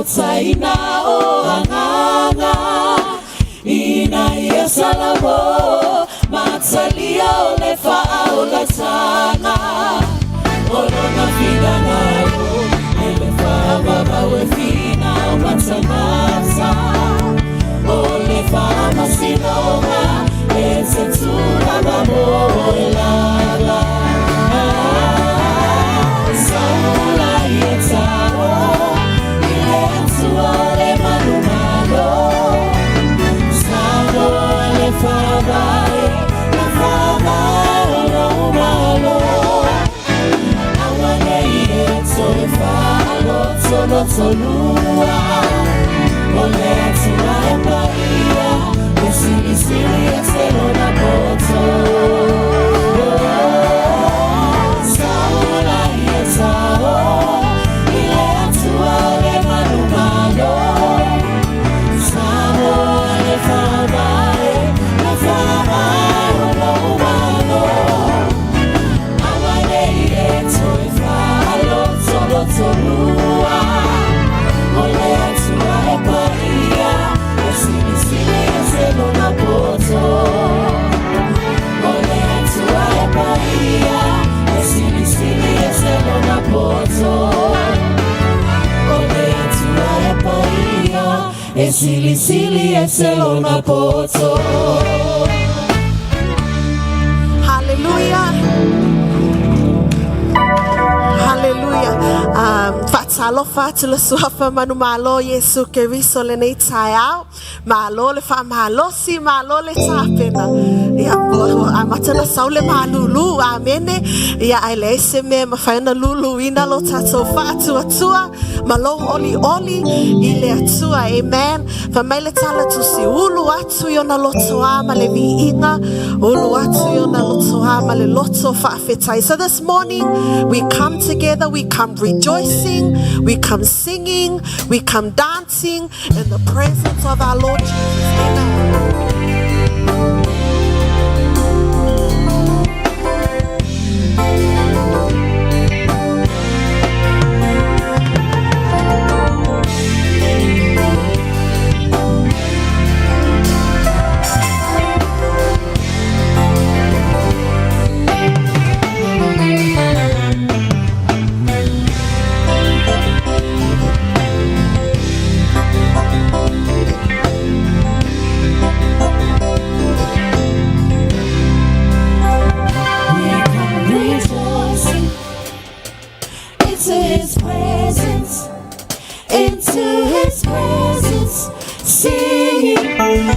Faaotaina o agaga ina ia salamo matalia o le faaolataga o lona finagalo e le faavavau e finau ma tagata o le faamasinoga e te tulaga mo e lava. Saula ia tao i le Atua o le manumalo. Samoa le faavae, le faavae o lou malo. Aua nei e toe faalotolotolua. O le Atua e paia, e silisili ese lona poto. Saula ia tao i le Atua o le manumalo. Samoa le faavae, le faavae o lou malo. Aua nei e toe faalotolotolua. O le Atua e paia, e silisili ese lona poto. O le Atua e paia, e silisili ese lona poto. O le Atua e paia, e silisili ese lona poto. Hallelujah. Hallelujah. Faatalofa atu le suafa manumalo Iesu Keriso lenei taeao. Malo le faamalosi, malo le tapena. Ia, ua amata na sau le malulu, amene. Ia, ae leai se mea e mafai ona luluina lo tatou faatuatua ma lou olioli i le Atua. Amen. Fai mai le tala tusi, ulu atu i ona lotoā ma le viiga, ulu atu i ona lotoā ma le loto faafetai. So this morning, we come together, we come rejoicing, we come singing, we come dancing in the presence of our Lord Jesus. Amen. We come rejoicing into His presence, into His presence, singing Hallelujah.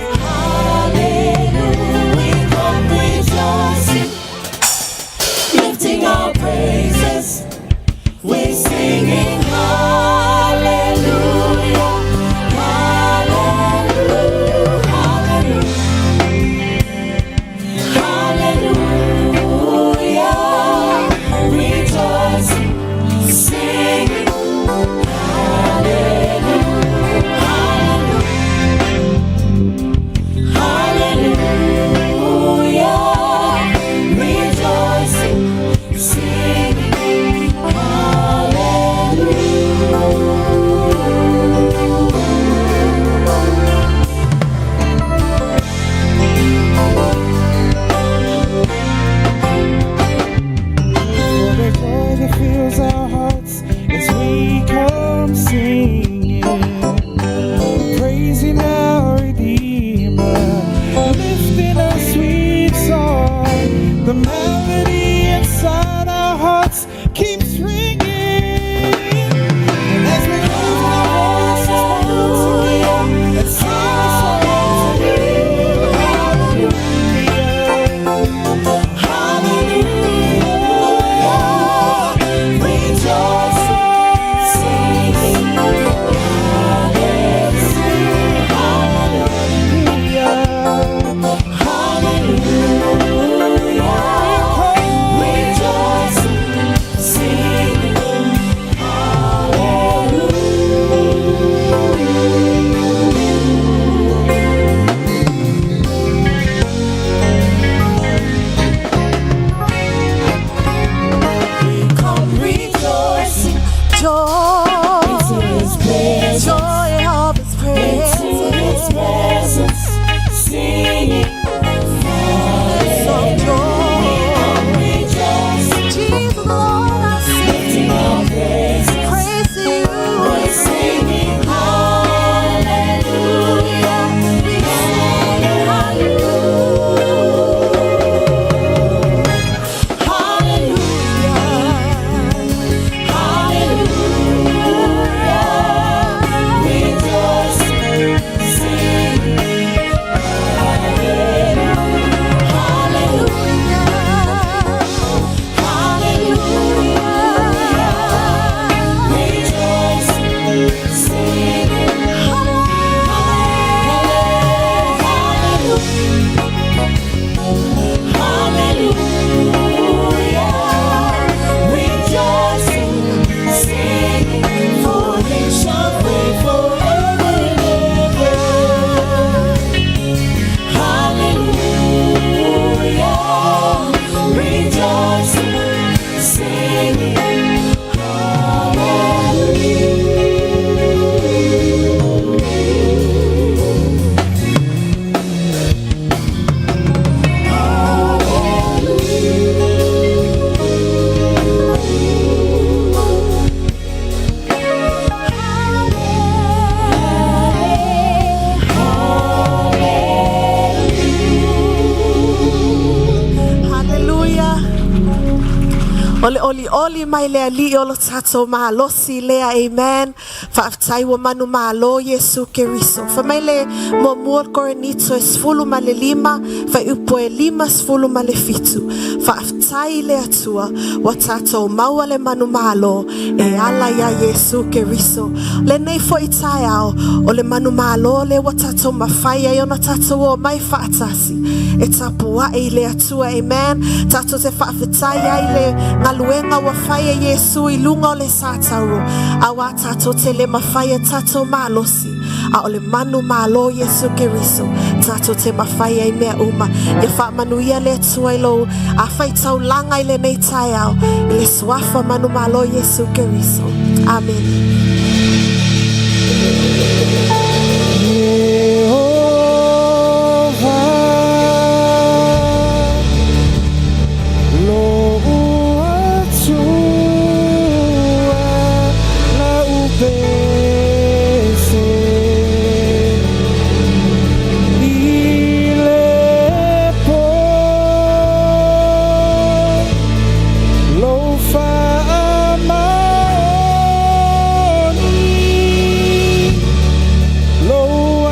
We come rejoicing, lifting our praises. We're singing Hallelujah, Hallelujah, Hallelujah. Hallelujah, rejoicing, singing, Hallelujah, Hallelujah, Hallelujah, rejoicing, singing, Hallelujah. O le olioli mai le Alii o lo tatou malosi lea, amen. Faafetai ua manumalo Iesu Keriso. Fai mai le muamua o le Korinito e 15, fuaiupu e 57. Faafetai i le Atua ua tatou maua le manumalo e ala iā Iesu Keriso. Lenei foi taeao, o le manumalo lea ua tatou mafai ai ona tatou omai faatasi e tapuai i le Atua, amen. Tatou te faafetai ai le galuega ua fai e Iesu i luga o le satauro, auā tatou te le mafai e tatou malosi, a o le manumalo Iesu Keriso tatou te mafai ai mea uma. Ia faamanuia le Atua i lou faitaulaga i lenei taeao i le suafa manumalo Iesu Keriso. Amene. Jehovah, lou Atua lau pese i le po lou faamaoni lou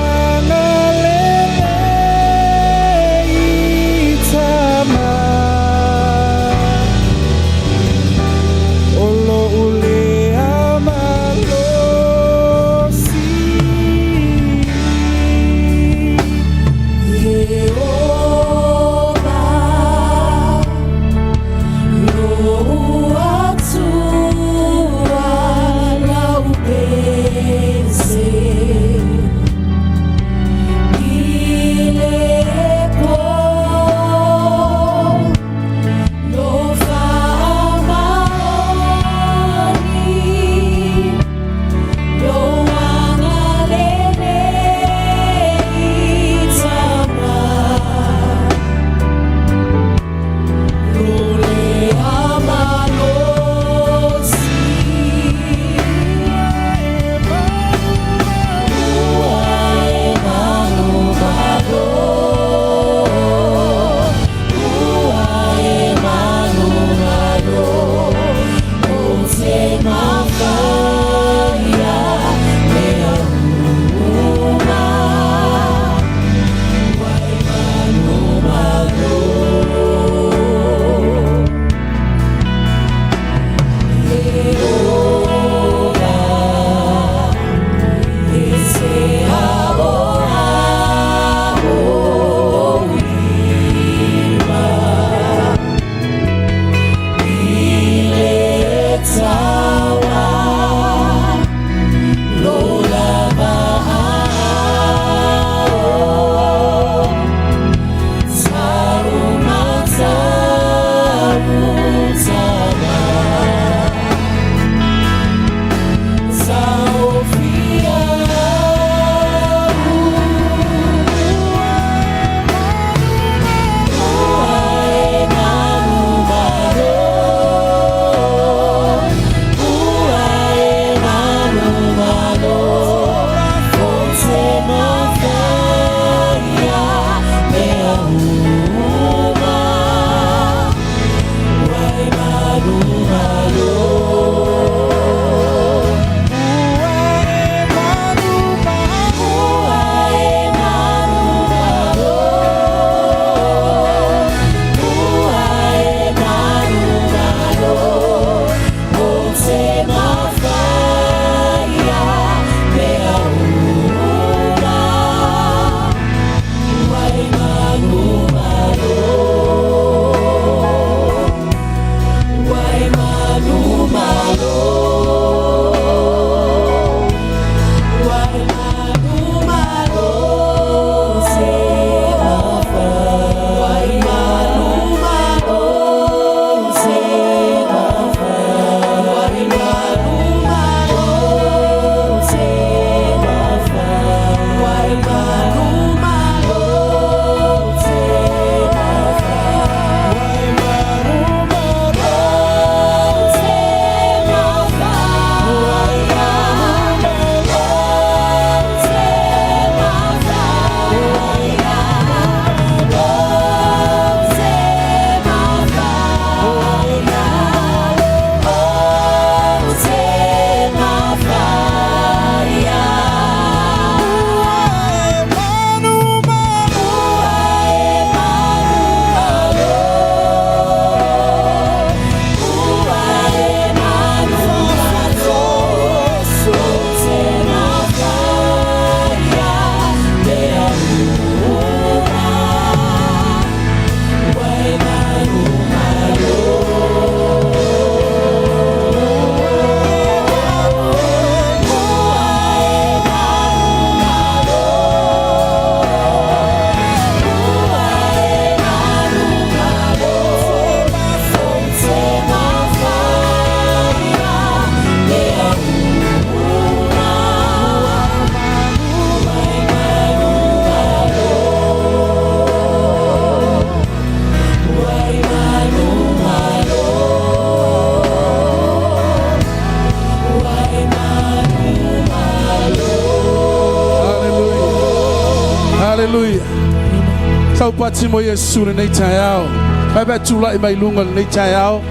pati mo Iesu lenei taeao. Mai pe tula'i mai luga lenei taeao.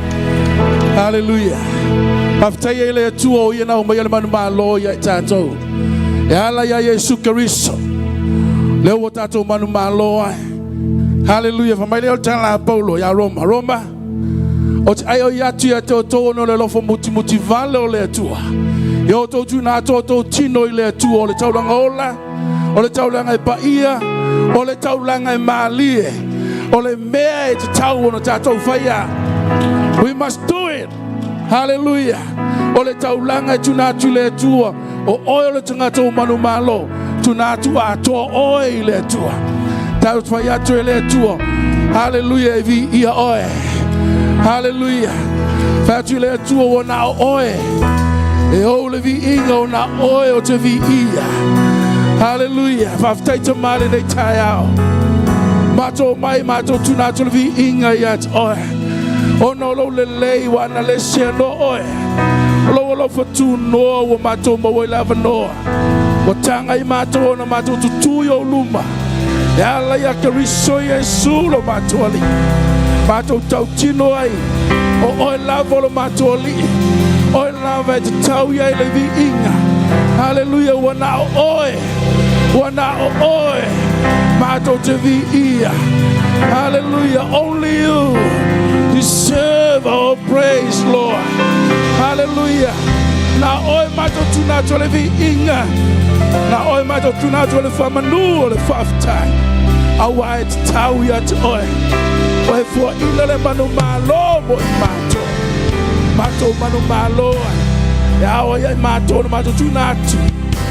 Haleluia. Faafetaia i le Atua o ia na aumaia le manumalo ia i tatou. E ala ia Iesu Keriso. Lea ua tatou manumalo ai. Haleluia. Fai mai lea o le tala a Paulo ia Roma. Roma, ou te aioi atu ia te outou ona o le alofa mutimuti vale o le Atua. Ia outou tuuina atu o outou tino i le Atua o le taulaga ola, o le taulaga e paia, o le taulaga e malie, o le mea e tatau ona tatou faia. We must do it. Hallelujah. O le taulaga e tuuina atu i le Atua, o oe o le tagata ua manumalo, tuuina atu atoa oe i le Atua. Tatou fai atu e le Atua, hallelujah, e viia oe. Hallelujah. Fai atu i le Atua ua na o oe. E ou le viiga o na oe o te viia. Hallelujah. Faafetai Tama lenei taeao. Matou mai matou tuuina atu le viiga ia te oe. Ona o lou lelei ua ana le seanoa oe. O lou alofa tunoa ua matou maua ai le avanoa. Ua taga i matou ona matou tutū i ou luma. E ala ia Keriso Iesu lo matou Alii. Matou tautino ai, o oe lava o lo matou Alii. Oe lava e tatau i ai le viiga. Haleluia, ua na o oe, ua na o oe matou te viia. Hallelujah. Only you deserve our praise, Lord. Hallelujah. Na oe matou tuuina atu le viiga. Na oe matou tuuina atu le faamanu o le faafetai. Aua e tatau ia te oe. Oe fuaina le manumalo mo i matou. Matou manumalo ai. E ao ai ai matou na matou tuuina atu.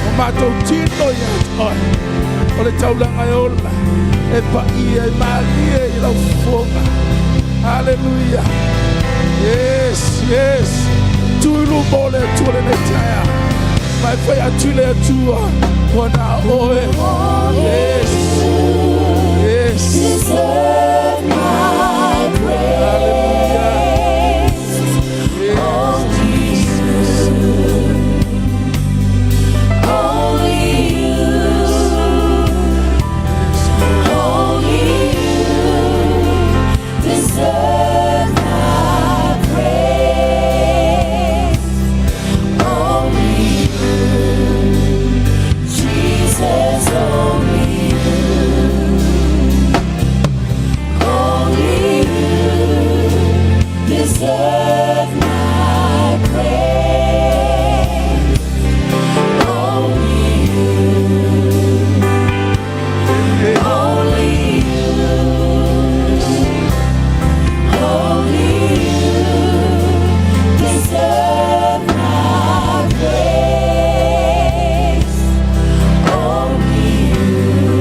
O matou tino ia te oe. O le taulaga e ola. E paia e malie i lau fofoga. Hallelujah. Yes, yes. Tu i luma o le Atua lenei taeao. Mai fai atu i le Atua. Ua na oe. Yes. Yes. Deserve my praise. Hallelujah. Yes. Only you, only you, only you deserve my praise. Only you, Jesus, only you, only you deserve my praise. Only you, only you, only you deserve my praise. Only you,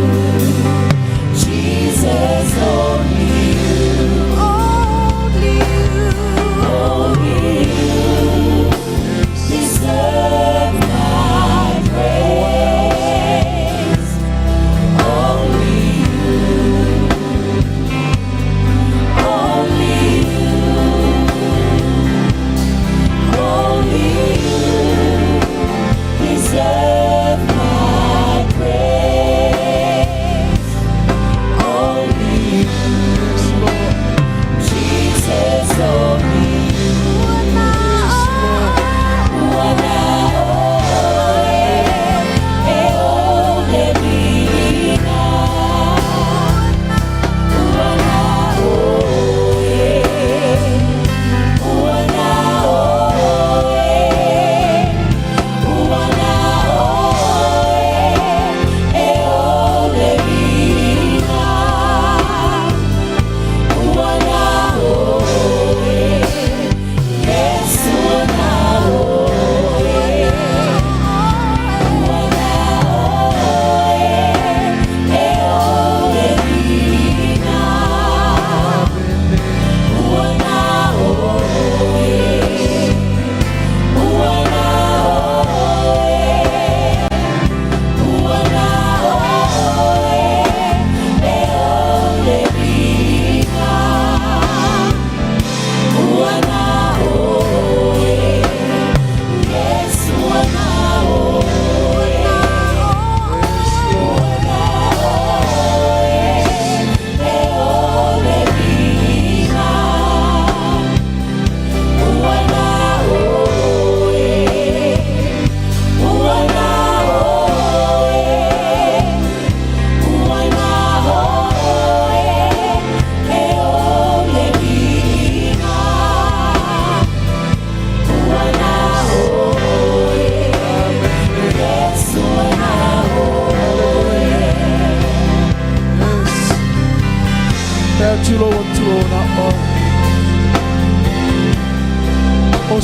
Jesus, only you. Only you, only you.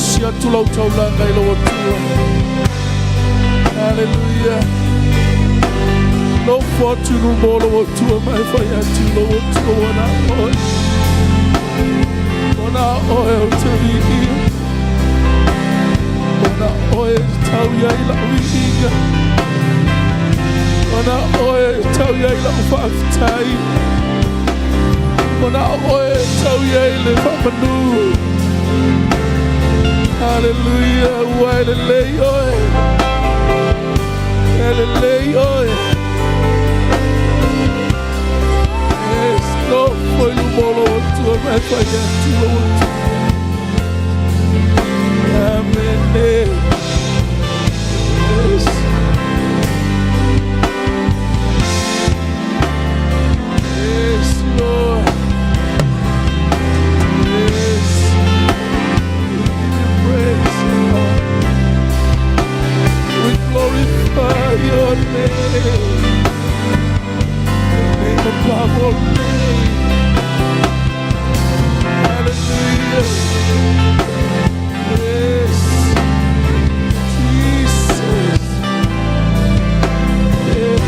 Osi atu lau taulaga i lou Atua. Haleluia. Nofo atu i luma o lou Atua ma e fai atu i lou Atua ua na oe. Ua na oe ou te viia. Ua na oe e tau i ai lau viiga. Ua na oe e tau i ai lau faafetai. Ua na oe e tau i ai le faamanu. Haleluia, ua e lelei oe. E lelei oe. Yes, nofo i luma o lou Atua ma e fai atu i lou Atua. Amene. Yes. Yes, Lord. Yes. We give you praise, Lord. We glorify your name. The name above all names. Hallelujah. Yes. Jesus. Yes.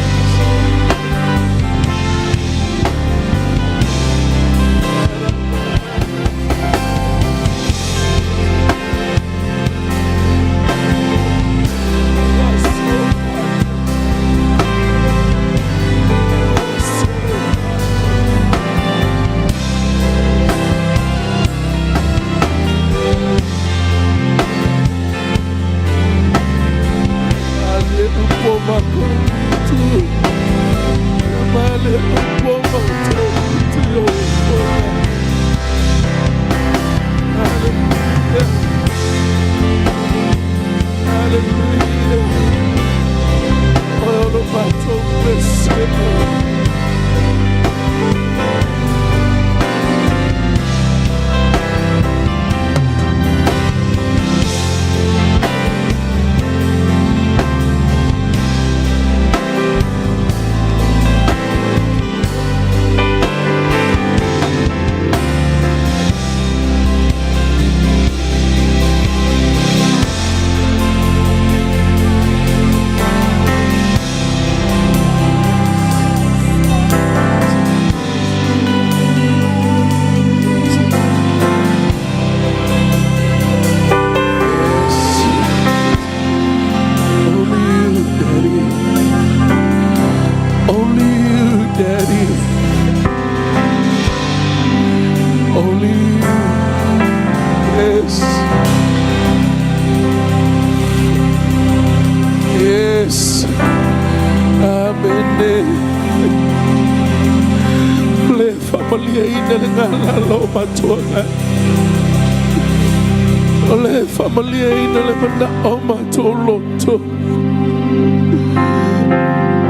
Hallelujah. Hallelujah. Oe o lo matou pese. Only you, Daddy. Only you, Daddy. Only you. Yes. Yes. Amen. Le faamaliaina le galala o matuaga. O le faamaliaina le manao o matou loto.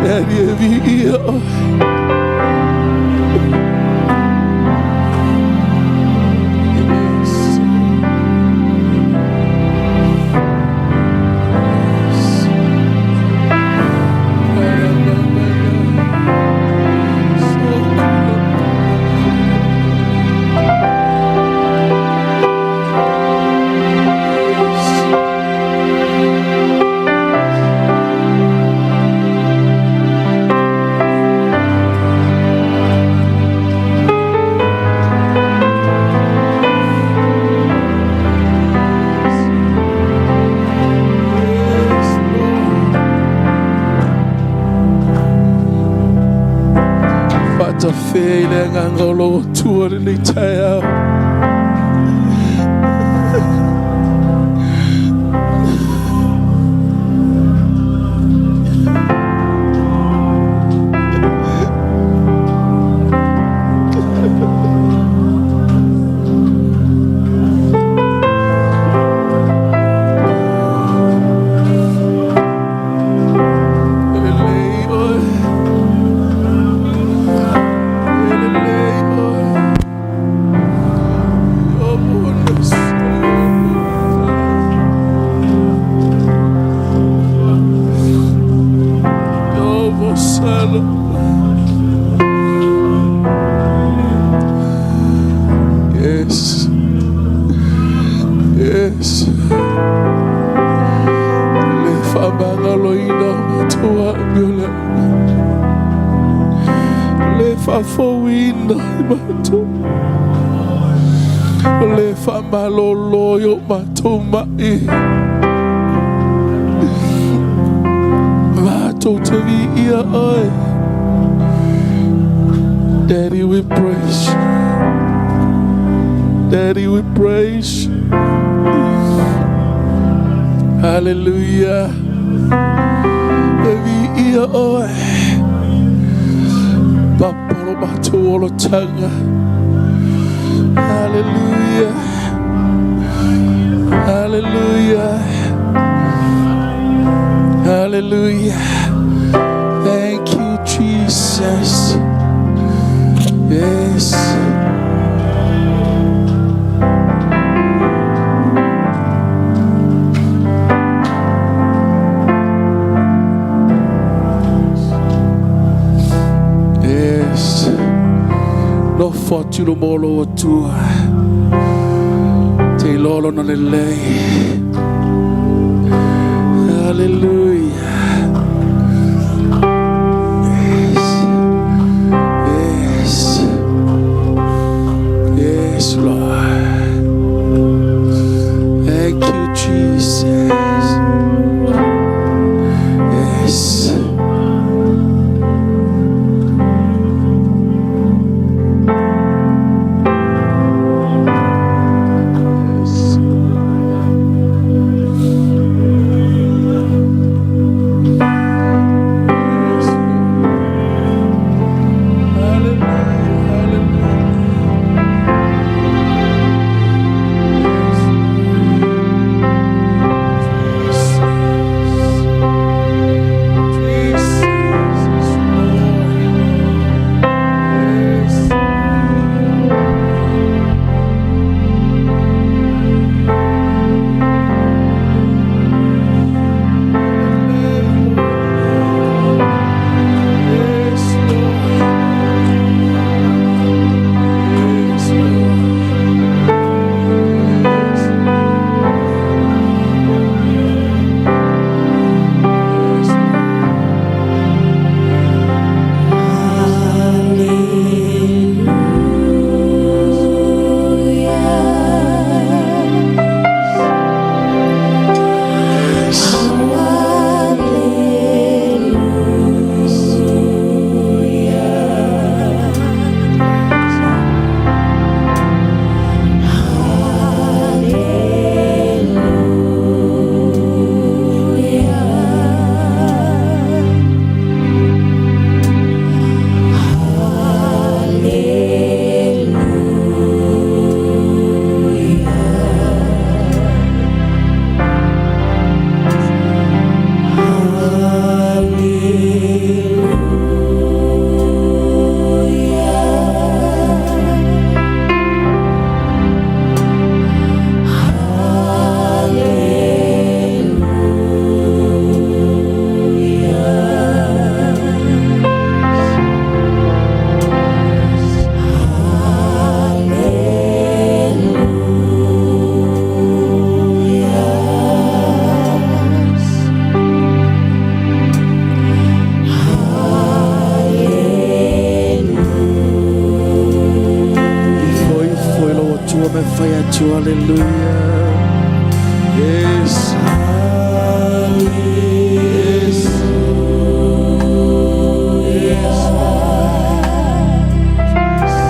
Daddy, e viia oe. Yes. Yes. So Yes. Yes, Lord. Faatafea i le agaga o lou Atua lenei taeao. E lelei oe. E lelei oe. Yes. Le faamagaloina o matou amio le Le faafouina i matou. O le faamalōlō i o matou ma'i. Matou te viia Oe. Daddy, we praise you. Daddy, we praise you. Hallelujah. E viia Oe. Papa o lo matou olataga. Hallelujah. Hallelujah. Hallelujah. Thank you, Jesus. Yes. Yes. Nofo atu i luma o lou Atua. Te iloa lona lelei. Hallelujah. Yes. Yes. Yes, Lord. Thank you, Jesus. Yes. Yes. Yes. Hallelujah. Hallelujah. Yes. Jesus. Jesus is Lord. Yes. Yes, Lord. Yes, Lord. Yes. Yes. Ifo ifo i lou Atua me fai atu. Hallelujah. Yes. Yes. Yes. Jesus.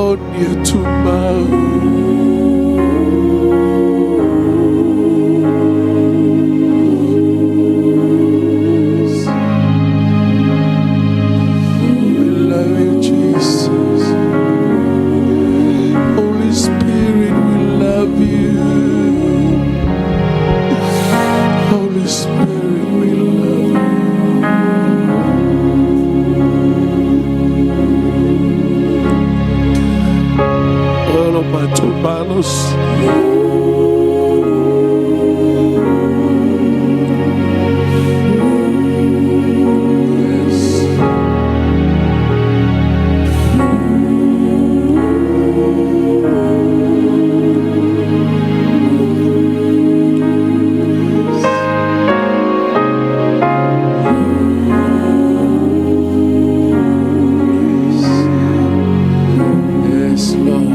maoni e tumau. We love you, Jesus. Holy Spirit, we love you. Holy Spirit, we love you. Olo matou malosi. Yes. Yes, Lord.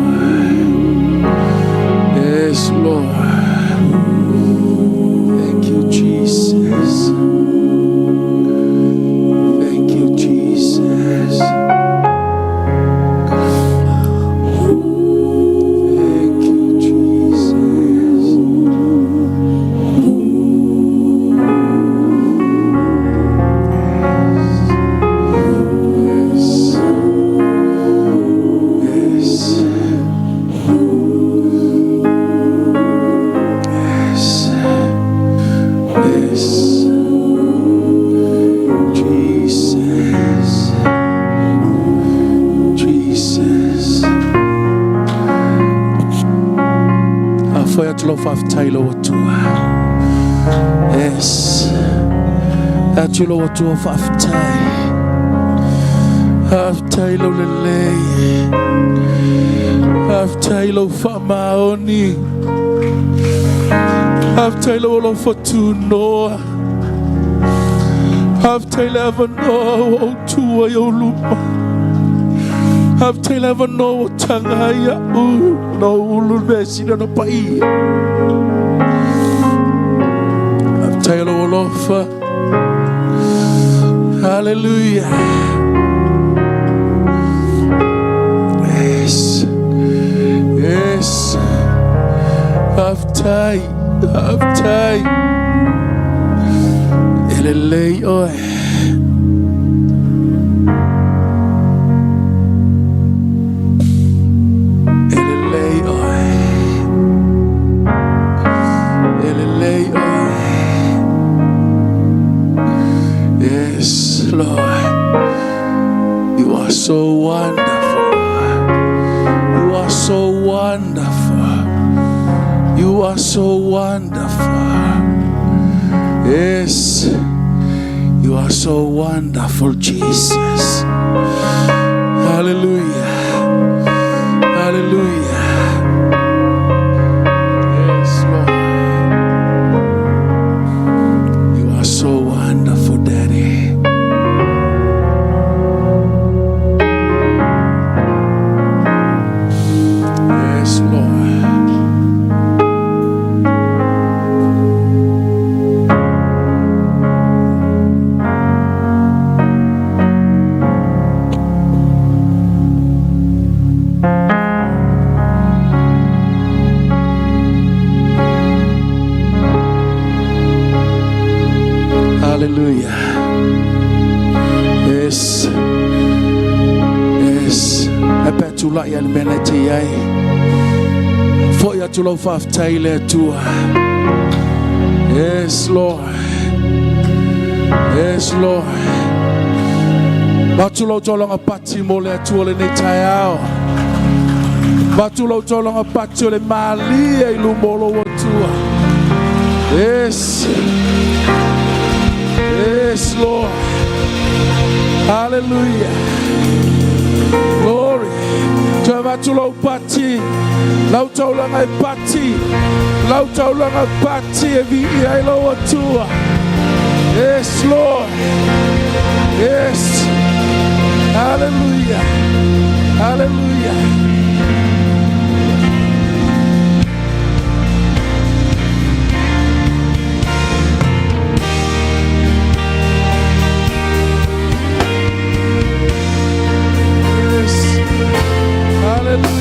Yes, Lord. Thank you, Jesus. Thank you, Jesus. Thank you, Jesus. Yes. Yes. Yes. Yes. Jesus. Jesus. Afo'i atu lau faafetai i lou Atua. Yes. Atu lou Atua faafetai. Faafetai lou lelei. Faafetai lou faamaoni. Faafetai lou alofa tunoa. Faafetai le avanoa ua ou tu ai i ou luma. Faafetai le avanoa ua taga ai a'u na ou ulu le mea sili ona paia. Faafetai lou alofa. Hallelujah. Yes. Yes. Faafetai. Faafetai. E lelei oe. E lelei oe. E lelei oe. Yes, Lord. You are so wonderful. You are so wonderful. You are so wonderful. Yes. You are so wonderful, Jesus. Hallelujah. Hallelujah. Yes, Lord. You are so wonderful, Daddy. Yes, Lord. Hallelujah. Yes. Yes. E pe tula'i ale mea na te ai. Fo'i atu lau faafetai i le Atua. Yes, Lord. Yes, Lord. Avatu lau taulaga pati mo le Atua lenei taeao. Avatu lau taulaga pati o le malie i luma o lou Atua. Yes. Yes, Lord. Hallelujah. Glory. Toe avatu lau pati. Lau taulaga e pati. Lau taulaga pati e viia ai lou Atua. Yes, Lord. Yes. Hallelujah. Hallelujah. Yes. Hallelujah.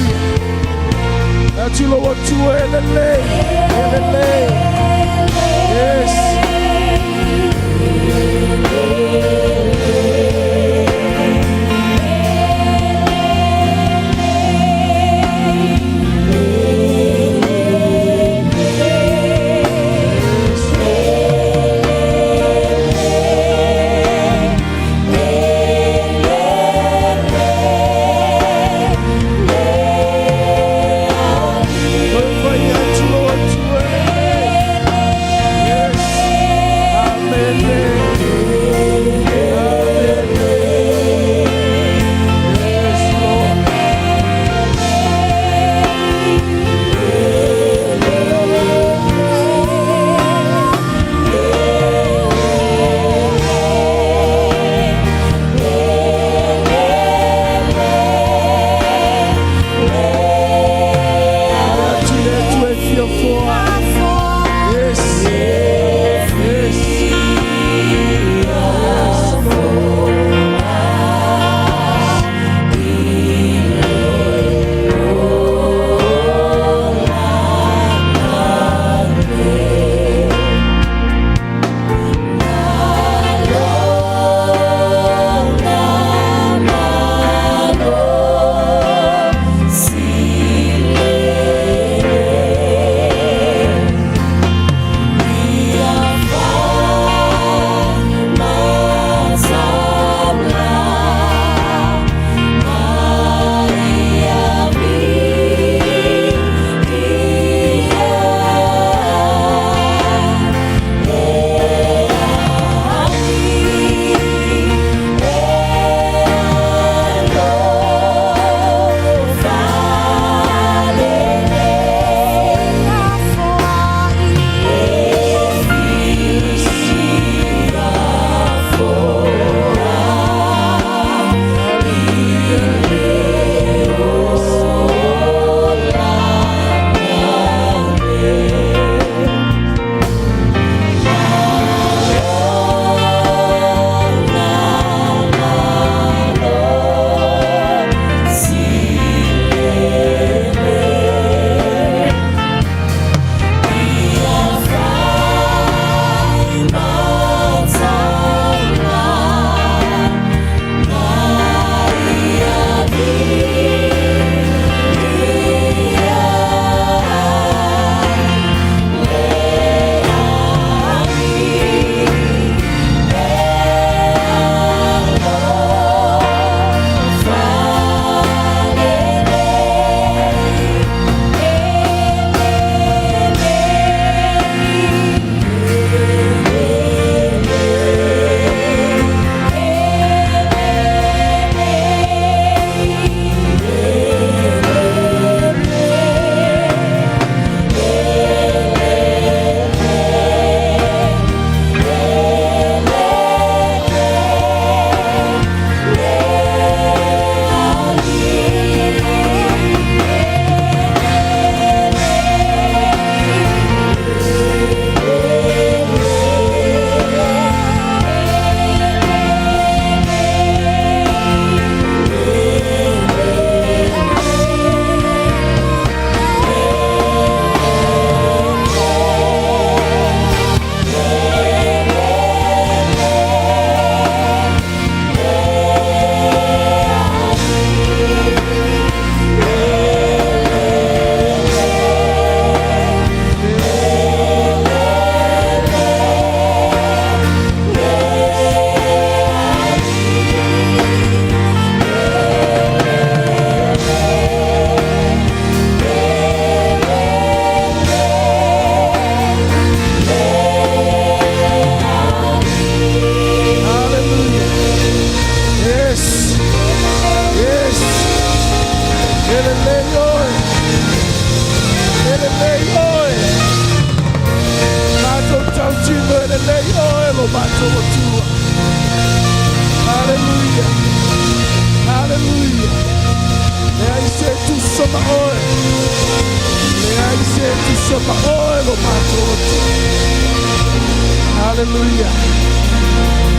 Haleluia.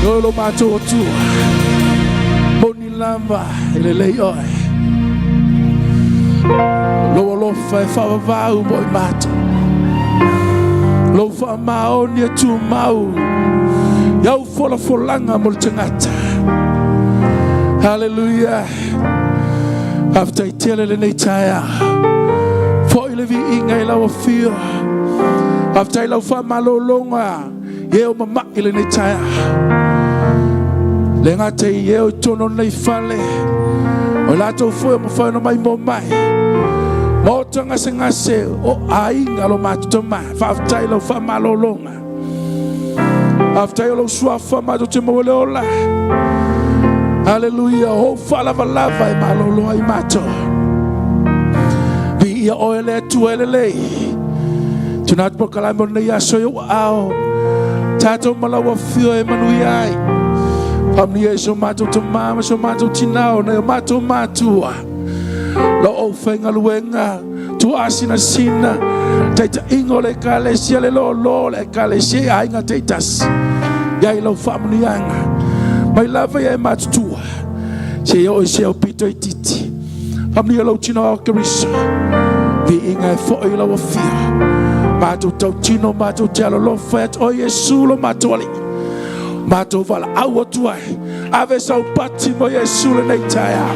O lo matou Atua. Moni lava e lelei oe. Lou alofa e faavavau mo i matou. Lou faamaoni e tumau. I au folafolaga mo le tagata. Haleluia. Faafetai tele lenei taeao. Foi le viiga i lau afio. Faafetai lau faamalologa i e o mama'i lenei taeao. Le gata i e o i totonu o lenei fale, o i latou foi o mafai ona maimoa mai. Maota gasegase o aiga lo matou tama. Faafetai lau faamalologa. Faafetai o lou suafa matou te maua le ola. Haleluia, o ou faalavalava e malolo ai matou. Viia oe le Atua e lelei. Tuna atu polokalame o lenei aso i ou aao. Tatou ma lau afio e manuia ai. Faamanuia i so matou tama ma so matou tinā o nai o matou matua. Lau ou faigaluega tuaasinasina taitaiga o le ekalesia le lōlō o le ekalesia i aiga taitasi. I ai lau faamanuiaga. Mai lava ia e matutua. Seia oo i se aupito itiiti. Faamanuia lou tino ao Keriso. Viiga e foi i lau afio. Matou tautino, matou te alolofa ia te oe Iesu lo matou Alii. Matou valaau atu ai. Ave sau pati mo Iesu lenei taeao.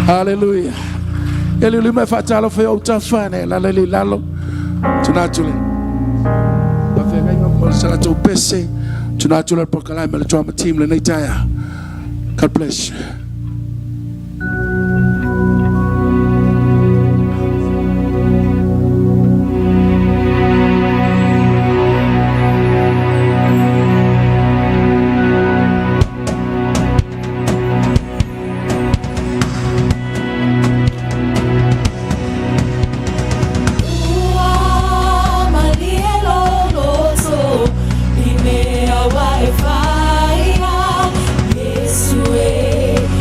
Haleluia. E liuliu mai faatalofa i ou tafa ne lalo i lalo. Tuna atu le faafeagaiga mo le salatou pese. Tuna atu le polokalame le drama team lenei taeao. God bless you. Ua malie lou loto i mea ua e faia, Iesu e.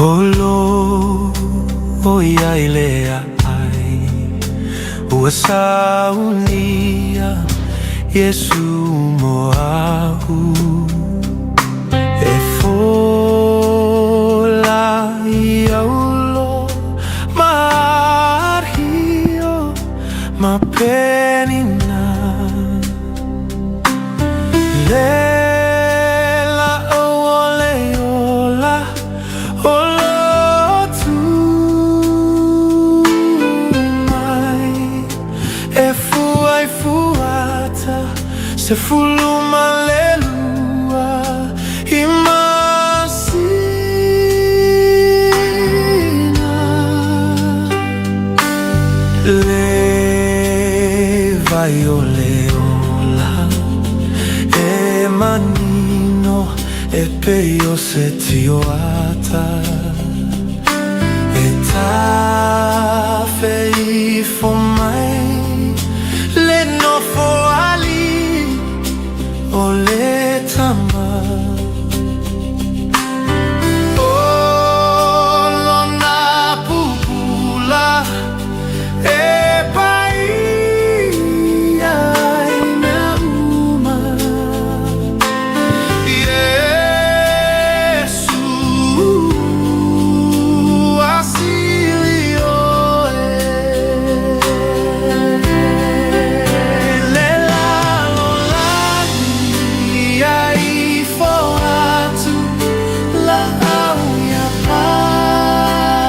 Olo o ia i le ai Ua saunia Iesu mo au E fola i aulo Marhio ma penina Le la o le ola O lotu mai E fua i fuata Se fuluma le lua I masina Le vai o le ola E manino e pei o se tioata E tafe ifo mai Le nofo ali o le tama O lona pupula e pai ai mea uma Iesu asilio e Le lalolagi ia ifo atu La au ia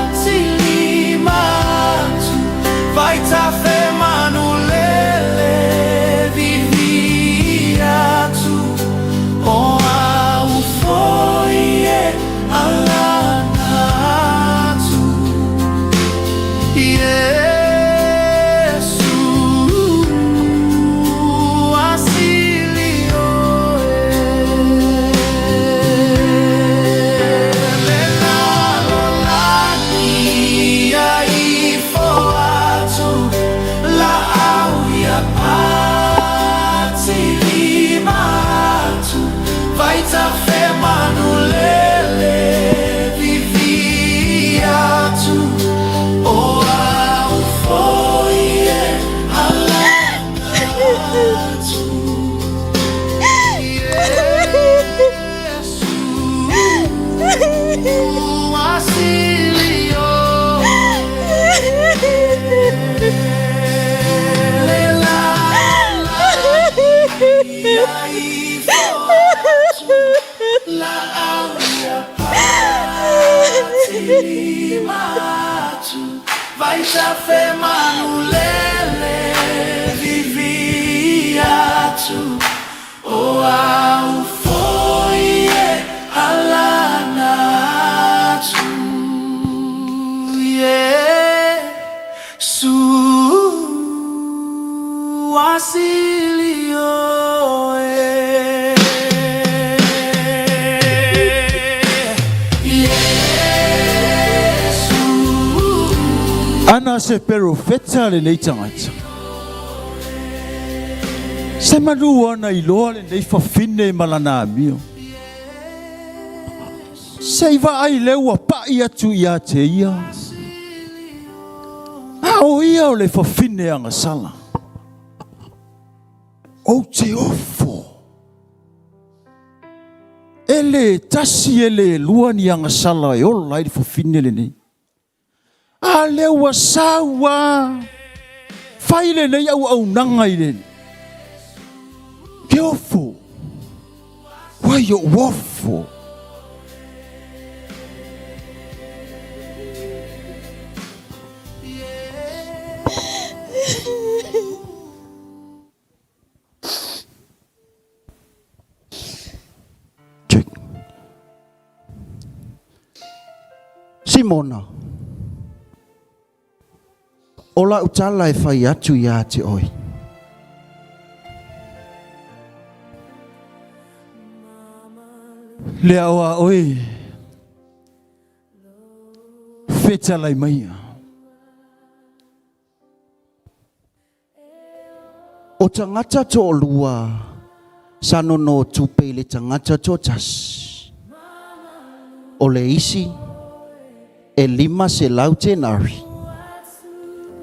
patilima atu Vai tafe manulele vivi atu O au foi e alana atu Iesu asilio e Le lalolagi ia ifo atu Sili oe. Ana se perofeta lenei tagata. Se manu ona iloa lenei fafine ma lana amio. Se i vaai lea ua pa'i atu ia te ia. A o ia o le fafine agasala. Ou te ofo. E le tasi e le lua ni agasala e ola ai le fafine lenei. A lea ua sau lava. Fai lenei auaunaga i le ke ofo. Ua i ou ofo. Check. Simona, o lau tala e fai atu iā te oe. Le aoa oe, fetalai maia. O tagata toalua sa nonotupe i le tagata toatasi. O le isi e 500 tenari,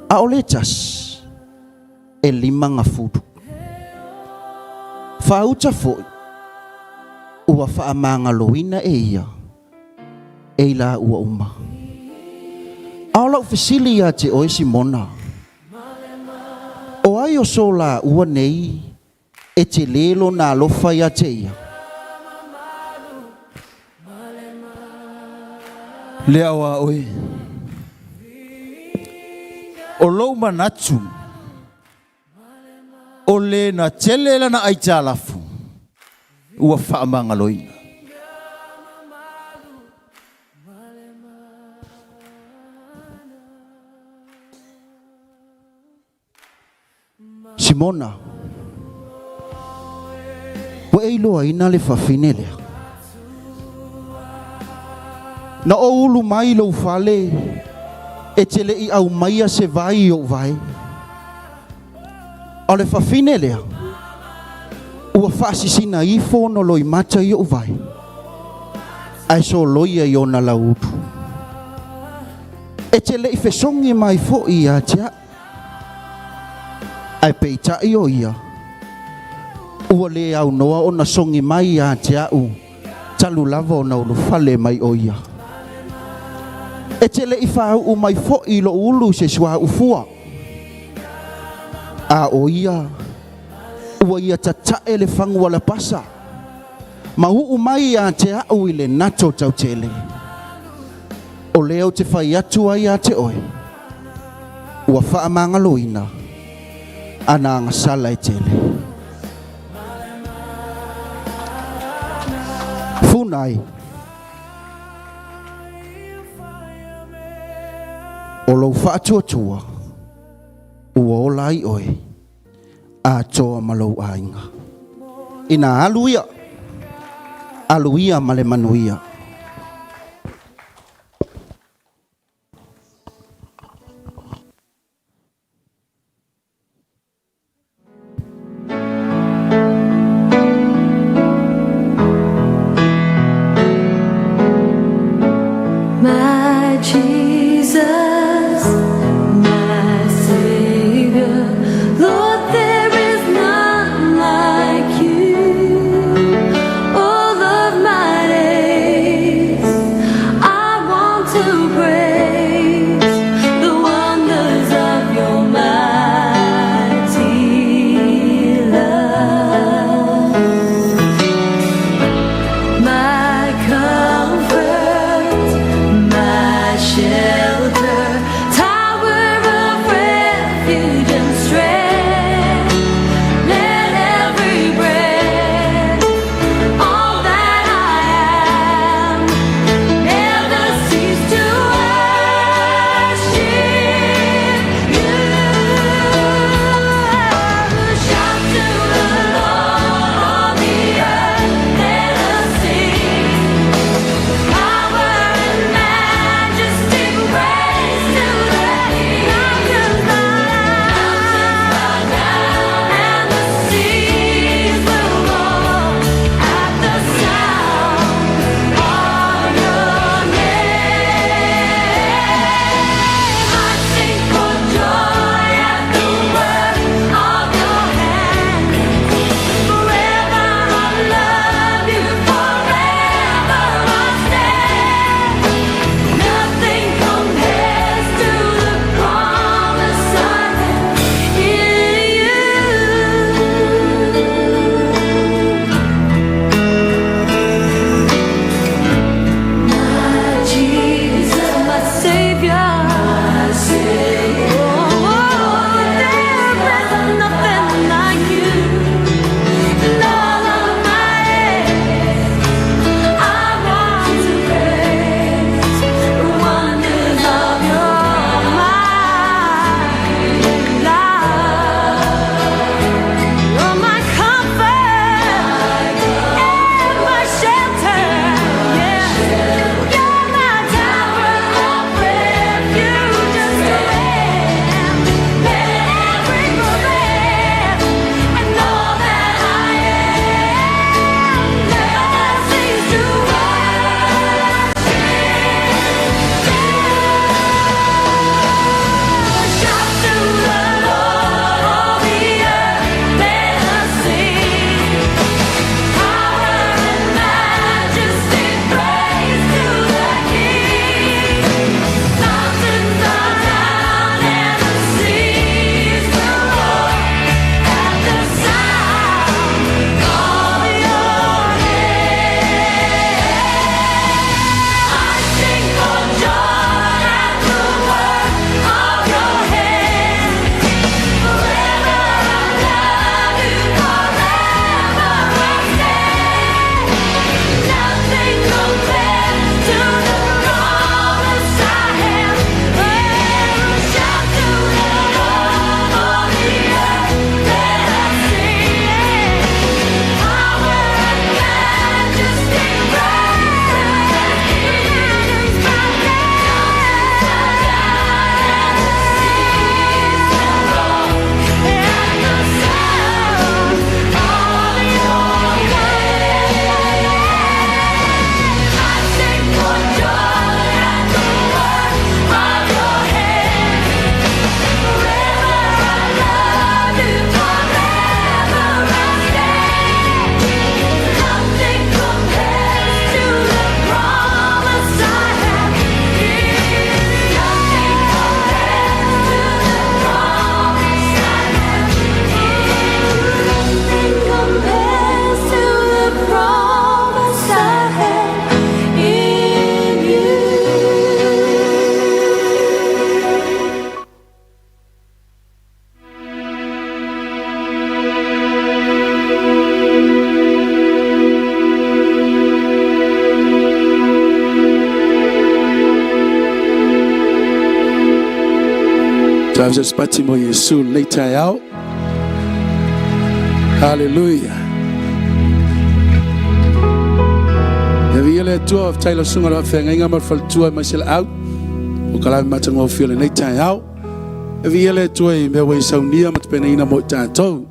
a o le tasi e 50. Faauta foi ua faamagaloina e ia e i laua uma. A o lau fesili ia te oe Simona, o ai o so laua nei e telē lona alofa ia te ia? Le aoa oe. O lou manatu, o le na tele lana aitalafu ua faamagaloina. Simona, Ua e iloaina le fafine lea? Na ou ulu mai i lou fale, e te le i aumaia se vai i ou vae. A o le fafine lea, ua faasisina ifo ona loimata i ou vae, ae soloia i ona lauulu. E te le i fesogi mai foi ia te a'u, ae peitai o ia, ua le aunoa ona sogi mai ia te a'u talu lava ona ulufale mai o ia. E te le i fāu'u mai foi i lo'u ulu i se suauu fua, a o ia, ua ia tata'e le fagu alapasa ma u'u mai ia te a'u i le nato tautele. O lea ou te fai atu ai ia te oe, ua faamagaloina ana agasala e tele. Funai, o lou faatuatua ua ola ai oe atoa ma lou aiga. Inā alu ia, alu ia ma le manuia. My Jesus, my Savior, Lord, there is none like you. All of my days. Ave se pati mo Iesu lenei taeao. Haleluia. Ia viia le Atua, faafetai i lau susuga i le faafeagaiga ma le faletua aemaise le au o ka lave matagofie o lenei taeao. Ia viia le Atua i mea ua e saunia ma tapenaina mo i tatou.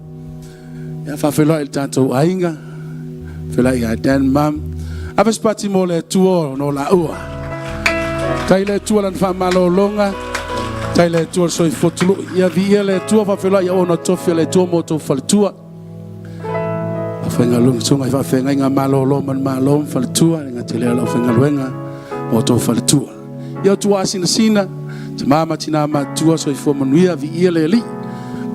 Ia faafeiloai i le tatou aiga, feiloai ia Dan Mum. Ave se pati mo le Atua ona o laua. Tai le Atua lana faamalologa, tai le Atua le soifua tului. Ia viia le Atua, faafeiloai ia ona tofi o le Atua mo tou faletua. Faafaigaluega, susuga i faafeagaiga malolo ma le malo ma faletua, le gata i lea o le aufaigaluega mo tou faletua. Ia tua asinasina, tama ma tina matutua, soifua manuia, viia le Alii.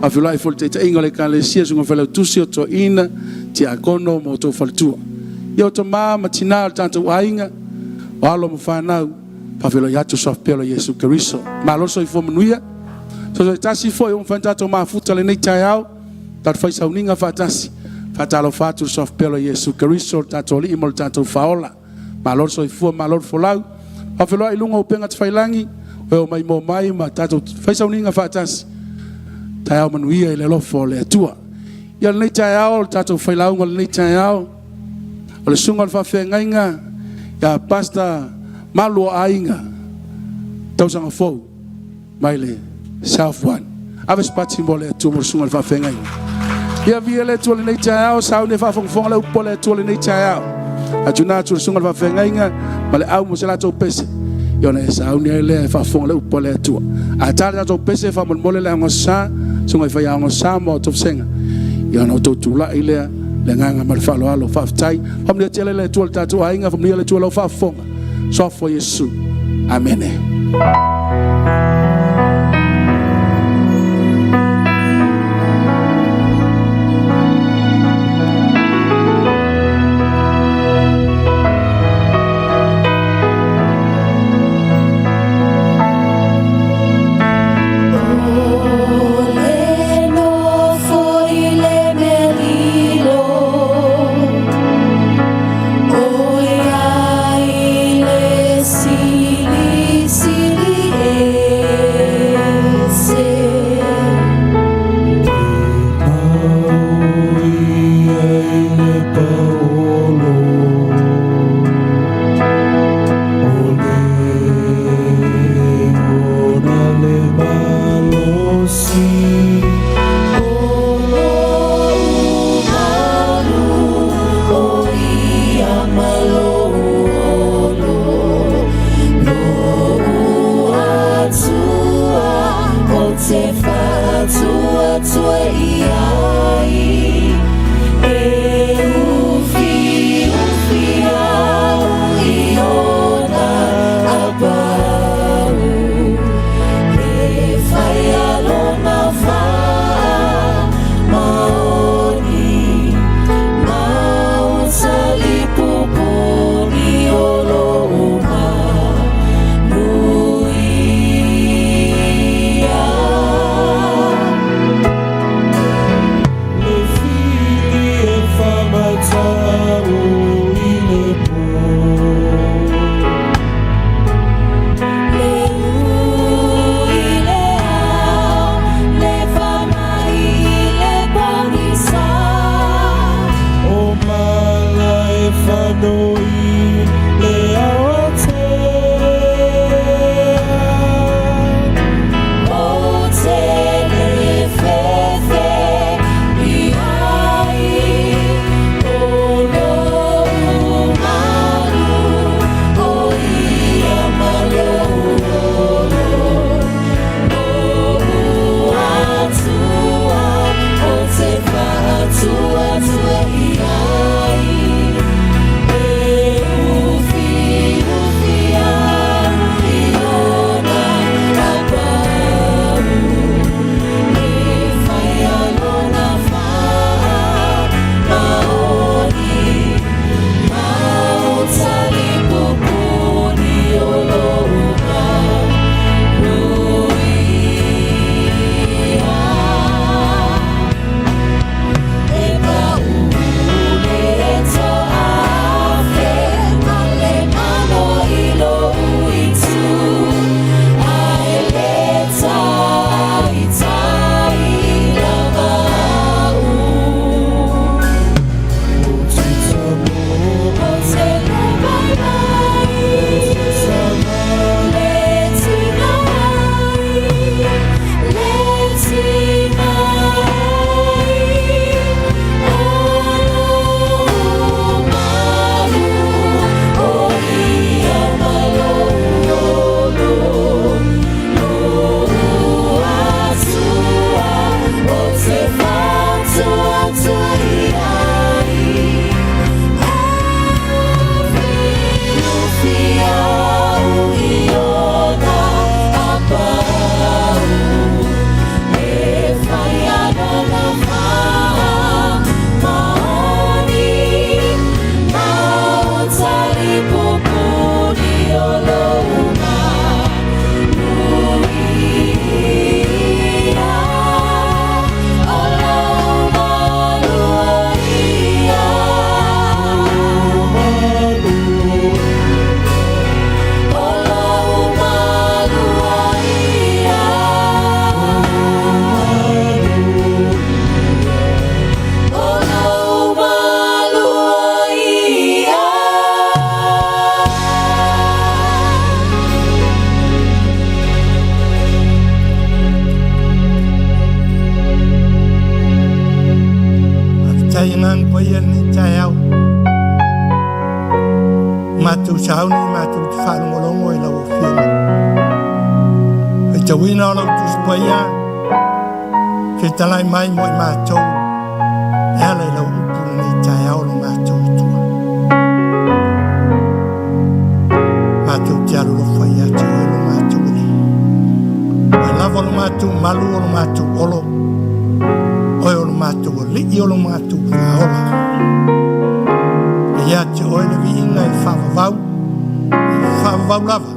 Faafeiloai foi le taitaiga o le Ekalesia, susuga failautusi o toeaina, tiakono ma outou faletua. Ia o tama ma tina o le tatou aiga, o alo ma fanau, faafeiloai atu soafapea o Iesu Keriso. Malo le soifua manuia. So tasi foi ua mafai ona tatou mafuta lenei taeao, tatou fai sauniga faatasi. Faatalofa atu le soafapea o Iesu Keriso, le tatou Alii ma le tatou Faaola. Malo le soifua, malo le folau. Faafeiloai i luga o upega tafailagi, o e omai mo mai ma tatou fai sauniga faatasi. Taeao manuia i le alofa o le Atua. Ia lenei taeao, le tatou failauga o lenei taeao, o le susuga o le faafeagaiga ia Pastor Malu o Aiga, tausaga fou mai le South One. Ave se pati mo le Atua mo le susuga o le faafeagaiga. Ia viia le Atua lenei taeao, sauni e faafogafoga le upu a le Atua lenei taeao. Atuna atu le susuga o le faafeagaiga ma le au mo se latou pese. Ia ona e sauni ai lea e faafofoga le upu a le Atua. A ta le tatou pese faamolemole le aogasa, susuga i faiaogasa ma outou vasega. Ia ona outou tulai lea le agaga ma le faaaloalo. Faafetai. Faamanuia tele le Atua i le tatou aiga, faamanuia le Atua i lau faafofoga. Soafo Iesu. Amene. O le nofo i le mea lilo, ʻO ia i le Silisili Ese. E mau ia i le paolo, O le ona le malosi. O loʻu malu, ʻo ia ma lou olo, Loʻu Atua ou te faatuatua iā ia, E ufiufi au i ona ʻaupau, E fai ia lona faamaoni Ma o talipupuni o loʻu manuia. Faafetai Agaga Paia i lenei taeao. Matou sauni matou te faalogologo i lau Afioga. Faitauina o lau Tusi Paia, fetalai mai mo i matou e ala i lau upu lenei taeao lo matou Atua. Matou te alolofa ia te oe lo matou Alii. Oe lava lo matou malu o lo matou olo, oe o lo matou Alii o lo matou Faaola. E ia te oe le viiga e faavavau, e faavavau lava,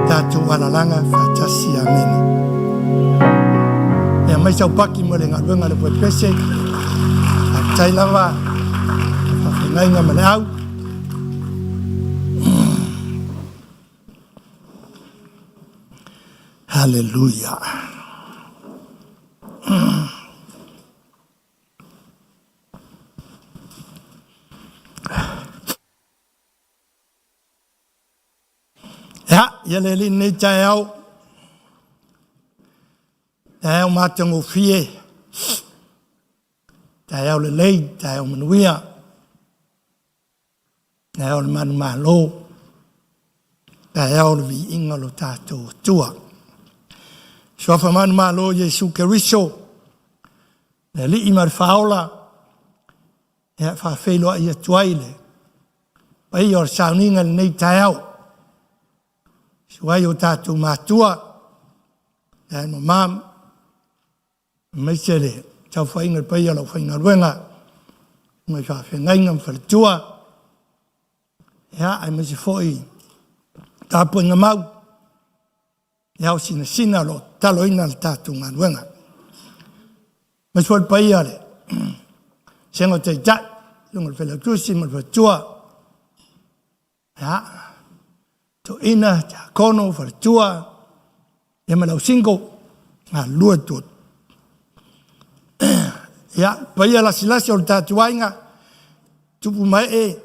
tatou alalaga faatasi. Amene. Ia mai sau paki mo le galuega le pese. Faafetai lava, faafeagaiga ma le au. Haleluia. Ia, ia le alii lenei taeao, taeao matagofie, taeao lelei, taeao manuia. Taeao o le manumalo, taeao o le viiga o lo tatou Atua. Suafa manumalo Iesu Keriso, le Alii ma le Faaola, ia faafeiloai atu ai le paia o le sauniga i lenei taeao. Susu ai o tatou matua, Dad ma Mom, aemaise le saofaiga i le paia o le aufaigaluega, mai faafeagaiga ma faletua, ia, aemaise foi tapuaiga mau, ia, o sinasina o lo o tataloina le tatou galuega. Aemaise foi le paia o le Vasega o Taitai, Susuga i le Failautusi ma le Faletua, ia, Toeaina, Tiakono, Faletua, ia ma le au single, galulue tua. Ia, paia lasilasi o le tatou aiga, tupu ma ee,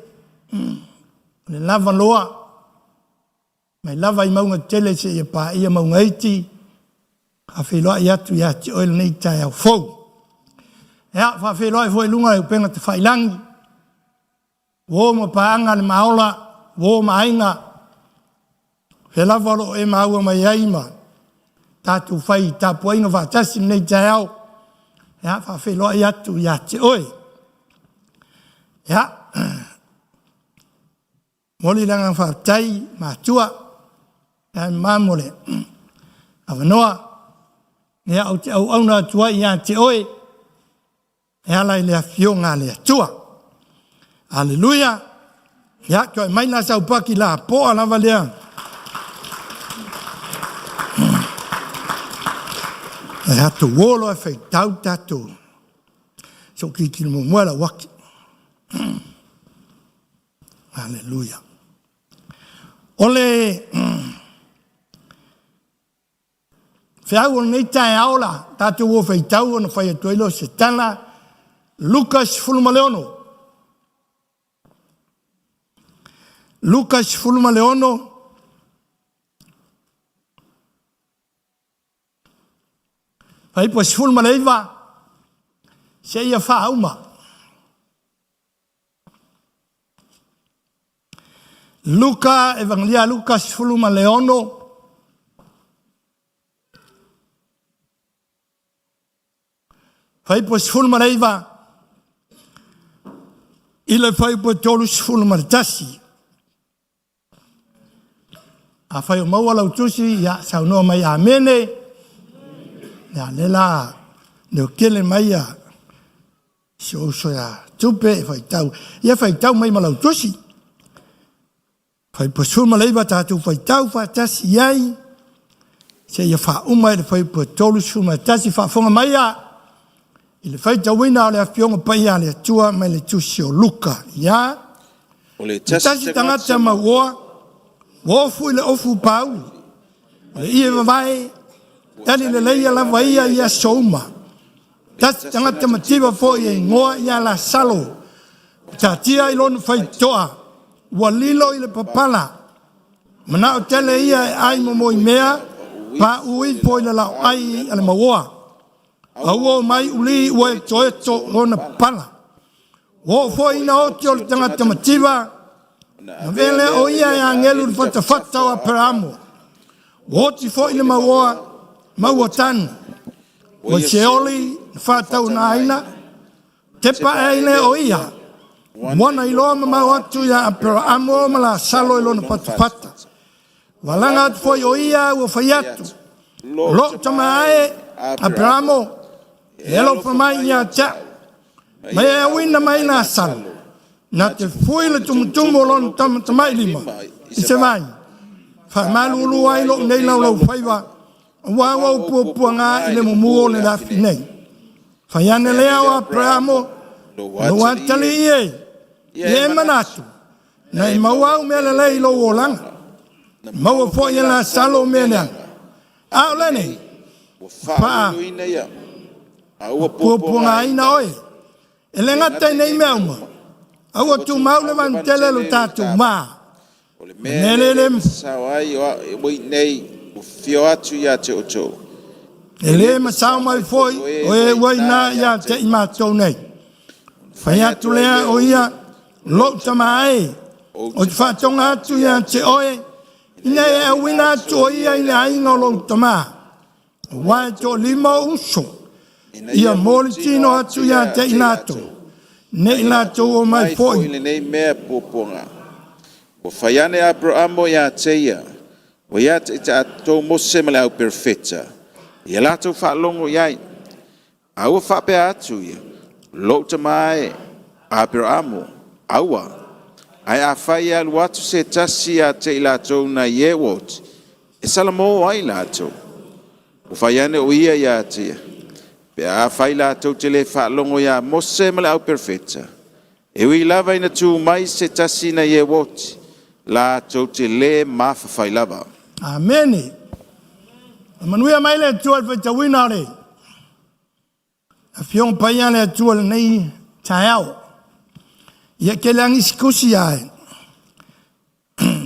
le lava loa, mai lava i mauga tele seia paia mauga iti, faafeiloai atu ia te oe lenei taeao fou. Ia, faafeiloai foi i luga i upega tafailagi, Uo ma paaga le maola, uo ma aiga, fea lava o lo o e maua mai ai ma tatou fai tapuaiga faatasi lenei taeao, ia faafeiloai atu ia te oe. Ia, momoli le agaga faafetai matua, ia ma mo le avanoa, ia ou te auauna atu ai ia te oe, e ala i le afioga a le Atua. Aleluia! Ia, toe mai la sau paki la poa lava lea. E atu olo e whaitau tātou. So ki ki mo mua la waki. Aleluia. O le Feau o lenei taeao la, tatou o faitau ona fai atu ai lea o se tala, Luka 16. Luka 16, Faipo 19, seia faauma. Luka, Evangelia Luka 16, Faipo 19, i le Faipo 31. Afai o maua lau tusi, ia saunoa mai amene. Ia le la leo tele mai ia si ou uso ia Tupe e faitau. Ia faitau mai ma lau tusi. Faipo 19 tatou faitau faatasi i ai. Seia faauma i le faipo 31 faafofoga mai ia i le faitauina o le Afioga Paia a le Atua mai le tusi o Luka. Ia. O le tasi tagata mauoa, ua ofu i le ofu pauli, o le ie vavae, tali leleia lava ia i aso uma. Tasi tagata mativa foi e igoa ia Lasalo, ua taatia i lona faitotoa, ua lilo i le papala. Manao tele ia e ai momoi mea, paʻu ifo i le laoai a le mauoa. A ua omai uli ua etoeto lona pala. Ua oo foi ina oti o le tagata mativa, na avea lea o ia e agelu i le fatafata o Aperamo. Ua oti foi le mauoa, maua tanu. Ua i Seoli na faatauanaaina, tepa ae ai lea o ia, ua na iloa mamao atu iā Aperamo ma Lasalo i lona fatafata. Ua alaga atu foi o ia ua fai atu, Lou tama e, Aperamo, e alofa mai ia te au, mai e auina mai Lasalo, na te fui le tumutumu o lona tamatamailima i se vai, faamaluulu ai lou nei laulaufaiva, aua ua ou puapuaga i le mumu o le afi nei. Fai ane lea o Aperamo, Lou atalii e, ia e manatu, Na e maua au mea lelei i lou olaga, na maua foi e Lasalo mea leaga. A o lenei, ua faauluina ia, a ua puapuagaina oe. E le gata i nei mea uma, a ua tumau le vanutele o lo tatou ma. O le mea lea e le masao ai o au i nei, ua fio atu ia te outou. E le masao mai foi o e ua iina ia te i matou nei. Fai atu lea o ia, Lou tama e, ou te faatoga atu ia te oe, ina e auina atu o ia i le aiga o lou tama, aua e toalima ou uso, ia moli tino atu ia te i latou, ne i latou omai foi. I lenei mea puapuaga. Ua fai ane Aperamo ia te ia, Ua ia te i tatou Mose ma le au perofeta, ia latou faalogo i ai. A ua faapea atu ia, Lou tama e, Aperamo, aua. Ae afai e alu atu se tasi ia te i latou nai e ua oti, e salamo ai latou. Ua fai ane o ia ia te ia, pe afai latou te le faalogo iā Mose ma le au perofeta, e ui lava ina tu mai se tasi nai e ua oti, latou te le mafafai lava. Amene. Faamanuia mai le Atua i le faitauina o le Afioga Paia a le Atua i lenei taeao. Ia tele lava nisi tusi ae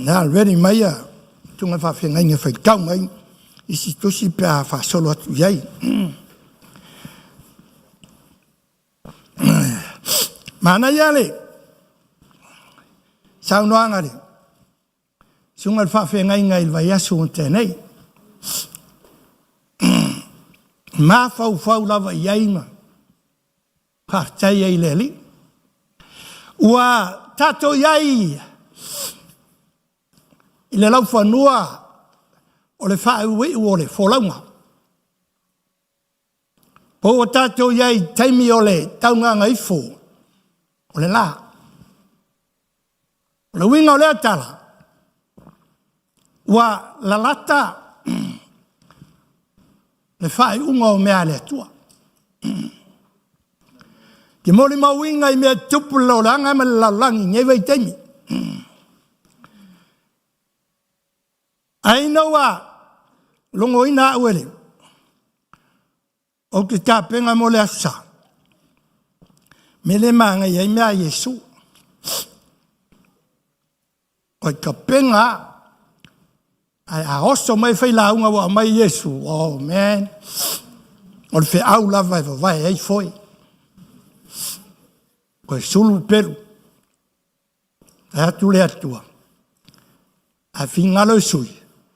na ready mai a tunga faafeagaiga e faitau mai isi tusi pe a faasolo atu i ai. Manaia le saunoaga le susuga i le faafeagaiga i le vaiaso ua tea nei. Mafaufau lava i ai ma faafetai ai i le Alii. Ua tatou i ai i le laufanua o le faaiuiu o le folauga. Po ua tatou i ai i taimi o le taugagaifo o le la. O le uiga o lea tala, ua lalata le faaiuga o mea a le Atua. Te molimauina i mea tupu le lolaga ma le lalolagi i nei vaitaimi. Ae ina ua logoina au e le Ou te tapena mo le aso sa. Me le manaia ai mea a Iesu. O i tapena ae a oso mai failauga ua aumai Iesu, oh man, o le feau lava e vavae ai foe. Koe sulu pelu. Ae atu le Atua, ae fingalo i sui,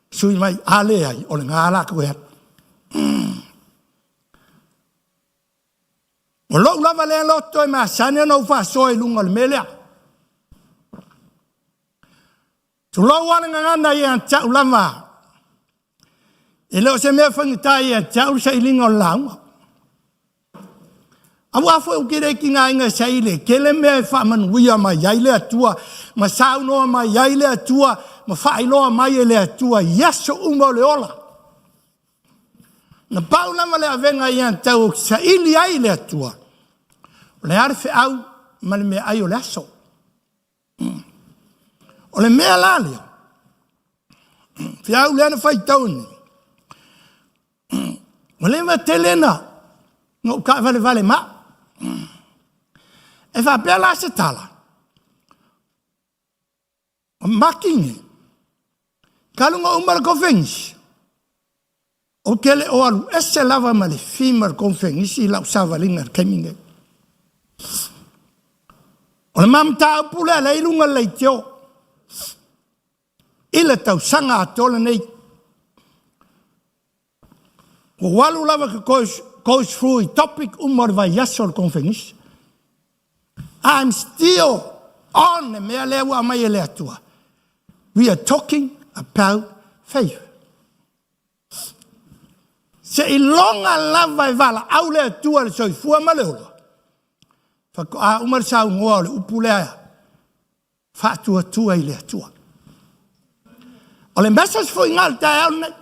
sui mai, a leai, o lena la toe atu. O lou lava lea loto e masani ona ou faasoa i luga o le mea lea. Tulou lava le gagana ia te au lava. E le o se mea faigata ia te au le sailiga o le lauga. Aua foi ou te le tigaina e saili e tele mea e faamanuia mai ai le Atua ma saunoa mai ai le Atua ma faailoa mai e le Atua i aso uma o le ola. Na pau lava le avega ia te au ou te saili ai le Atua, o le a le feau ma le meaai o le aso. O le mea la lea, feau lea na faitau nei, ua leva tele na ou taavalevale ma au. E faapea la se tala, o maki nei, talu ona uma le kofenisi, Ou te le o alu ese lava ma le fi ma le konfenisi i lau savaliga i le taimi nei. O le ma mataupu lea lea i luga le leitio i le tausaga atoa lenei. Ua alu lava ke goes through i topic uma o le vaiaso o le konfenisi. I'm still on le mea lea ua aumai e le Atua. We are talking about faith. Seiloga lava e valaau le Atua i le soifua ma le ola, faatoa uma le saunoa o le upu lea faatuatua i le Atua. O le message foi ngā le taeao lenei.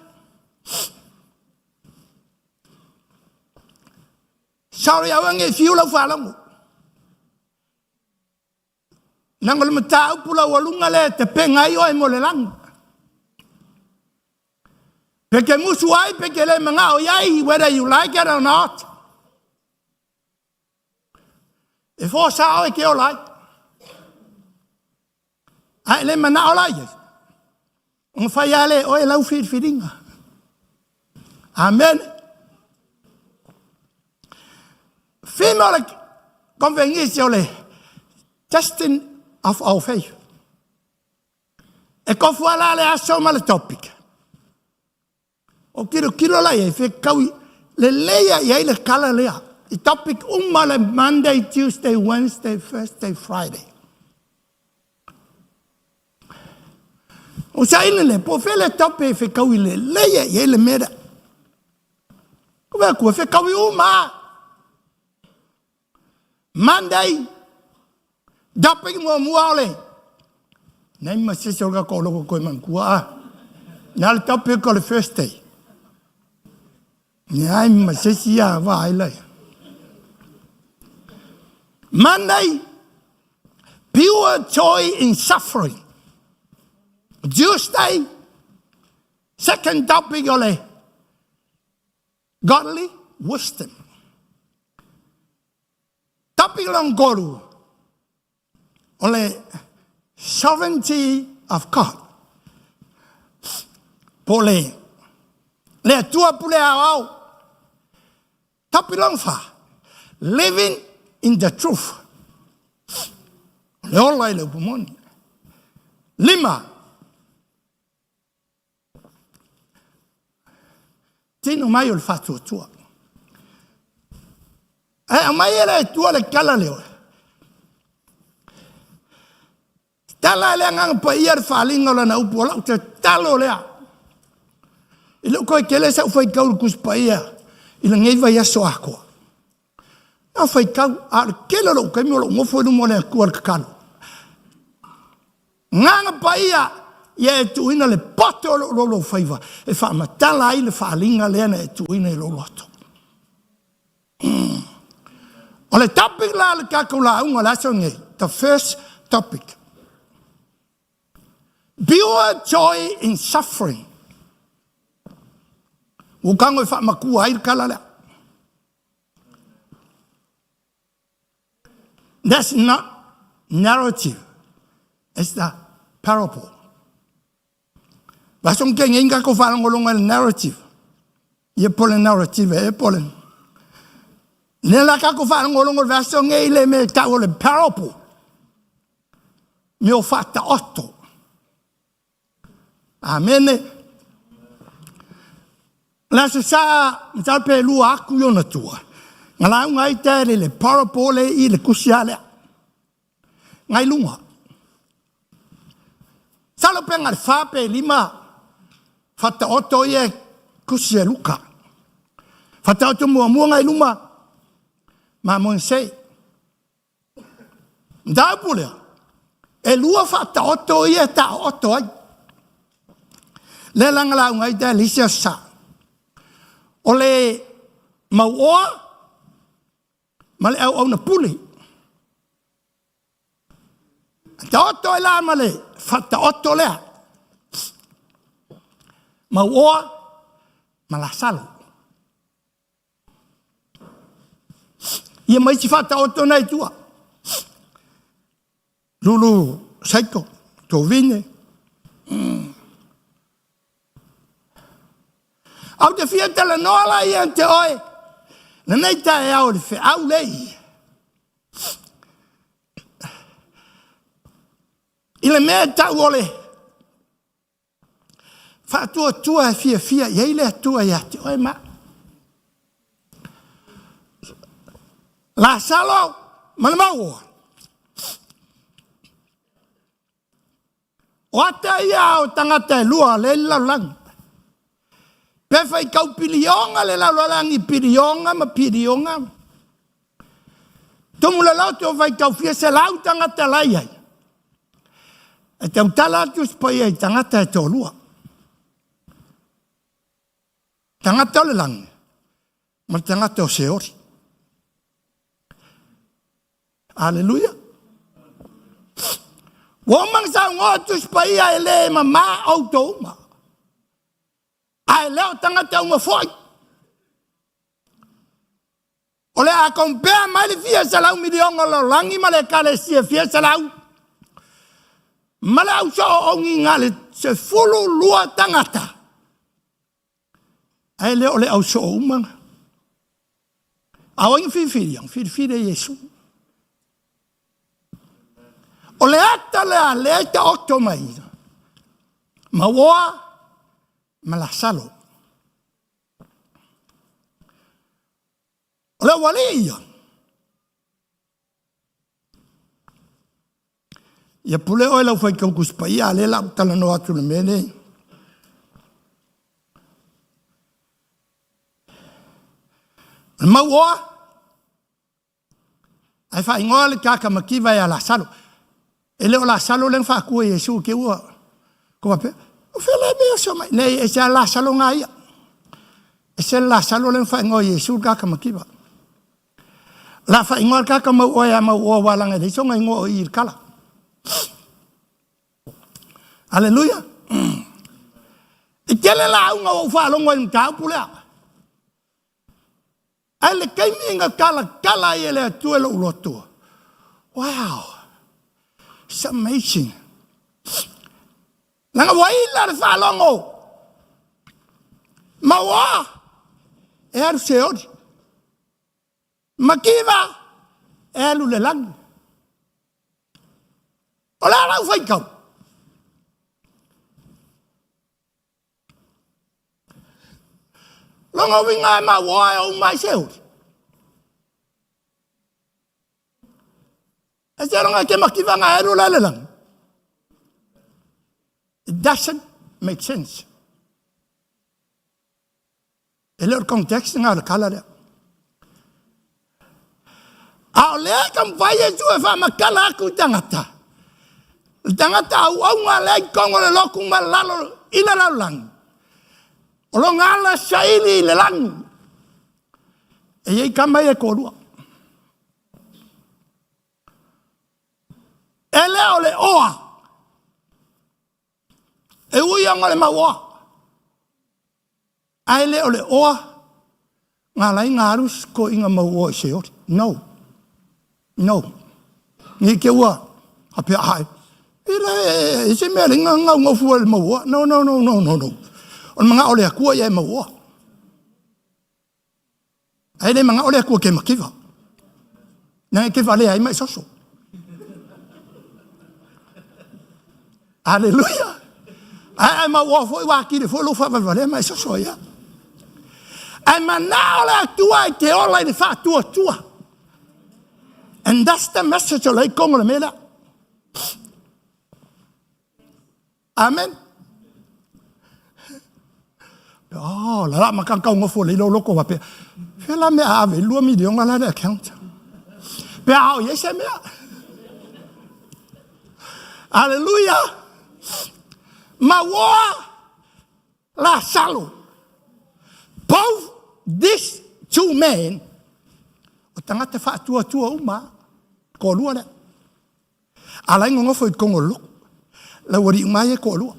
Sorry, aua ne i fiu lau faalogo. Leaga o le mataupu laualuga lea e tapena ai oe mo le lagi. Pe te musu ai, pe te le manao i ai, whether you like it or not. E fōsā oe ke ola ai. A e le manao la i ai. Ona fai lava lea e oe lau filifiliga. Amen. Theme o le konfenisi o le testing of our faith. E kofu ala le aso ma le topic. O tilotilo la i ai, fetaui lelei i ai le tala lea. I topic uma le Monday, Tuesday, Wednesday, Thursday, Friday. O saili le, po o fea le topic e fetaui lelei i ai le mea lea. Ko mea kua fetaui uma. Monday, topic muamua o le nei ma se o le tatou loko koe manatua a. Na le topic o le first day. Nei ma se isi a vaai lai. Monday, pure joy in suffering. Tuesday, second topic o le godly wisdom. Topic lona tolu, o le sovereignty of God. Po o le le Atua pule aoao. Topic lona fa, living in the truth. O le ola i le upu moni. Lima, Tino mai o le faatuatua. Ae aumai e le Atua le tala lea. Tala e le Agaga Paia le faaaliga o lana upu, o lau tatalo lea. I lou toe tele sau faitau i le Tusi Paia i lenei vaiaso atoa. Na faitau, a o le tele o lou taimi o lou nofo i luma o le Atua i le tatalo. Agaga Paia, ia e tuuina le poto o lou loulou faiva e faamatala ai le faaaliga lea na e tuuina i lou loto. O le topic la le tatou lauga o le aso nei, the first topic. Pure joy in suffering. Ua tago e faamatua ai le tala lea. That's not narrative. It's the parable. Vaso ke ngai ka ko whalongolonga le narrative. Ia po le narrative e po le. Ne la ka ko whalongolonga le vaso ngai le me tau o le parable. Me o whata oto. Amene. Le aso sa masalo pe lua aku i ona tua. Nga lauga ai te le parable le i le kusi a lea. Ngai lunga. Salo pe nga le fa pe lima whataoto ia kusi e Luka. Whataoto muamua ngai luma ma Moise. Mataupu lea, e lua faataoto ia e taooto ai. Lea la nga lauga ai te lisi aso sa. O le mauoa ma le auauna pule. Taoto ai la ma le faataoto lea. Mauoa ma Lasalo. Ia ma isi faataoto nai tua. Lulu Saito, Tovine. Au te fia talanoa la ia te oe. Lenei taeao i le feau lei. I le mea e tau o le faatuatua e fiafia i ai le Atua ia te oe ma au. Lasalo ma le mauoa. O ata ia o tagata e lua le lalolagi. Pe faitau pilioga le lalolagi, pilioga ma pilioga. Tumu le loto o faitau fia selau tagata lai ai. E tautala atu si paia i tagata e toalua. Tagata o le lagi ma le tagata o Seoli. Aleluia. Ua uma ona saunoa Tusi Paia e le mamā outou uma. A e le o tagata uma foi. O le a compare mai le fia selau miliona o lalolagi ma le ekalesia fia selau ma le au sooogiga le 12 tagata. Ae le o le au soo uma. A o ai na filifilia? Na filifili e Iesu. O le ata lea lea e taoto mai. Mauoa ma Lasalo. O le aualii ia. Ia pule oe lau faitau Tusi Paia, a lea la ou talanoa atu le mea lenei. O le mauoa, ae faaigoa le kaka mativa ia Lasalo. E le o Lasalo lea na faatua e Iesu ke ua ko faapea, o fea la mea oso mai. Nei, e se a Lasalo ngā ia. E se Lasalo lea na faaigoa e Iesu le kaka mativa. La faaigoa le kaka mau oe a mau oa walanga e leai soga ingoa o i i le kala. Aleluia. I tele lauga ua ou faalogo ai i le mataupu lea. Ae le taimi na talatala ai e le Atua i lou loto. Wow! It's amazing. Leaga ua ila le faalogo. Ma ua e alu seoli. Mativa e alu le lagi. O le a lau faitau? Lona uiga e mauoa e ou mai seuli. E te ronga ke makiva ngā eru la le lagi. It doesn't make sense. E le o le context ngā o le kala lea. A o lea ka mawhai e tu e whamakala aku i tangata. Le tangata au au ngā lea i kongo le loku ma lalo i le lalolagi. O lo ngā la saili i le lagi. E iei kama ia e kōlua. E le o le oa. E ui anga le mau oa. Ae le o le oa ngā lai ngā aru ko inga mau oa i Seoli. No. No. Ni ke ua a pea hae. I le e se mea le ngā ngau ngau fua le mau oa. No, no, no, no, no, no. O le manga o le akua ia e mau oa. Ae le manga o le akua ke makiva. Nanga ke wale ai mai soso. Aleluia. Ae ai mau oa foi wā kire foi lo whawawale mai soso ia. Ae manao le Atua i te ola i le whaatuatua. And that's the message o lei kongo le mea. Amen. Oh, la la makang kau ngofo le lo loko wa pe. Fe la me ave lua milionga la le account. Pe ao ye se mea. Hallelujah. Mawoa la salo. Both these two men o tangata faatuatua uma ko lua le. A lai nonofo i totonu o le lotu. Lau alii uma ai e toalua.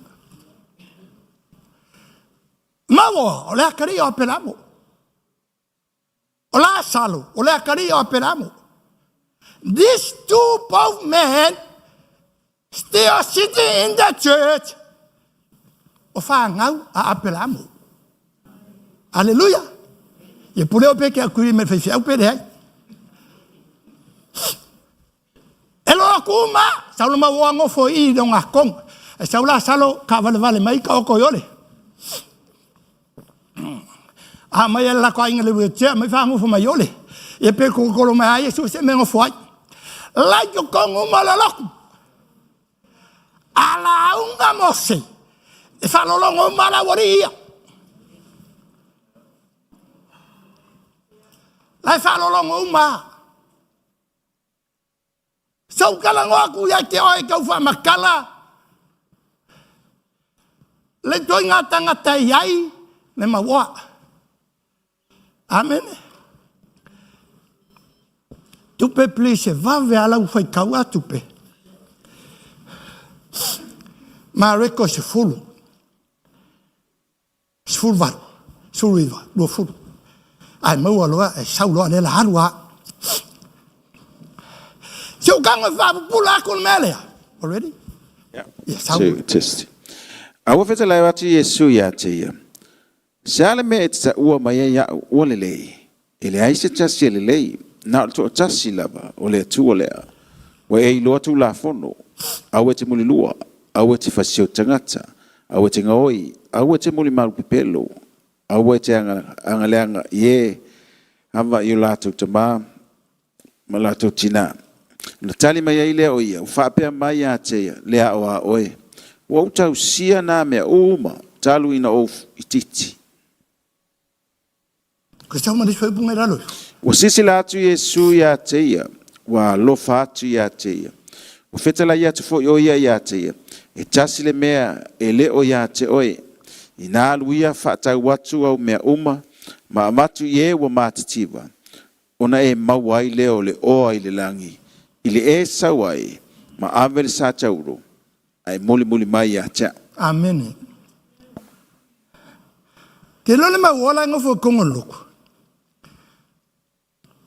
Maua, o le atalii o Aperamo. O Lasalo, o le atalii o Aperamo. These two both men still sitting in the church o whāngau a Aperamo. Aleluia. Ia pule o pe ke aku i me whaiwhiau pere ai. E loa ku ma, Sau le mau oa gofo i i le ogatotonu. Ae sau la salo taavalevale mai taoto i ole. A mai le latou aiga i le wheelchair mai faagofo mai ole. Ia pe tolotolo mai a ia sue se mea gofo ai. La i totonu uma o le lotu. A lauga Mose, e faalologo uma le aualii ia. La e faalologo uma. Sou talanoa atu ia te oe tau faamatala le ituaiga tagata e i ai le mauoa. Amene. Tupe please e vave a lau faitau a tupe. Mareko 10. 18, 19, 20. Ae maua loa, e sau loa lea la alu a. Se o tago e faapupula atu le mea lea. Already? Yeah. Ia sau. Two, test. A ua fetalai atu Iesu ia te ia, Se a le mea e te taua mai ai au ua lelei? E leai se tasi e lelei, na o le toatasi lava, o le Atua lea. Ua e iloa Tulafono, aua e te mulilua, aua e te fasio tagata, aua e te gaoi, aua e te mulimalu pepelo, aua e te agaleaga i e ava i o latou tama ma latou tina. Ona tali mai ai lea o ia, Ua faapea mai ia te ia, le ao a oe, ua ou tausia nā mea uma talu ina ou itiiti. Ua silasila atu Iesu ia te ia, ua alofa atu ia te ia. Ua fetalai atu foi o ia ia te ia, E tasi le mea e le o ia te oe, ina alu ia faatau atu au mea uma, ma avatu i e ua matitiva, ona e maua ai lea o le oa i le lagi, i le e sau ai, ma ave le satauro, ae mulimuli mai ia te au. Amene. Te iloa le mau ola e nofo i totonu o le lotu.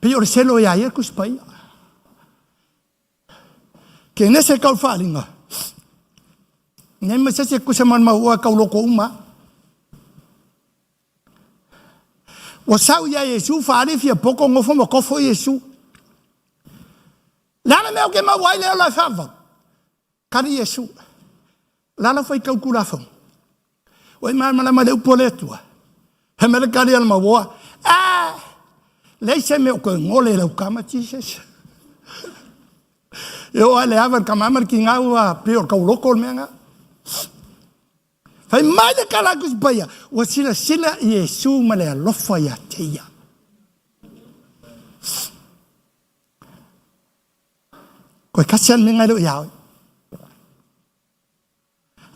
Pei o le selo ia ia le Tusi Paia. Kenese kau faaaliga. Nei ma se se kusa ma le mau oa kau loko uma. Ua sau ia Iesu faali fia poko ngofo ma kofo Iesu. Le a le mea o ke maua ai le ola e faavavau? Kali Iesu. La la fai kau tulafono. Ua i malamalama le upu a le Atua. He mea le kali a le mauoa. Ah! Leai se mea o koe ngole i lau kama, Jesus. E oo lava i le ava i le tama ma le tiga ua pei o le tauloko le mea lena. Fai mai le tala a Tusi Paia, ua silasila Iesu ma le alofa ia te ia. Koe kasi a le mea ngai leo ia oe.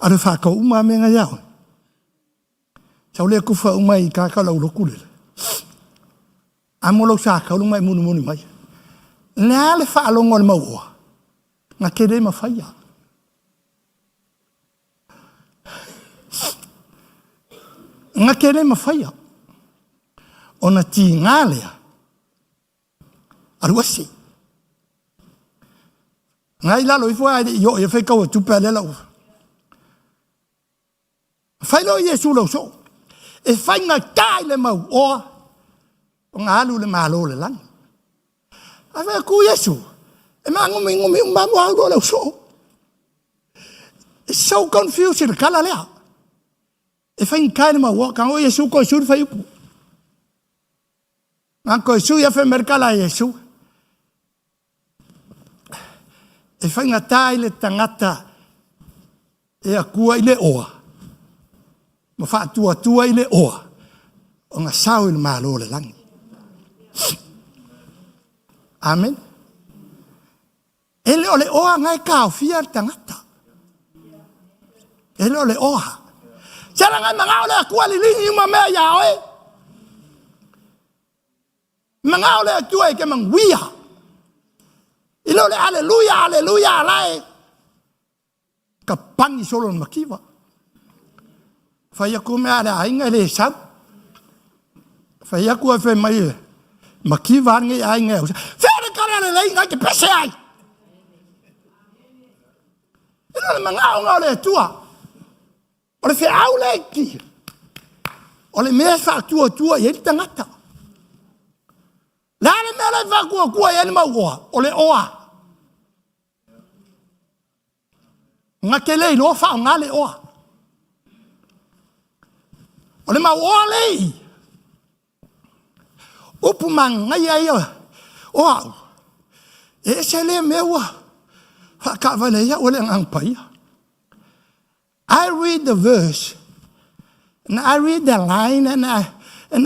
A le whakau uma mea ngai ia oe. Sau lea kufa uma i kākau lau loku lele. A mo lau sa kau mai munumunu mai. Le a le whaalongo le mauoa. Nga te le mawhaia. Nga te le mawhaia. Ona tīngā lea. Alu ese. Ngai lalo ifo ai le i o ia whai kaua tupe a lela ufa. Fai loa Iesu lau soo. E fai ngai tai le mau oa o ngā alu le malo le lani. A fai aku Iesu, e maa ngumi ngumi uma mo au lau soo. It's so confused le kala lea. E fai ngai le mau oa, ka ngo Iesu ko Iesu fai upu. Nga ko Iesu ia fai merkala Iesu. E faigata ai le tagata e akua i le oa ma faatuatua i le oa ona sao i le Malo o le lagi. Amen. E le o le oa nga e taofia le tagata. E le o le oa. Se ala ngai mangao le Atua liligi uma mea ia oe. Mangao le Atua e ke manuia. I le o le aleluia, aleluia, alae. Ka pani solo na makiwa. Fai aku mea le aiga e le sau. Fai aku ai fai mai e makiwa ange aiga e au. Fea le kare le lei ngai te pese ai. I le o le mangao ngao le Atua. O le feau lea i ki. O le mea e faatuatua i ai le tagata. Le a le mea la e faatuatua i ai le mauoa? O le oa. Ga te le iloa faaaoga le oa. O le mau oa le i. Upu manaia ia o au. E ese lea mea ua faakaavale ai au e le Agaga Paia. I read the verse and I read the line and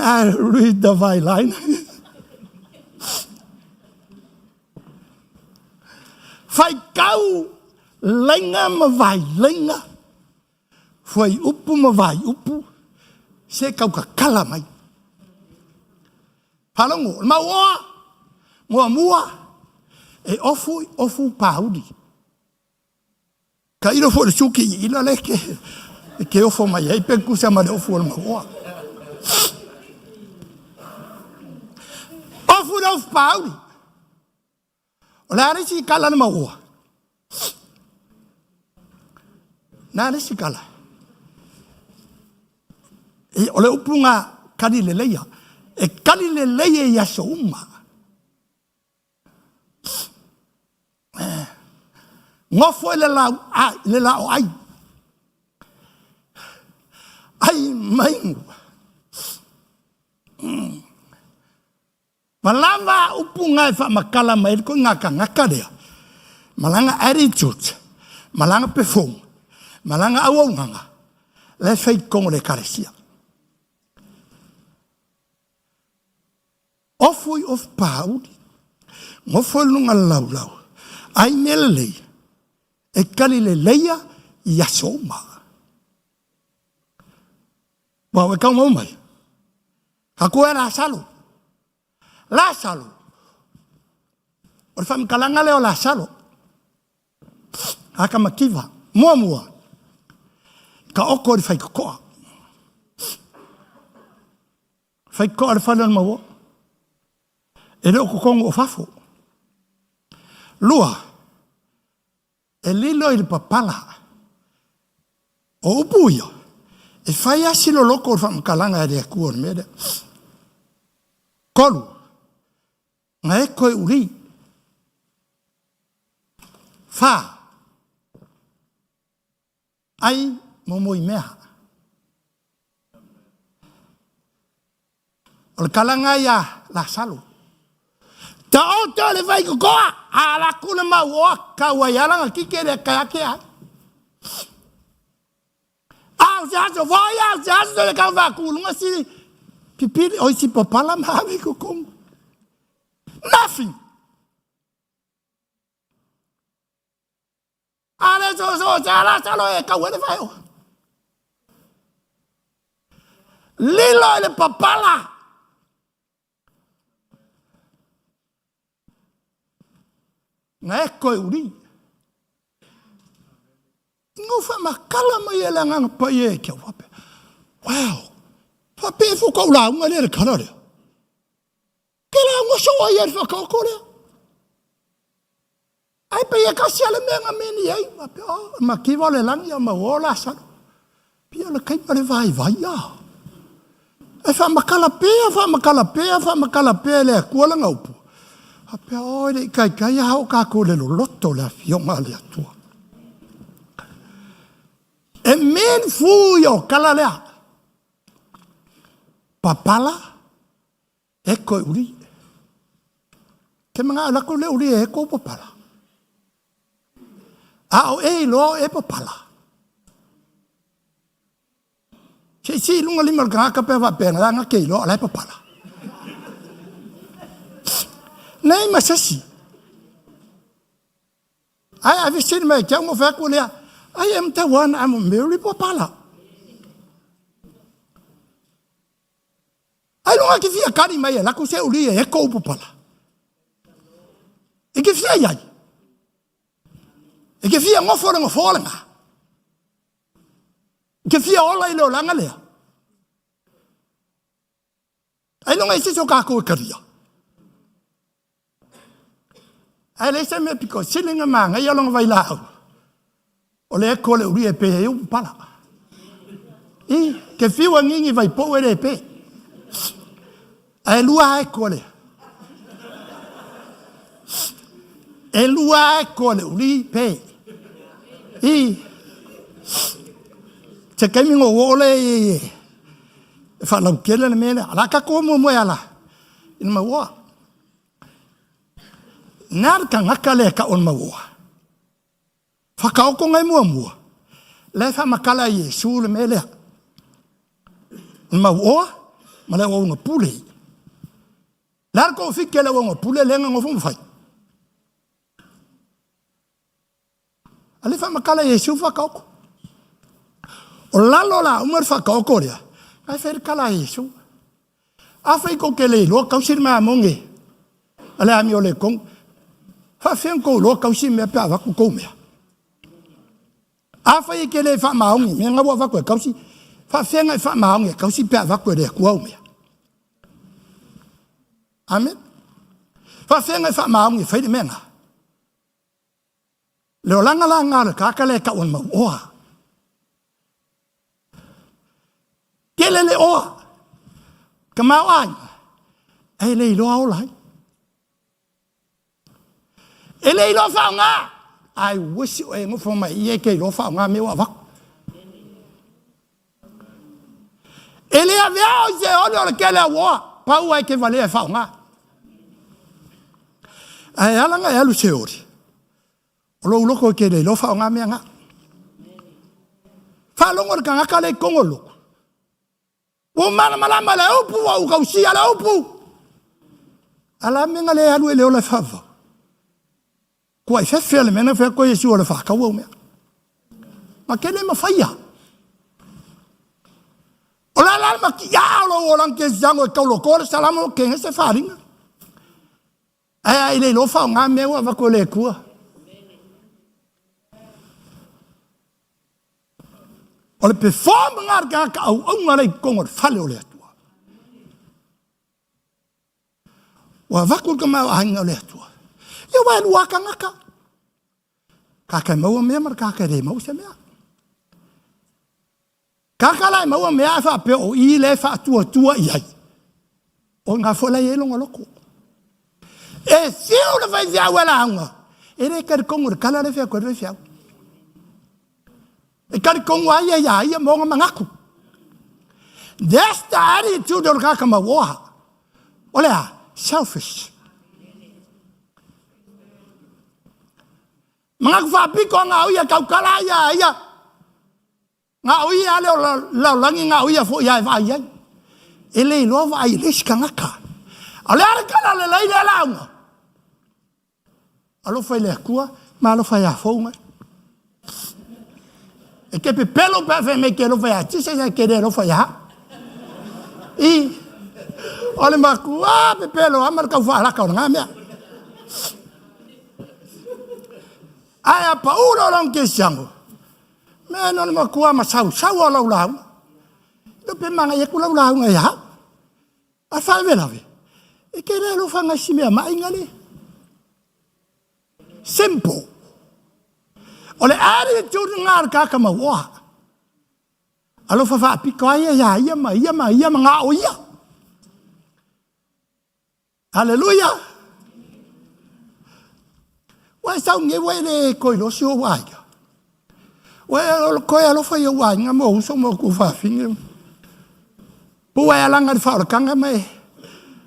I read the line. Faitau laina ma vailaina, fuaiupu ma vaiupu, se tautatala mai. Faalogo, o le mauoa, muamua, e ofu i ofu pauli. Tailo foi le suki i ila le ke, e ke ofo mai ai pe kusa ma le ofu o le mauoa. Ofu le ofu pauli. O le a le isi kala le mauoa? Na le isi kala. E, o le upu ga kali leleia. E kali leleia i aso uma. Gofo i le lau ai, le lao ai. Ai maigu. Ma lava upu nga e faamatala mai ai le tagata lea, ma lana attitude, ma lana perform, ma lana auaunaga, la e fai i totonu o le Ekalesia. Ofu i ofu pāuli, gofo i luga o le laulau, ai mea lelei, e kali leleia i aso uma. Ua e kaumau mai. Ka koe Lasalo. Lasalo. O le faamatalaga lea o Lasalo. Aka mativa. Muamua. Ka oko i le faitotoa. Faitotoa le fale o le maua. E le o totonu o fafo. Lua. E lilo i le papala. O upu ia, e fai lava si loloto o le faamatalaga e le Atua o le mea lea. Tolu, na e toe uli. Fa, ai momoi mea. O le kalaga ia Lasalo. Taoto le vaikokoa, a ala atu le mauoa, kau ai ala na kike le kai ake ai. A o se aso foi, a o se aso le kau vakulunga si pipili, oi si papala ma ave kokongo. Nothing. A le so so se ala salo e kau ele vai o. Lilo i le papala. Na e koe uri. Ngufa makala mai e le agaga paia e kia wape. Wow. Fape e fuka ula unga le le kala lea. Ke la unga so ai e whakaoko lea. Ai pei e kasi ale mea nga meni ai. Ma pe o, ma kiwa le langi o mau o la salo. Pia le kai pare vai vai a. E wha makala pea, wha makala pea, wha makala pea le akua la ngaupu. A pea o le kai kai a o ka ko le loloto le afionga le atua. E men fu i o kala lea. Papala, E koe uri. Ke manga ala ko le uri e ko papala. A o e iloa o e papala. Se si lunga lima le kaka pe wa pe nga ke iloa ala e papala. Nei ma sasi. Ai a vesi mai kia mo fa ko lea. I am the one I'm Mary papala. Ai longa ki fia kari mai e lako se uri e eko upapala. E ke fia iai. E ke fia ngofo le ngofo le nga. E ke fia ola i le olanga lea. Ai longa i se so kākou e karia. Ae leai se mea piko sili na manaia lona vailaau o le eko o le uli e pe ai upu pala. I, ke fiu a ngingi vai pou e le pe. Ae lua eko le. E lua eko le uli pe. I se taimi ona ou oo lea i ai e faalautele le mea lea. O le a tatou o muamua e ala i le mauoa. Na le tagata lea e tau o le mauoa. Whakaokonga e muamua, la e whaamatala e Iesu le mea lea. Le mauoa ma le auauna pule. Le a le toafiti a le auauna pule lea na nofo ma fai? A le faamatala Iesu whakaoko. O lalo la uma le whakaoko lea, na e whai le kala a Iesu. A fai kou te le iloa kausi le mamoge a le amio le kong. Faafefea ona tou iloa kausi mea pe a avatu tou mea? A fai e te le faamaoni mea na ua avatu e kausi, faafefea ona e faamaoni e kausi pe a avatu e le Atua au mea? Amen. Faafefea ona e faamaoni e fai le mea na? Le olaga la na o le tagata lea e tau o le mauoa. Tele le oa, tamaoaiga, ae le iloa ola ai. E le iloa faaaoga. I wish o e nofo mai i e ke iloa faaaoga mea ua avatu. E le aveao i se ole o le kele auoa, pau ai ke valea e faaaoga. Ae ala na e alu se oli, o lou loko e ke le iloa faaaoga mea na. Faalogo le tagata le i totonu o le lotu. Ua malamalama le upu, ua ou tausia le upu. A la mea na le alu e le ola e faavavau. Kuai fefe le mea na fai atu ai Iesu o le faataua au mea. Ma ke le mafaia. O la la ma ki a o lo o lang ke zango e kaulo ko le salamo ke ngese faringa. Ae a i le iloa faaaoga mea ua avatu e le Atua. O le perform nga le tagata auauna lea i totonu o le fale o le Atua. Ua avatu le tamaoaiga o le Atua. Ia ua e lua tagata. Kaka e maua mea ma le kaka e le maua se mea. Kaka la e maua mea ae faapea o i le faatuatua i ai. O ngā foi la i ai longa loko. E fiu le faifeau e lauga. E le talitongo le kala le fea koe le faifeau. E talitongo ai ia ia ia mo ngā mangaku. That's the attitude o le kaka mauoa. O le a, selfish. Mangaku whapiko ngā uia kaukala ia ia. Ngā o ia ale o lalolagi ngā o ia foi ia e vaai ai. E le iloa vaai i le isi tagata. A o le a le tala le lai lea lauga? Alofa i le Atua ma alofa ia fou mai. E te pepelo pe a fai mai ke alofa ia Jesus ae ke le alofa ia hau. I, o le makua pepelo ama le kau whaalaka o le ngā mea. Ae a paura o long ke siango, Me no le makua ma sausau o lau lauga. No pe magai aku lau lauga ia hau. A faalavelave, e ke le alofa ngai si mea maʻiga le. Simple. O le attitude ngā le kaka mauoa. Alofa faapiko ai ia ia ma ia ma ia ma ngā o ia. Haleluia! Ua e sau nei ua e le koe iloa si ou aiga. Ua e koe alofa i ou aiga ma ou uso ma ou tuafafine. Po ua e alaga i le faaolataga ma e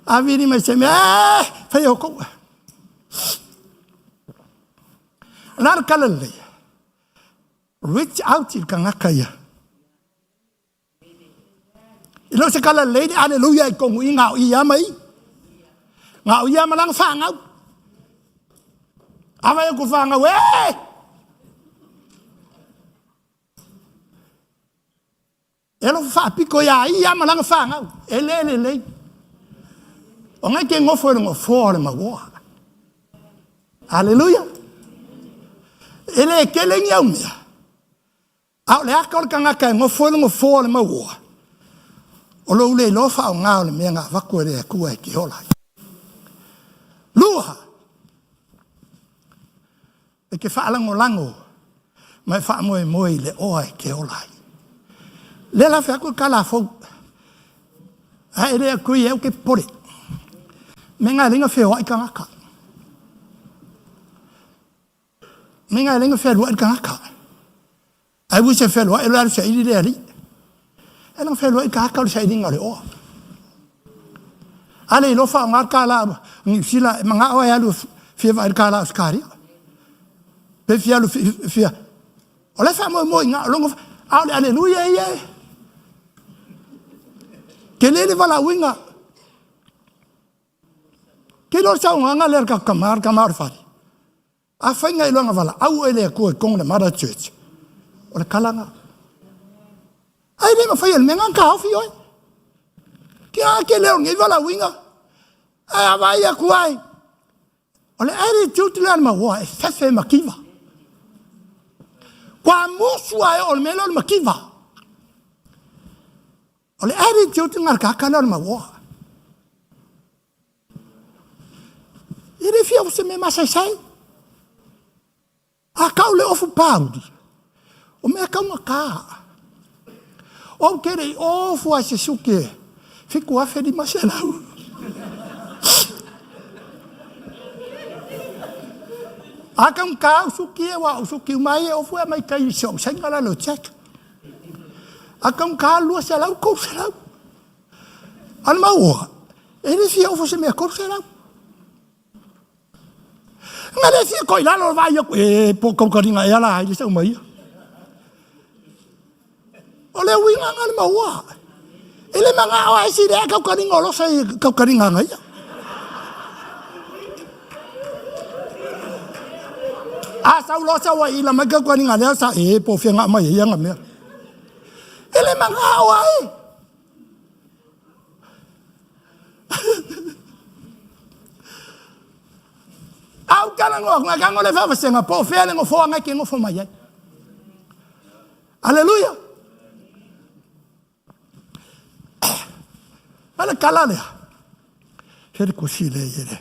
avili mai se mea, e fai outou. O le a le tala lelei? Reach out i le tagata ia. I leo se kala lelei le aleluia i tonu i ngā o ia ma i. Ngā o ia ma langa whāngau. Awa e ku whāngau, e! E alofa whaapiko ia ia ma langa whāngau. E le lelei. O ngai ke ngofo e le ngofoa o le mauoa. Aleluia. E le kele ngi au mea. A o le aka o le tagata e nofo ai le nofoa o le mauoa, o lou le iloa faaaoga o le mea na avatu e le Atua e te ola ai. Lua, e te faalagolago ma e faamoemoe i le oa e te ola ai. Lea la fai atu le tala fou, a e le atu i au ke popole. Me ngā lenga feoai tagata. Me ngā lenga fealuai le tagata. Ai ui se feloai o le alu saili le alii. E lang feloai ka aka o le sailiga o le oa. A le iloa faaaoga le kālā Niu Sila e manao e alu fia vaai le kālā Ausetalia. Pe fia alu fia O le faamoemoe i gao logo a o le aleluia ia e. Tele le valaauina. Ke iloa le saunoaga lea a le tatou tama, le tama o le fale. Afai na iloa na valaau e le Atua i totonu o le Mother Church, o le tala na. Ai le mafai e le mea na taofi oe. Ke a ke leo nei valaauina. Ai a vai atu ai. O le attitude lea a le mauoa e fefe mativa. Kua musu ai o le mea lea o le mativa. O le attitude na le kaka lea o le mauoa. E le fia o se mea masaisai. A kau le ofu pāuli, o mea kaugata. Ou te le i ofu ai se suki e 7,500. A kaugata au suki e wa au suki uma ai e ofu e mai kai se o sainga la lo check. A kaugata 200, 300. A le mauoa, e le fia ofu se mea 300. Nga le fia koi lalo vai aku e po kau karinga e ala ai le sau mai. O le uiga nga le maua. E le manga o ai si le kau karinga o losa i kau karinga nga ia. A sau losa wa ila mai kau karinga lea sa e po fia nga mai ia nga mea. E le manga o ai. Au tala ngoa nga kango le faavasenga po o fea le gofoa ngai ke gofo mai ai. Aleluia. Ma le kala lea. Fea le kusi le i le.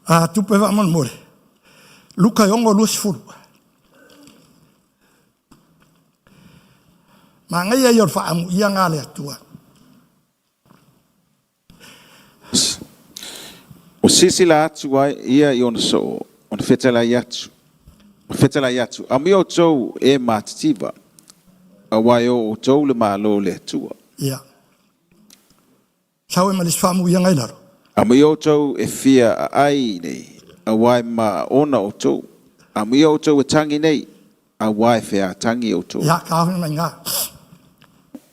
A tupe faamolemole. Luka e 6:20. Manaia ia o le faaamuiaga a le Atua. Ua silasila atu ai ia i ona soo, ona fetalai atu, fetalai atu, Amuia outou e matitiva, aua e o outou le Malo o le Atua. Ia. Sau e ma le isi faaamuiaga i lalo. Amuia outou e fia aai nei, aua e maona outou. Amuia outou e tangi nei, aua e featangi outou. Ia, ka mai ngā.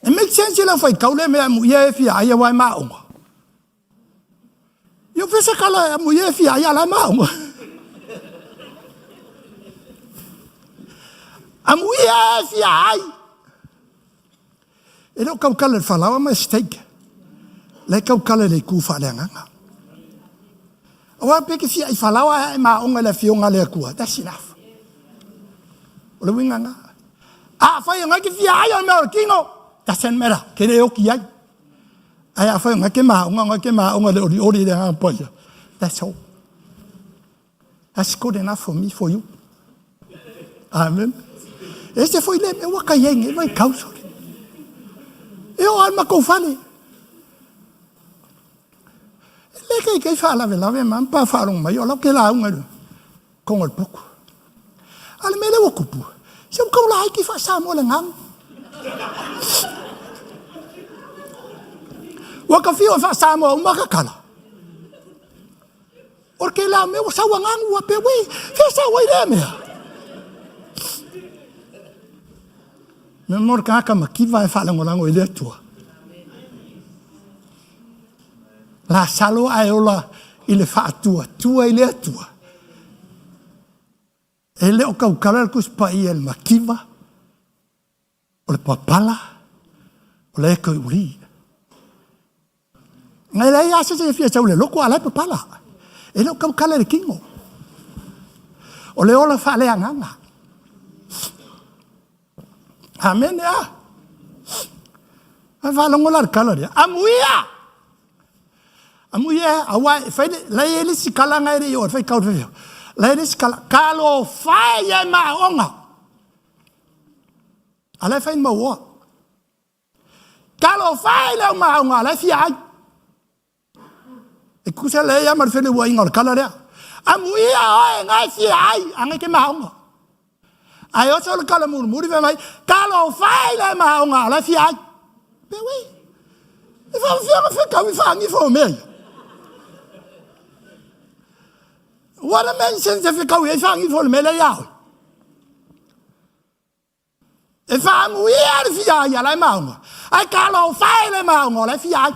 E make sense i lau faitau le mea amuia e fia ai aua e maonga. Io fesa kala amuia e fia ai ala e maonga. Amuia e fia ai. E le o kaukala i le falaoa ma le steak. La e kaukala i le itu faaleagaga. Aua pe ke fia ai falaoa ae maonga i le afioga a le Atua. That's enough. O le uiga na. Afai e ngai ke fia ai o le mea o le kino, doesn't matter, ke le oki ai. Ae afai o ngai ke maonga, ngai ke maonga le olioli le agaga paia. That's all. That's good enough for me, for you. Amen. E se foi le mea ua kai ai nei vai kauso. E o ai makou fale. Le kei kei faalavelave ma pa faalogo mai o lau ke lauga i kongo le poku. A le mea lea ua kupu, se ua kau laiti faa-Samoa le gamu. Ua ka fiu e faa-Samoa uma ka kala. O ke la mea ua sau agaga ua pe ue, fea sau ai lea mea. Mea mo le tagata mativa e faalagolago i le Atua. Lasalo ae ola i le faatuatua i le Atua. E le o tautala le Tusi Paia i le mativa, o le papala, o le eko i uli. Ngai leai lava se isi e fia sau i le lotu a o la e papala. E le o tautala i le tino. O le ola faaleagaga. Amene a. Ai faalogo la le tala lea. Amuia! Amuia, aua e fai le, lai e le isi kala ngai le i o e fai kau le Lai le isi kala, talofa e ia e maaoga. A la e fai mauoa. Talofa e le au maaoga, a la e fia ai. E tutusa lelei lava ma le feleuaiga o le kala lea. Amuia oe ngai fia ai, anga ke maonga. Ai oso le kala mulimuli fai mai, talofa e le maonga o la fia ai. Pe ui. E whawhia ma whekau i whangi fo mea ia. What a mention se whekau i whangi fo le mea le iau. E whaamuia le fia ai a le maonga. Ai talofa e le maonga o la fia ai.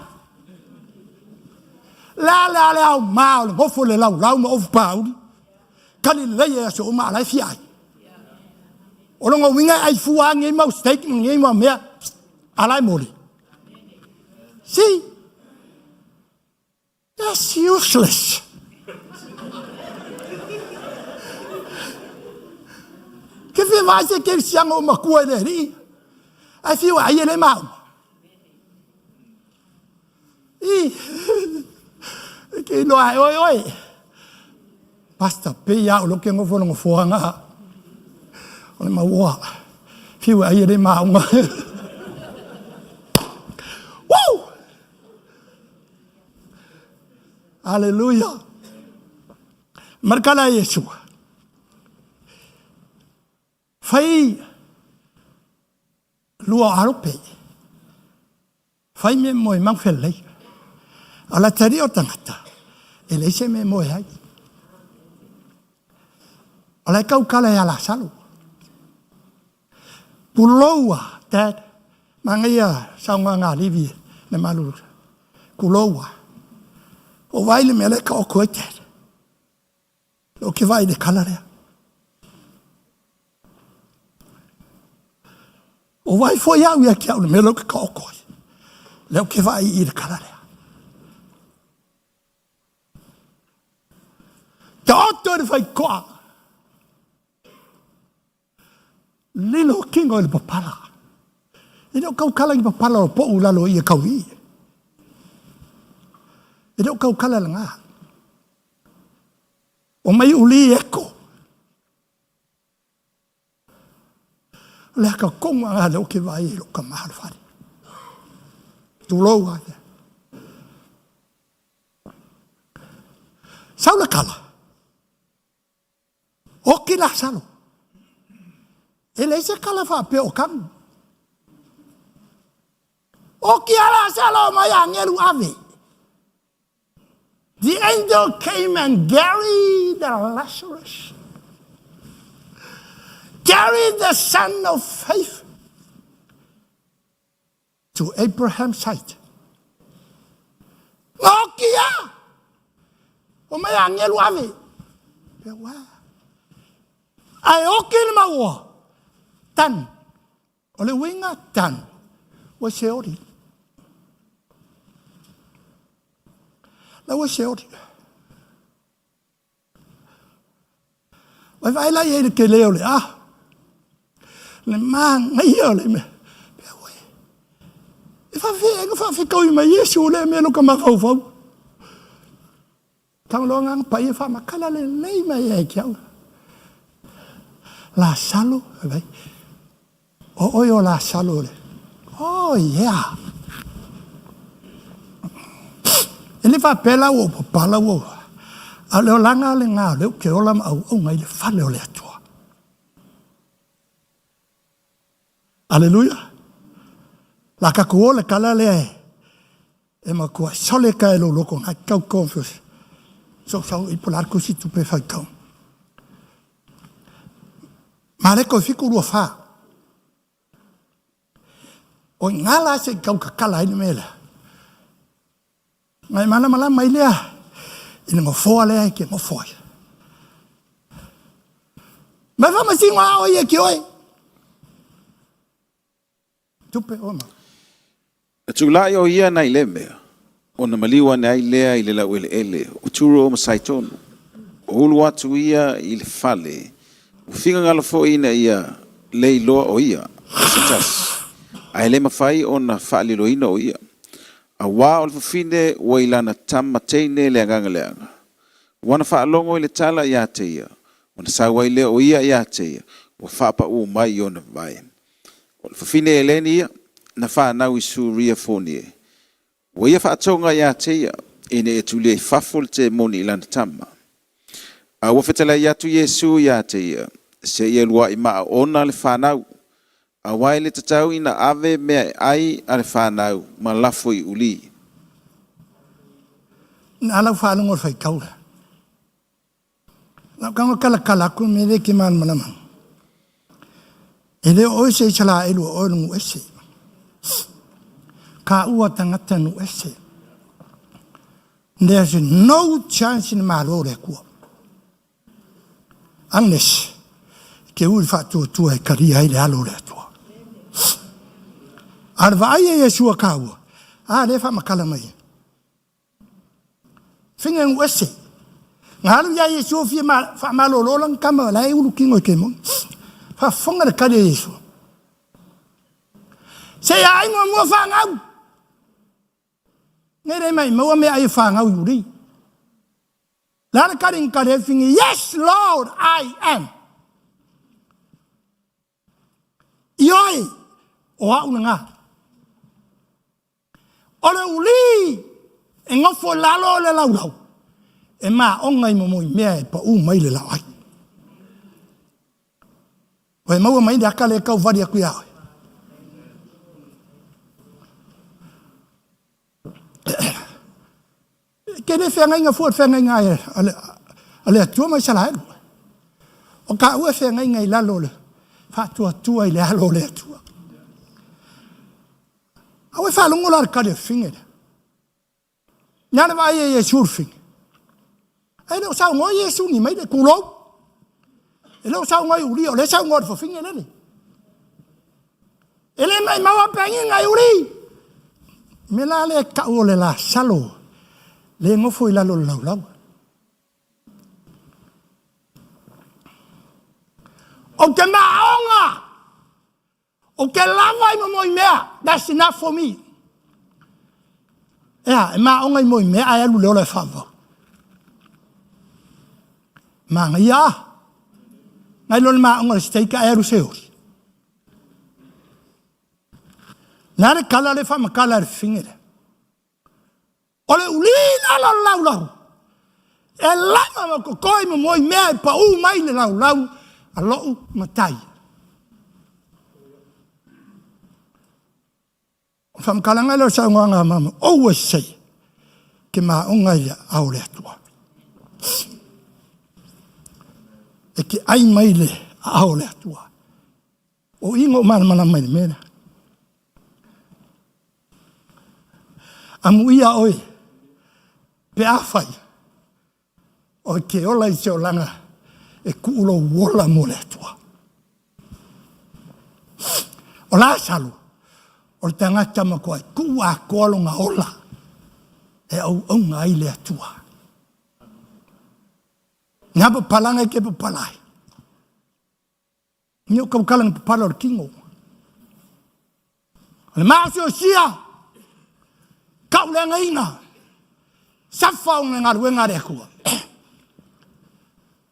La la le au mao le ngofo le lau lau ma ofu pauli. Kali lelei e aso uma a la fia ai. O longa uiga e ai fua ngei mau steak ma ngei mau mea a la e moli. See? That's useless. Ke fia vai se ke sianga o makua i le alii. Ai fiu ai e le mauma. I. Ke iloa ai oe oe. Pastor pe ia o lo ke ngofo lo ngofoanga. O le maua. Fiu ai e le mauma. Woo! Aleluia. Markala Yeshua. Fai lua alope. Fai me moe mau felei. O la tari o tangata. E leai se mea e moe ai. O la e kaukala e ala salo. Puloua, Dad, manaia saunoaga a Livi le malulu. Kuloua. O vai le mea lea e taoto ai, Dad. Lea ou te vaai i le kala lea. O vai foi au ia te au le mea lea ou te taoto ai. Lea ou te vaai i le kala lea. Taoto i le faitoa. Lilo kino i le papala. E le o kaukala i papala o poʻu lalo i e kau i. E le o kaukala le ngā. O mai uli eko. O le aka konga ngā le o ke vai e lo ka mahalo whare. Tulou a ia. Sau le kala. Oki Lasalo. E leai se kala faapea o kanu. Oki a Lasalo mai angelu ave. The angel came and carried the Lazarus. Carried the son of faith to Abraham's side. Nokia! O mai angelu ave. Pe wa. Ae oki le maua. Tanu. O le uiga tanu. Ua seoli. La ua seoli. Vaevae la i ai le tele o le a. Le manaia o le mea. Pea ue. E faafeaga faafetaui mai Iesu lea mea lo ka mafaufau. Tau loa nganga paia faamakala lelei mai ai ke au. Lasalo, vai. O oe o Lasalo le. Oh yeah. E le faapea la ua ou papala ua a o le olaga lena o lea ou te ola ma auauna i le fale o le Atua. Aleluia. La tatou o le tala lea e e matua sole ka e lou loko ngai tau confuse. So sau i pola kusi tupe faitau. Mareko 7:24. O ngā la se kau kakala ai le mea lea. Ngai malamalama ai lea i le nofoa lea e ke nofo ai. Mai whamasino a oe e ki oe. Tupe o ma. Na tulai o ia nai lea mea, ona maliu ane ai lea i le laueleele o Turo ma Saitonu. Ua ulu atu ia i le fale, ua finagalo foi ina ia le iloa o ia o se tasi, ae le mafai ona faaliloina o ia, auā o le fafine ua i lana tama teine le agaga leaga. Ua na faalogo i le tala iā te ia, ona sau ai lea o ia iā te ia, ua faapaū mai i ona vae. O le fafine Eleni ia, na fanau i Suria Fonie. Ua ia faatoga iā te ia, ina ia tulia i fafo le temoni i lana tama. A ua fetalai atu Iesu ia te ia, seia luaʻi maaona le fanau, auā e le tatau ina ave mea e ai a le fanau ma lafo i ulī. Na lau faalogo o le faitau lea. Lau tago talatala atu mea lea e te malamalama. E le o oe se Isaraelu o oe le nuu ese. Taua tagata nuu ese. There's no chance i le Malo o le Atua. Unless e te ui i le faatuatua e talia ai le alo o le Atua. A o le vaai a Iesu a taua, a lea e faamatala mai. Faiga nuu ese. Na alu ia Iesu fia faamalolo lana tama la e ulu tino i kemoni. Faafofoga le tali a Iesu. Se ia ai muamua fanau. Nei le mai maua mea ai e fanau i uli. Le a le tali na tali ai Fini, Yes, Lord, I am. Ioe, o au lena. O le ulī e nofo i lalo o le laulau, e maoga i momoi mea e paū mai le laoai. Ua e maua mai le aka lea e tau vali atu ia oe. Ke le feagaiga fua le feagaiga a le Atua ma Isaraelu. O ka ua feagaiga i lalo o le faatuatua i le alo o le Atua. A ua e faalogo la i le tali a le fafine lea. Na le vaai e Iesu le fafine. Ae le o saunoa Iesu ni mai le tulou. E le o saunoa i ulia, o lea e saunoa i le fafine lele. E le maimau a peagiga i uli. Me la le tau o le Lasalo, le nofo i lalo o le laulau. Ou te maoga Ou te lava i mo mea. That's enough for me. Ea, e maoga i moi mea ae alu le ola e faavavau. Manaia a. Nai lo le maoga le steak ae alu se ori. Na le kala le whaamakala le fafine lea. O le ulī lalo o le laulau, e lava ma kokoi ma moi mea e paū mai le laulau a loʻu matai. O le faamatalaga lea o le saunoaga a mama, always say, ke maoga i le aao o le Atua. E te ai mai le aao o le Atua. O i na ou malamalama i le mea lea. Amuia oe pe afai o te ola i se olaga e tuu lou ola mo le Atua. O Lasalo, o le tagata matua e tuu atoa lona ola e auauna ai le Atua. Ngā papalanga e ke papala ai. Ni o kaukala na papala o le kino. O le maosiosia, kau le againa, safa o le galuega a le Atua.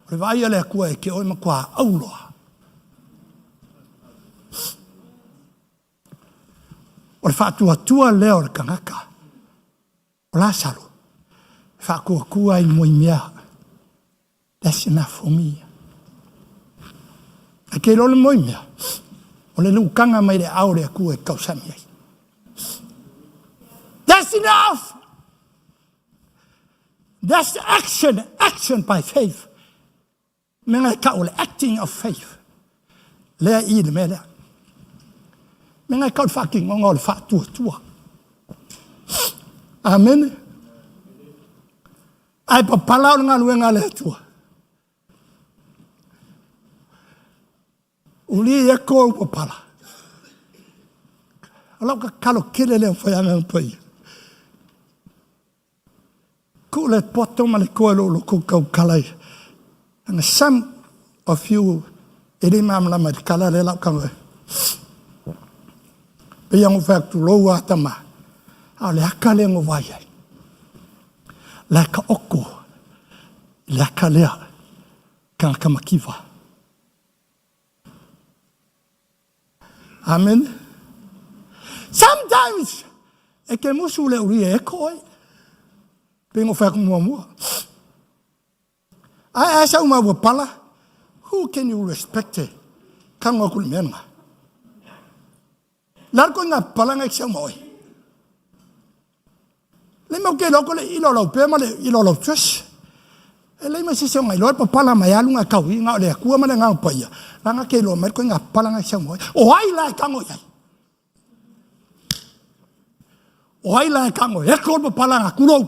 O le vaai a le Atua e ke oe matua auloa. O le faatuatua lea o le tagata, o Lasalo, e faatuatua ai mo i mea. That's enough for me. Ae ke iloa le moi mea, o le lukaga mai le aao o le Atua e tausami ai. That's enough! That's action, action by faith. Me ngai kau o le acting of faith. Lea i le mea lea. Me ngai kau le whakingonga o le whaatuatua. Amen. Ae papala o le galuega a le Atua. Uli ia ko u papala. O lau kakalo kele lea whai anga pai. Ku le poto ma le koe lo lo kou kau kala i. And some of you e le malamalama i le kala le lau kanga. Pe ia ngo whai atu lou a tama. A o le aka le ngo vai ai. Le aka oko. Le aka lea. Kanaka makiwa. Amen. Sometimes, e ke musu le uri e eko oi. Pe ngo whai atu muamua. Ae a sau ma ua pala, who can you respect e? Kango aku le mea nga. La ko nga pala nga sau ma oi. Le mau ke loko le ilo lau pe ma le ilo lau trust. E le ma se ngai loa papala mai alu nga kau nga le akua ma le nga paia. La nga ke lo mai ko nga pala nga sau ma oi. O ai la kango iai. O ai la kango e ko papala nga kulou.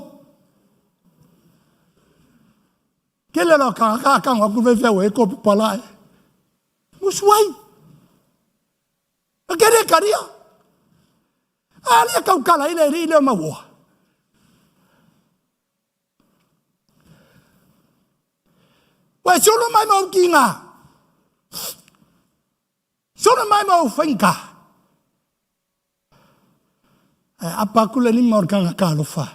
Ke le lo ka ka ka ngo ku ve fe we ko pala e. Musuai. A ke le karia. A le kau kala ile ri le maua. Wa solo mai mau kinga. Solo mai mau whenka. Ae apa aku le lima o le kangaka alofa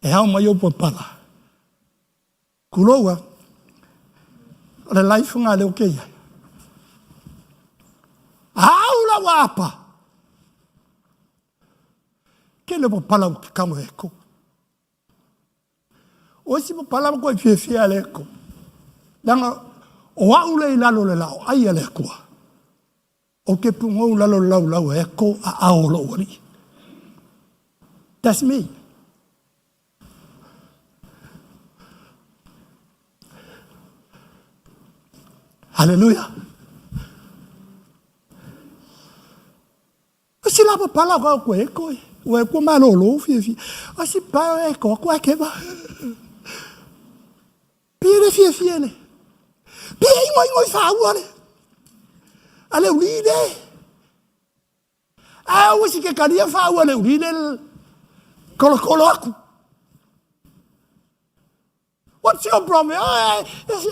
e ao mai ou papala. Kuloua, o le life nga leo ke ia. Au la ua apa. Ke le papala o ke kango e ko. O isi papala ma koe fiafia le ko. Langa o au le i lalo le lao ai a le akua. O ke pugou lalo laulau e ko a ao lou alii. That's me. Hallelujah. O si lapa pala ka koe e koe. Ua e kua malolo fia fia. O si pa e ko koe ke ba. Pia le fiafia le. Pia ingo ingo i whaua le. A le uli le. A ua si ke karia whaua le uli le. Kolo kolo aku. What's your problem? Oh, it's,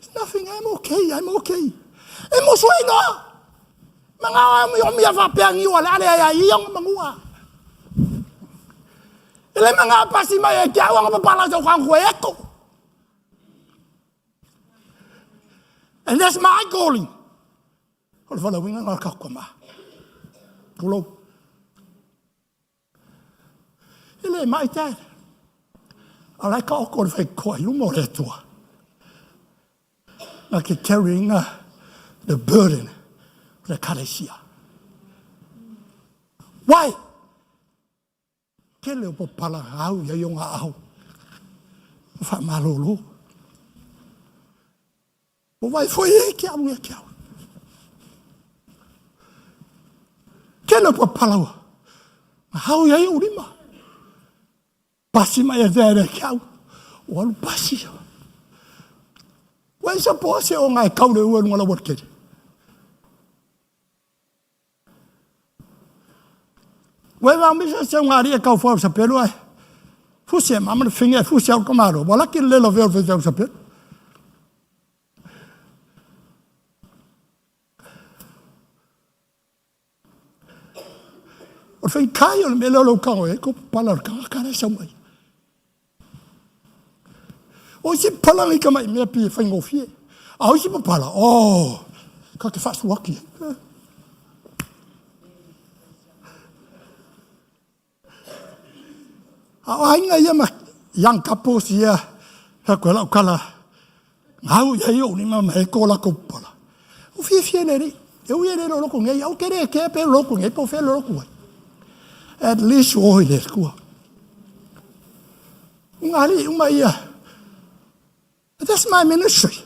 it's nothing. I'm okay. I'm okay. E moso e noa. Mga o mi mia whapea ngiwa le ale ai ai ong mangua. E le mga pasi mai e kia uanga papala so kang koe eko. And that's my calling. O le whalawinga ngā kakua ma. Tulou. E le mai te. A lai ka oko le whai koa i luma o le atua. Na ke carrying the burden o le kalesia. Why? Tele o papala au ia i o ngā au. O wha O vai foi e ke au e ke au. Tele papala Hau ia i o lima. Pasi mai e vere ke au. O alu pasi. Ua isa po se o ngai kaure ua lunga la watkere. Ua e misa se ngā ria kau whau sa pelu ai. Fusi e mama le finga e fusi au kamaro. Wala ki le lo veo veo sa pelu. O le faigkai o le mea lea o lou kago e ko pala o le kagaka lea e sau mai. O isi papala nei ka mai mea pi e faigofie. A o isi papala, oh, ka te faasuaki. A o aiga ia ma young couples ia, fai atu e lau tala, gau i ai ou lima ma e ko lakou papala. O fiafia le alii, e ui e le loloku nei, au ke le kea pe loloku nei, po o fea loloku ai. At least ua o i le Atua. O ngā alii uma ia, that's my ministry.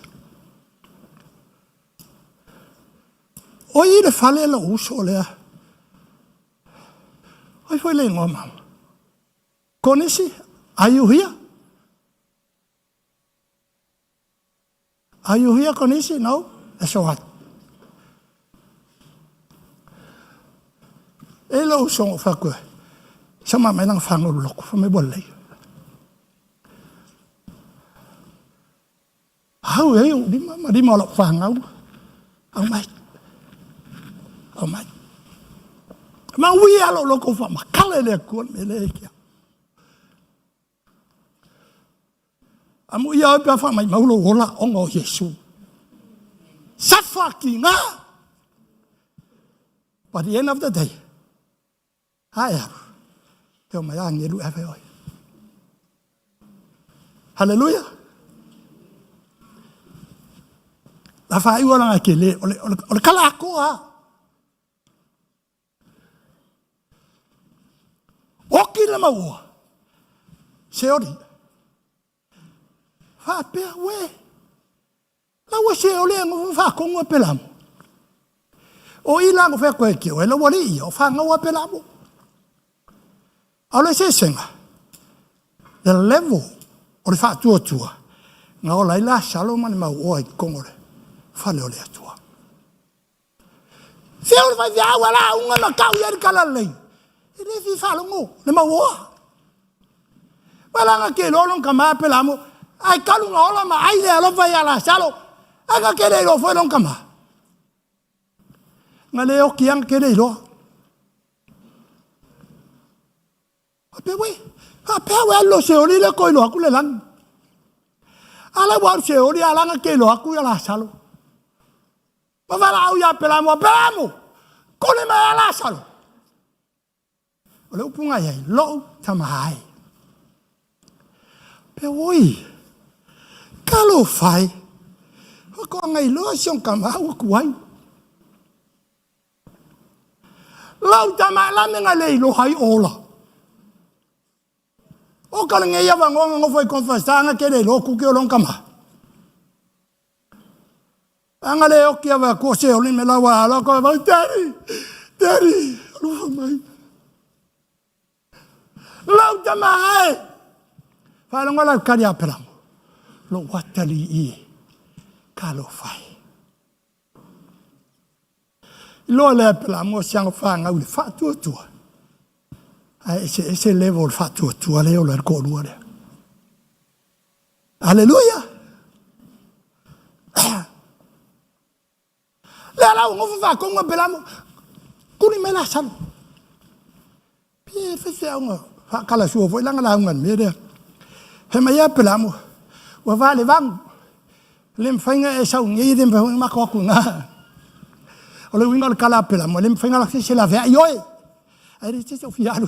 O i le fale lou uso lea, Ai foi le ingoa mama. Konisi, are you here? Are you here, Konisi? No? That's all right. E lo uso fa koe. Sa ma mai nang whango loko, fa mai bola lei. Hau e o lima, ma lima o lau whangau. Au mai. Au mai. Ma ui alo loko fa makale le akua me le kia. Amu ia au pea wha mai maulo ola onga o Yesu. Safa ki ngā. But the end of the day, Ae alu. E o mai angelu e ave oe. Hallelujah. La faaiu langa ke le o le o le kala akoa. Oki le maua. Seoli. Faapea we. La ua se ole ngo whaakongo a pelamu. O i la ngo whea koe ki oe, la ua li ia, o whangau a pelamu. A o le eseesega, the level o le faatuatua, na ola ai Lasalo ma le mauoa i totonu o le fale o le Atua. Fea o le faifeau a lauga na tau i ai le tala lelei, e le fia faalogo le mauoa. Malaga ke loa lona tama pe la mo, ai talu na ola ma ai le alofa ia Lasalo, ai na ke le iloa foi lona tama. Na le oki ana ke le iloa. Faapea we, faapea we alu lo seoli le ko iloa aku le lagi. Ala ua alu seoli ala na ke iloa aku ia Lasalo. Ma valaau ia Apelamu, Apelamu, kuli mai ia Lasalo. O le upu na i ai, lou tama ai. Pe oi, talofa e, faatoaga iloa si ona tama ua tuai. Lau tama lame na le iloa ai ola. O ka lenei avanoa na nofo i conference ke le iloa kuki o lona tama. Anga le oki ava ko se oli me lawa ala ko vai daddy daddy alofa mai. Lau tama e. Faalogo la kali a pelamu. Lo watali i ka lo fai. Iloa lea pelamu o sianga whāngau le whaatuatua. Ai ese ese level le whaatuatua le ola le ko'olua lea. Aleluia! Le ala o ngofa whaakonga pelamu. Kuli mai la salo. Pe faifeau whaakala sua foi langa launga mea lea. He mai a pelamu. Ua vale vangu. Le mawhainga e sau ngei le mawhainga mako aku ngā. O le uinga o le kala pelamu. Le mawhainga la se la vea i oe. Ai re te te fi alu.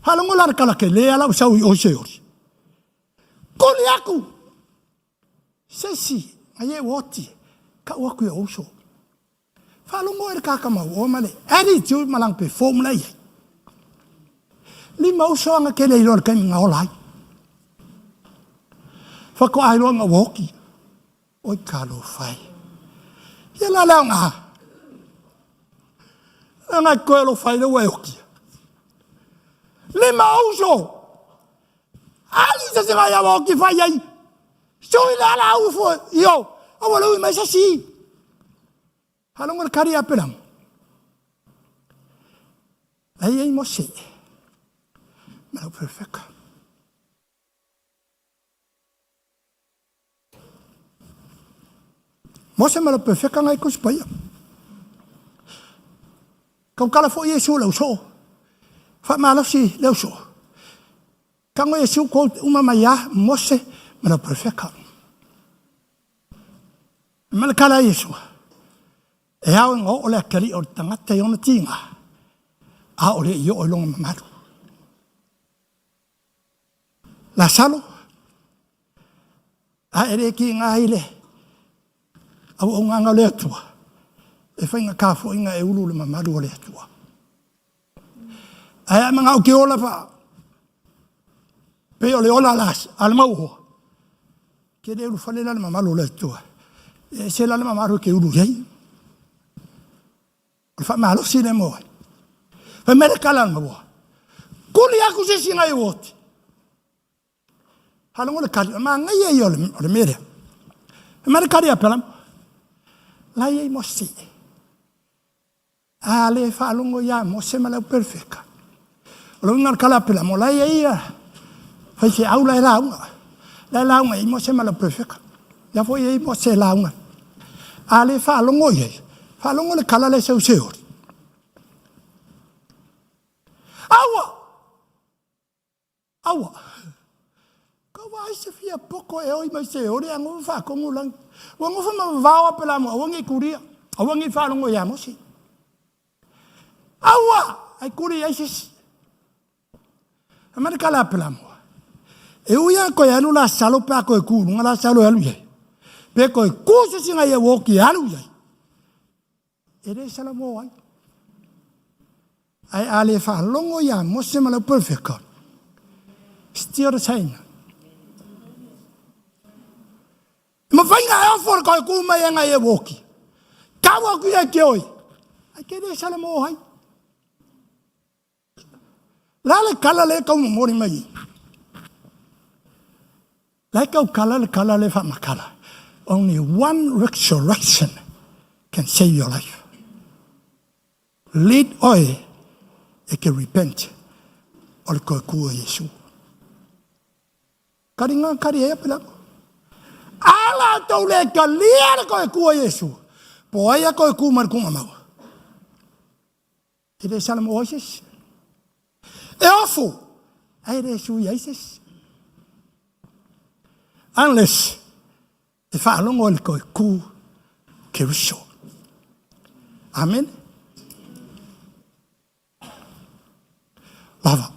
Faalogo la le kala ke le ala o sau i o se ori. Koli aku! Sesi, ai e oti, ka u aku e ouso. Faalogo e le kakamau o ma le attitude ma lang perform la iai. Lima uso anga ke le iloa le kaimi nga ola ai. Whako ai loa nga woki. Oi ka lo whai. Ia la leo ngā. Leo ngā koe lo whai le ua e oki. Lima uso. Ali se se ngai awa oki whai ai. Sui le ala ufo. Io. Awa le ui mai sa si. Halongo le kari a pelam. Lai ei mo se. Mau perfect. Mose ma le perfeka ngai ko spaia. Kau kala fo Yesu le uso. Fa malosi le uso. Kango Yesu ko uma mai Mose ma le perfeka. Ma le kala Yesu. E ao e ngō o le akali o le tangata i ona tinga. A o le i o longa mamalu. Lasalo, a e le ki ngā i le au au ngā le atua. E whainga ka foinga e ulu le mamalu o le atua. Ai a manga o ke ola fa, pe o le ola las, a le mauhoa. Ke le ulu whale la le mamalu o le atua. E se la le mamalu ke ulu iai. O le faamalosi lea mo ai. Fai mai le kala na ua. Kuli aku se isi ngai oti. Faalogo le kali, o manaia ia o le mea lea. Fai mai le kali a Pelamu, la i ai Mose. A le faalogo ia Mose ma le au perefeka. O le uiga o le kala a Pelamu, la i ai ia faifeau la e lauga. La e lauga i Mose ma le au perefeka. Ia foi e i Mose e lauga. A le faalogo i ai, faalogo le kala le seu seori. Aua! Aua! Ka wa ai se fia poko e oi mai seori a ngofa whaakongo langi. Ua ngofa ma vavao a pela mo aua ngi kuria. Aua ngi faalogo ia Mose. Aua! Ai kuri ai sisi. Amana kala a pela mo. E ui a koe alu Lasalo pe a koe ku lunga Lasalo e alu iai. Pe koe ku se singa ia woki e alu iai. E le sala mo ai. Ai a le whaalongo ia Mose ma lau perfect. Still the same. Ma whainga e ofo le koe ku mai e ngai e woki. Kawa ku ia ke oi. Ai ke le sala mo ai. La le kala le kau mori mai. La kau kala le kala le whamakala. Only one resurrection can save your life. Lead oi e ke repent o le koe kua Yesu. Kari ngā kari e apela. Ala tau le ka lia le koe kua Yesu. Po ai a koe ku mar kunga mau. E le sala mo oises. E ofu. Ai le su iaises. Unless e whaalongo le koe ku Keriso. Amen. Lava.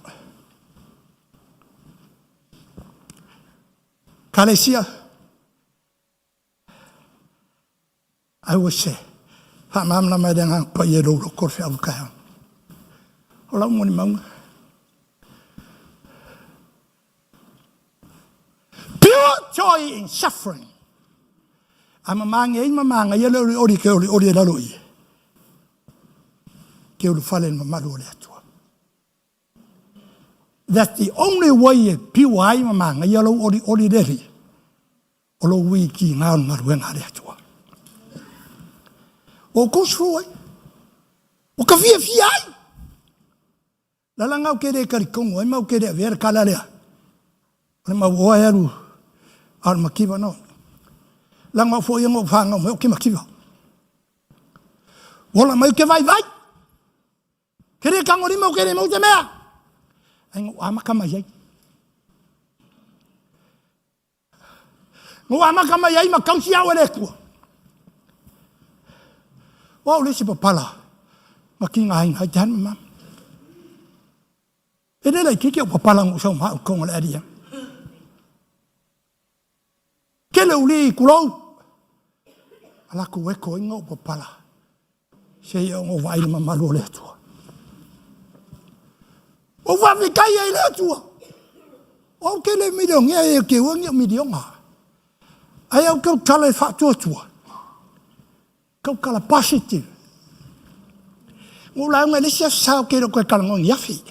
Kalesia. Ai ua se. Whaamamna mai le ngā pa i roro ko whia uka. O lau moni maunga. Pure joy in suffering. A mamanga i mamanga ia le ori ori ke ori ori e lalo i. Ke ulu fale mamalu o le atua. That's the only way e piwa ai mamanga ia lau ori ori reri. O lo ui ki ngā ngaruenga le atua. O kosuru ai. O ka fia fia ai. Lala ngau ke re kari kongo ai mau ke re avea kala lea. O le mau oa e alu alu makiva no. La ngau fo ia ngau whangau mai o ke makiva. Ola mai ke vai vai. Ke re kango rima o ke re mau te mea. Ai ngau amaka mai ai. Ngau amaka mai ai ma kausi au e le kua. Wau le si papala. Ma ki ngā inga hai te hanu mama. E le lai kiki au papala ngau sau maa konga le aria. Ke le uli kulou. Ala ku eko inga o papala. Se ia ngau vai le mamalu o le atua. O wawi kai ai le atua. O ke le milionga e ke ua ngi milionga. Ai au kau tala e whaatua tua. Kau kala positive. Ngō la unga le sia sao ke koe kala ngongi afi.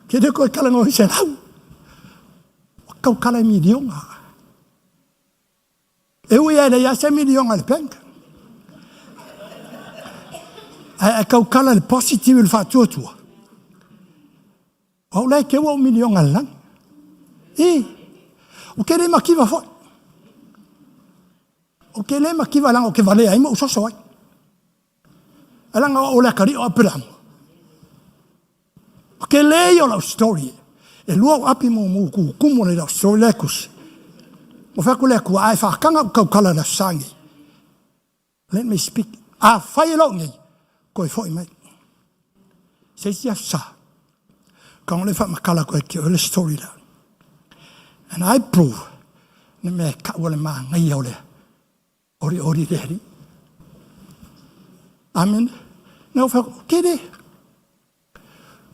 Ke le koe kala ngongi se lau. Kau kala e milionga. E ui e le ia se milionga le bank. Ai kau kala le positive le whaatua tua. Au le ke ua o milionga le langi. I, o ke le makiva foi. O ke le makiva langa o ke valea ai mo usoso ai. Alanga o le akari o Abrahamu. O ke le i o lau story. E lua o api mo mu ku kumu le lau story le kus. O whaku le kua ai whakanga o kaukala la sangi. Let me speak. A whai e lau nei. Koe foi mai. Se sia sa. Ka ngole wha makala koe ki o le story la. And I prove ne me ka ua le maa ngai au le ori ori le heri. Amen. Nau wha ke le.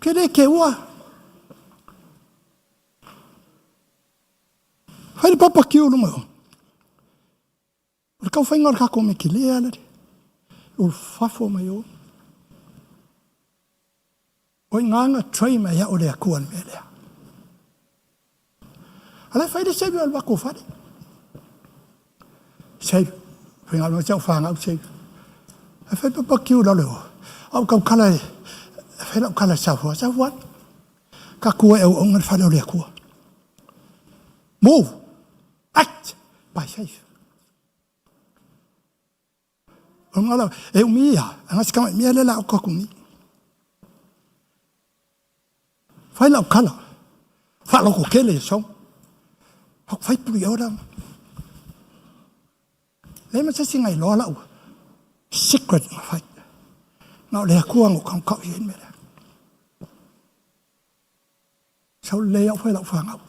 Ke le ke ua. Whai le papa ki ulu mai o. O le kau whainga o le kako me ke lea le. O fafo mai o. O i ngā trai mai o le akua me lea. Ala whai le save o le wako whare. Save. Whai ngā runga tau whāngau save. A whai papa ki ula leo. Au kau kala e. Whai lau kala safua. Safua. Ka kua e au onga le whare o le akua. Move. Act by faith. O ngā lau, e umi ia, a ngā sikama mea le lau kaku ni. Whai lau kala, wha loko kele e sau. Hok whai puri ora. Le ma sasi ngai loa lau, secret ngā whai. Ngā o le akua ngō kau kau i en mea. Sau le au whai lau whangau.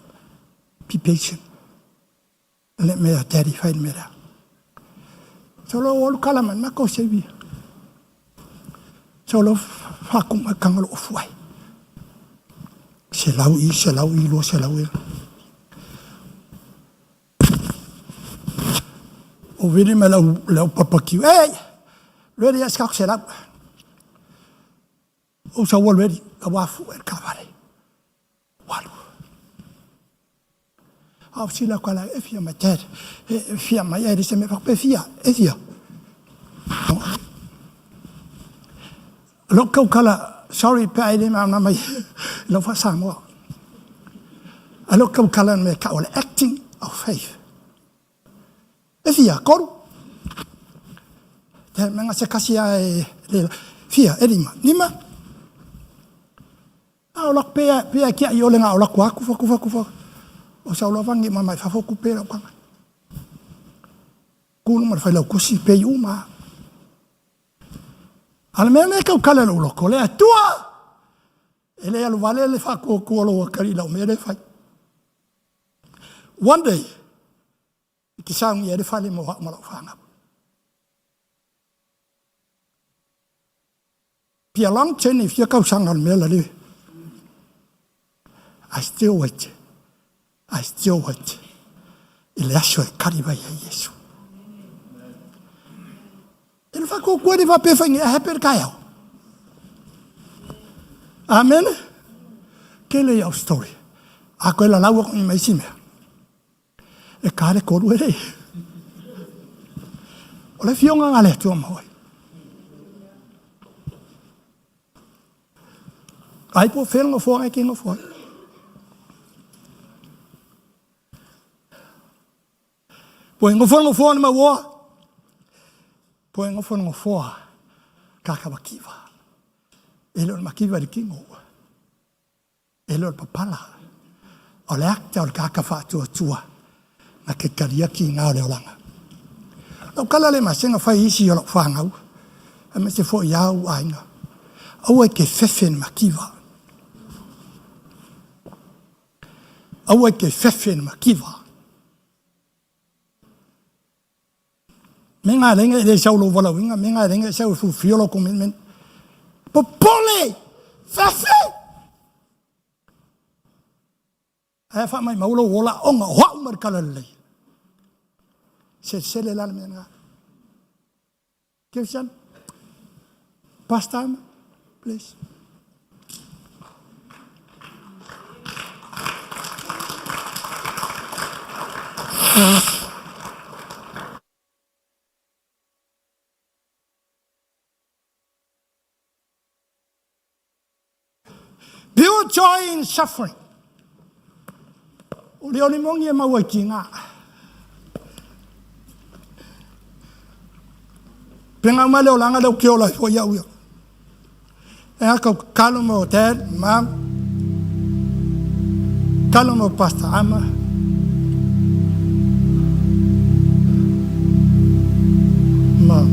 Be patient. Le mea daddy fai le mea lea. Solo o alu kala mai ma ko se via. Solo fa ku mai kanga lo ofu ai. Se lau i, se lau i, lo se lau i. O vili mai lau, lau papakiu. Ei! Ready, a skak se lau. O sa ua ready, a wafu e kavale. Walu. A o sila kala e fia mai dad. E fia mai e se me fa fia, e fia. Lo kau kala, sorry pe ai le ma na mai lo fa Samoa. A lo kau kala me ka o le acting of faith. E fia, koru. Te menga se kasi a e le fia, e lima. Lima. A o lak pea, pea kia i ole ngā o laku aku, faku, faku, faku. O sa o vangi ma mai fafoku pe lau kanga. Kulu ma whai lau kusi pe i uma. A le mea le kau kala lau loko, le atua! E le alu vale le whakua kua lo wakari lau mea le whai. One day, i te saungi e le whale mo hao ma lau whangau. Pia long tene fia kau sanga le mea la le. I still wait. I still wait. I le aso e kari vai e Iesu. E le whakua kua le whapewha ngi a hape le kai au. Amen. Ke le iau story. A koe la lau i mai si mea. E ka le koru e rei. O le fionga ngā le atua mahoi. Ai po whenga ngofo ai ki ngofo. Po e ngofo ngofo ni maua. Po e ngofo ngofo ka ka makiwa. E le o makiwa le kingo. E le o papala. O le akta o le kaka whaatua tua. Na ke karia ki ngā o le olanga. Lau kala le masenga whai isi o lau whangau. A me se fo i au ainga. Aua e ke fefe ni makiwa. Aua e ke fefe ni makiwa. Me ngā renga e le sau lo walauinga, me ngā renga e sau e fulfill lo commitment. Popole! Fefe! Ae wha mai maulo wola onga o hau mar kala lei. Se sele la me ngā. Christian, Pastor, please. Pure joy in suffering. O le oli mongi e maua i ki ngā. Penga mai le olanga leo ke ola i fo iau ia. E aka kalo mo dad, mom, kalo mo Pastor Ama, ma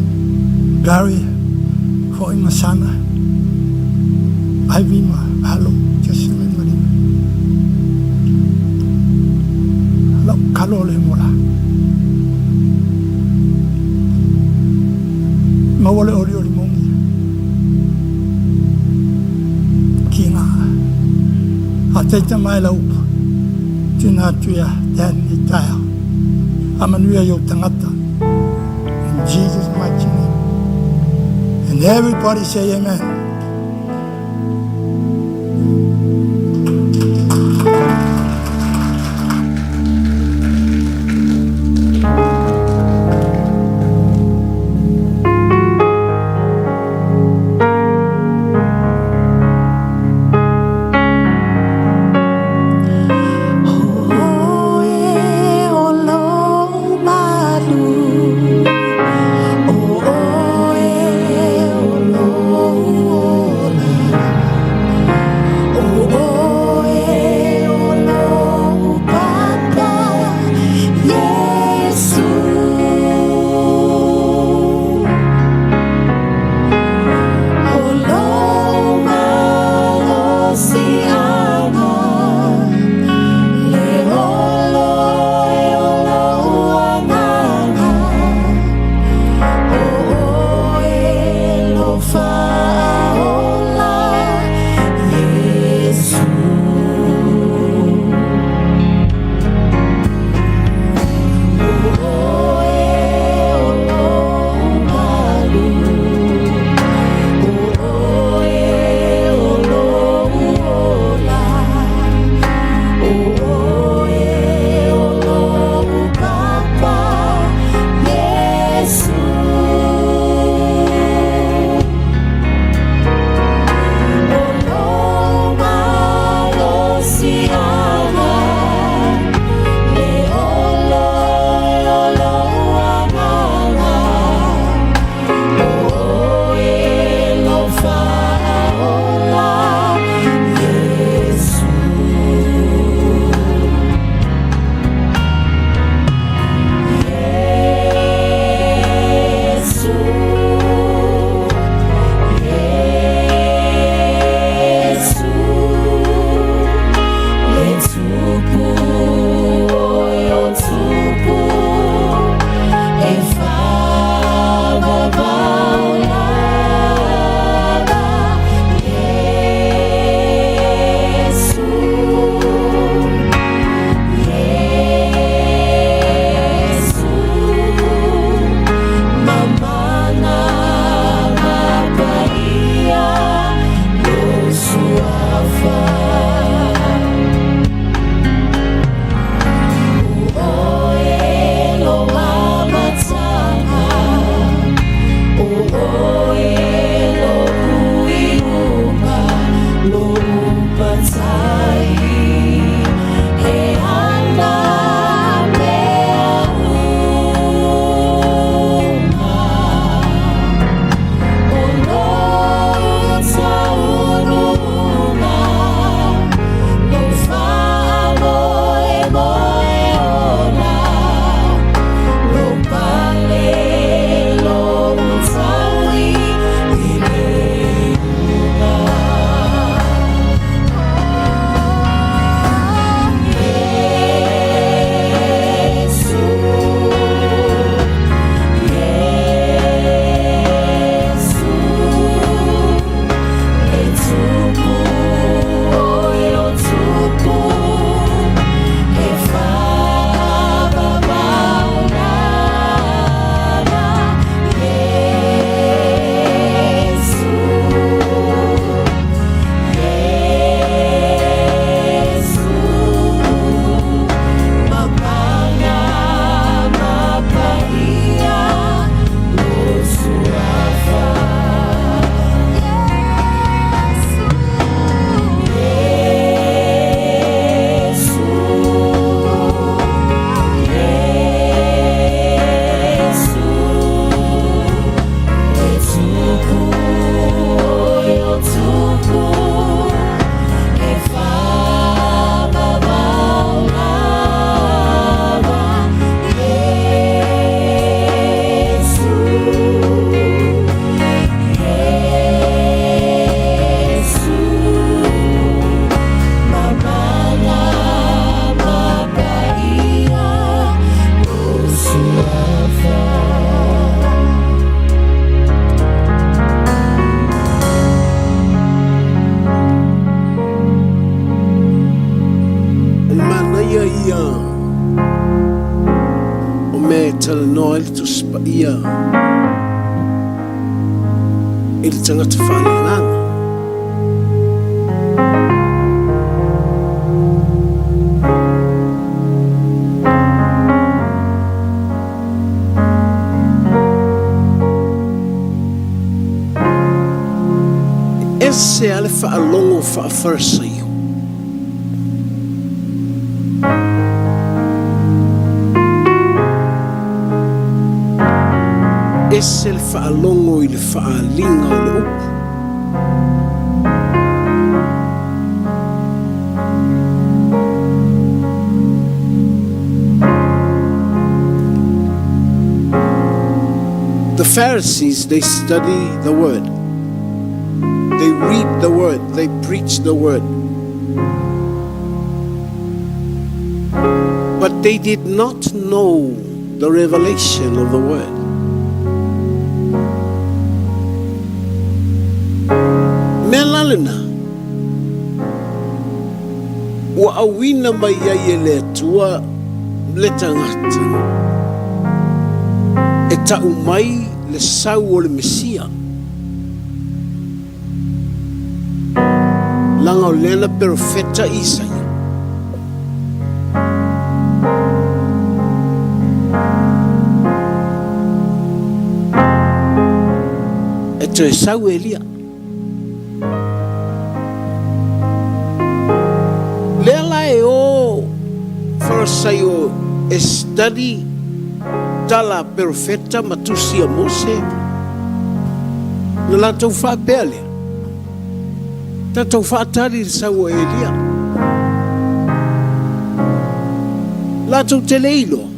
Barry, fo i Masana, Ivy ma Alo, Jessamine ma Lima. Lau kalo le mo la. Maua le oli oli mongi. Ki ngā. A teita mai la upu. Tuna atu ia te ni taea. A manuia i o tangata. In Jesus' mighty name. And everybody say amen. matai E ana mea uma O lou taunuuga Lou faamoemoe ola Lou pale lou taui i le iuga Iesu, Iesu, le Tupu o e o Tupu, e faavavau lava. Iesu, Iesu, mapana mapaia lou Suafa. Iesu, Iesu, Iesu, le Tupu o e o Tupu, e faavavau lava. Iesu, Iesu, mamana mapaia lou Suafa. O le manaia ia o mea e talanoa ai le Tusi Paia i le tagata faaleagaga. E ese lava le faalogo faa-Farisaio. Ese le faalogo i le faaaliga o le upu. The Pharisees, they study the word. They read the word. They preach the word. But they did not know the revelation of the word. Mea la lena, ua auina mai ai e le Atua le tagata e ta'u mai le sau o le Mesia. Laga o lea na perofeta Isaia. E toe sau Elia. Lea la e o Farasaio e study tala a perofeta ma tusi a Mose, na latou faapea lea, Tatou faatali i le sau o Elia. Latou te le iloa.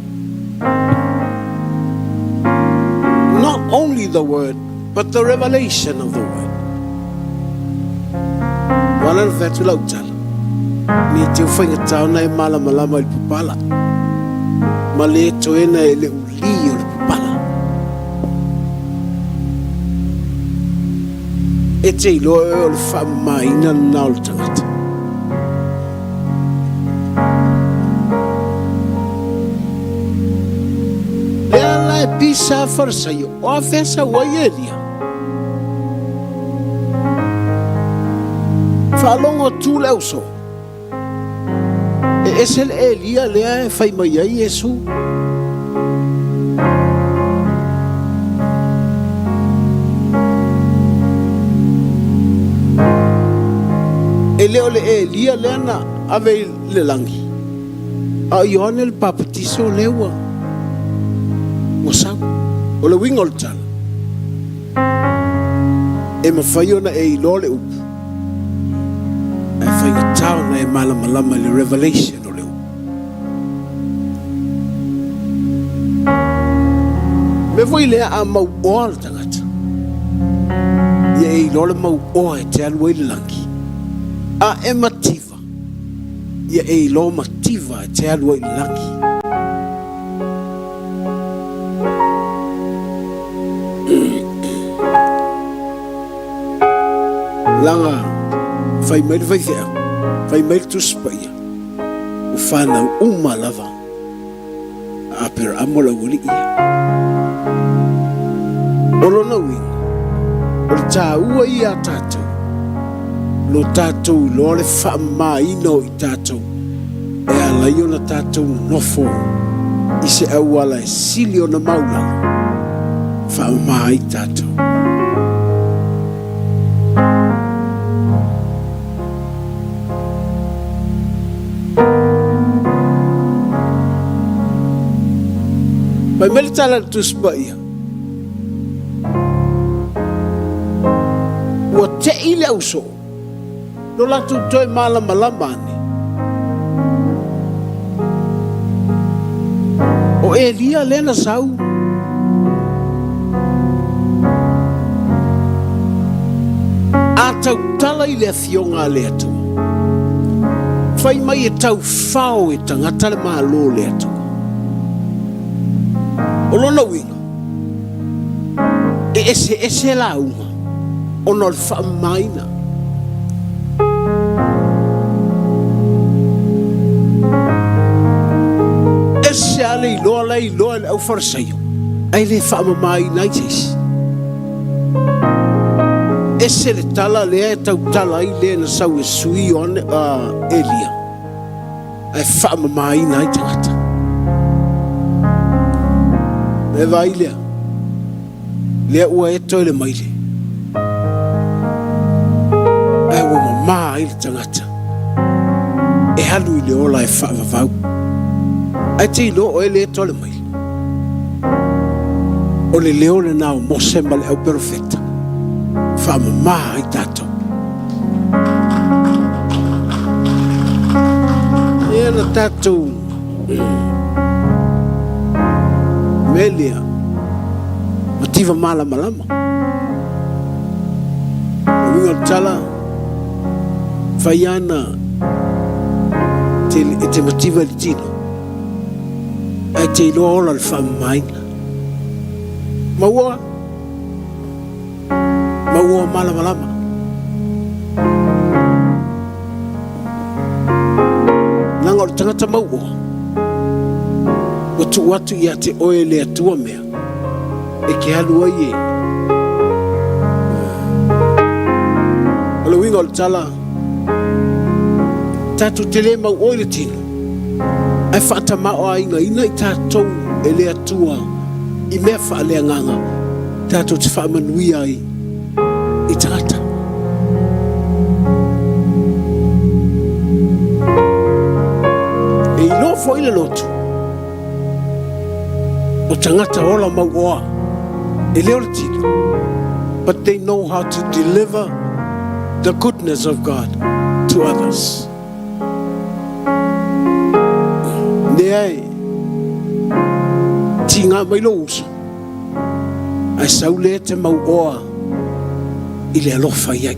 Not only the word, but the revelation of the word. Ua ala ona fai atu lau tala, ne i te i faigata ona e malamalama i le papala, ma le toena e le uli o le papala. E te iloa oe o le faamamaina lena o le tagata. Lea la e pisa a Farisaio, o afea sau ai Elia? Faalogo atu le auso. E ese le Elia lea e fai mai ai Iesu. E E le o le Elia lea na ave i le lagi, a o Ioane le Papatiso lea ua ua sau. O le uiga o le tala, e mafai ona e iloa le upu, ae faigata ona e malamalama i le revelation o le upu. Mea foi lea a mauoa le tagata, ia e iloa le mauoa e te alu ai i le lagi. A e mativa, ia e iloa mativa e te alu ai i le lagi. Leaga fai mai le faifeau, fai mai le Tusi Paia, ua fanau uma lava a Aperaamo le aualii ia. O lona uiga, o le taua ia a tatou, lo tatou iloa le faamamaina o i tatou e ala ai ona tatou nonofo i se auala e sili ona maulalo, faamama ai tatou. Fai mai le tala a le Tusi Paia, ua tei le ausoo, lo latou toe malamalama ane. O Elia lea na sau. A tautala i le Afioga a le Atua, fai mai e taufao e tagata le Malo o le Atua. O lona uiga, e eseese lauga ona o le faamamaina. Ese lava le iloa la e iloa e le aufarasaio, ae le faamamaina ai se isi. Ese le tala lea e tautala ai le na sau e sui Ioane, Elia, ae faamamaina ai tagata. E vaai lea, lea ua e toe le maile, ae ua mamā ai le tagata e alu i le ola e faavavau. Ae te iloa oe lea e toe le maile. O le leo lena o Mose ma le auperofeta, faamama ai tatou. Ia na tatou mea lea, mativa malamalama. O uiga o le tala, fai ana e te mativa i le tino. Ae te iloa ola le faamamaina. Maua, maua malamalama. Leaga o le tagata mauoa, ua tuu atu ia te oe le Atua mea e ke alu ai e. O le uiga o le tala, tatou te le mauoa i le tino, ae faatamaoaigaina i tatou e le Atua i mea faaleagaga tatou te faamanuia ai i tagata. E iloa foi le lotu o tagata ola mauoa e le o le tino, but they know how to deliver the goodness of God to others. Lea e tiga mai lou uso, ae sau lea te mauoa i le alofa i ai.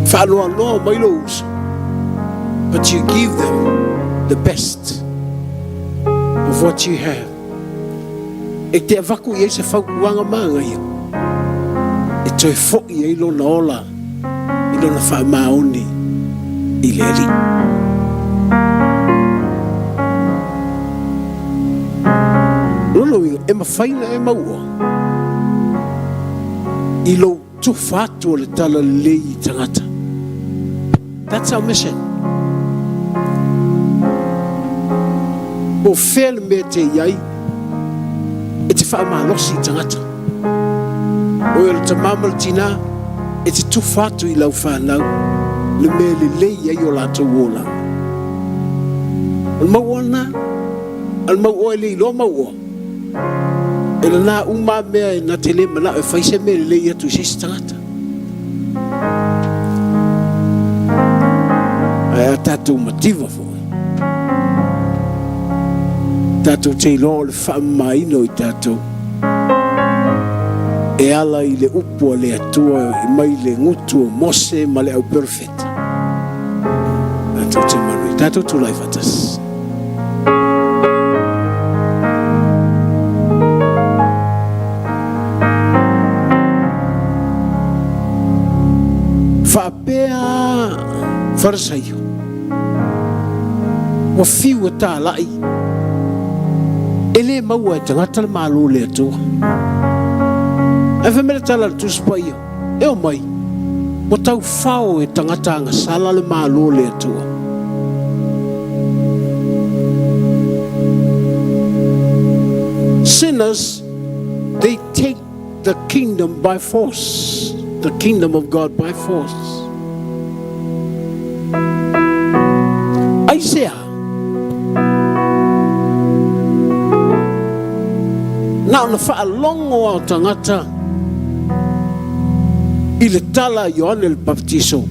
Faanoanoa mai lou uso, but you give them the best of what you have. E te avatu i ai se fautuaga manaia e toe foi ai lona ola i lona faamaoni i le Alii. Lona uiga, e mafai ona e mauoa i lou tufa atu o le talalelei i tagata. That's our mission. Po o fea le mea te i ai e te faamalosi i tagata. Oe o le tamā ma le tinā, e te tufa atu i lau fanau le mea e lelei ai o latou olaga. O le mauoa lena, a o le mauoa e le iloa mauoa. E lana uma a mea e na te le manao e fai se mea lelei atu i se isi tagata. Ae a tatou mativa foi, tatou te iloa o le faamamaina o i tatou e ala i le upu a le Atua i mai le gutu o Mose ma le au perofeta. Tatou te manuia. Tatou tulai faatasi. Faapea Farisaio, ua fiu e tālaʻi, e lē maua e tagata le Malo o le Atua. Ae fai mai le tala a le Tusi Paia, E omai, ua taufao e tagata agasala le Malo o le Atua. Sinners, they take the kingdom by force, the kingdom of God by force. Aisea? Na ona faalogo a o tagata i le tala a Ioane le Papatiso,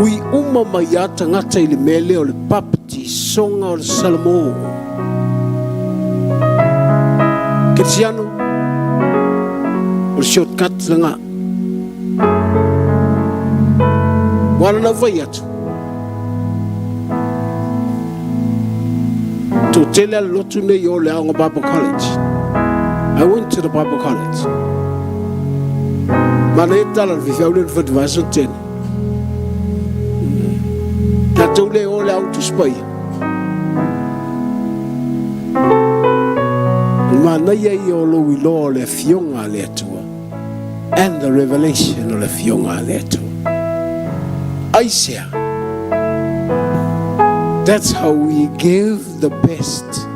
ui uma mai a tagata i le mea lea o le papatisoga o le Salamo. Kerisiano, o le shortcut lena. Ua ala na fai atu. Toatele a le lotu nei o le aoga Bible College. I went to the Bible College. Mana e tala le fifi au le whatuvaso tene. Tatou le o le au tuspaia. Manaia ia o lou iloa o le afioga a le Atua and the revelation o le afioga a le Atua. Aisea? That's how we give the best.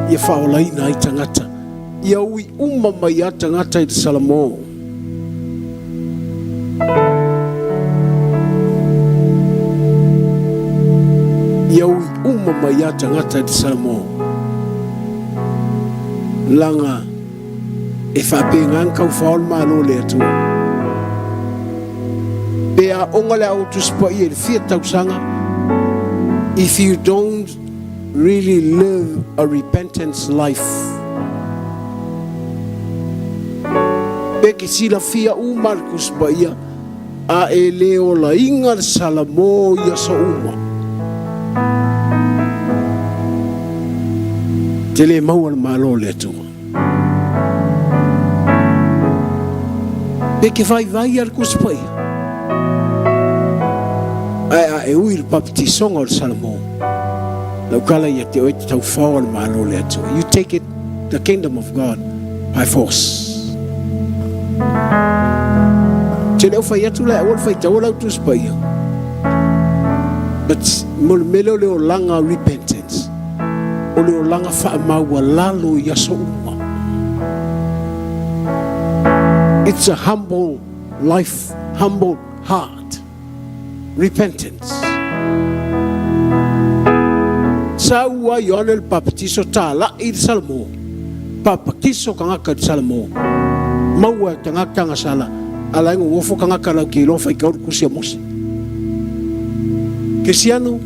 Ia whaolaina ai tangata. Ia ui uma mai a tangata i te Salamo. Ia ui uma mai a tagata i te Salamo. Langa e faapena na taufao le Malo o le Atua. Pe aoga le Aoga Tusi Paia i le fia tausaga, if you don't really live a repentance life, pe ke silafia uma le Tusi Paia, a e le olaina le Salamo i aso uma. Te le maua le Malo o le Atua. Pe ke vaivai a le Tusi Paia, ae a e ui le papatisoga o le Salamo, lau kala ia te oe te taufao a le Malo o le Atua. You take it, the kingdom of God, by force. Te le o fai atu la e aua le faitaua lau Tusi Paia. But mo le mea lea o le olaga repentance, o le olaga faamaualalo i aso uma. It's a humble life, humble heart. Repentance. Sa ua Ioane le Papatiso tālaʻi i le Salamo. Papatiso tagata i le Salamo. Maua e tagata agasala, ala ai gogofo tagata lau ke iloa faitau le tusi a Mose. Kerisiano,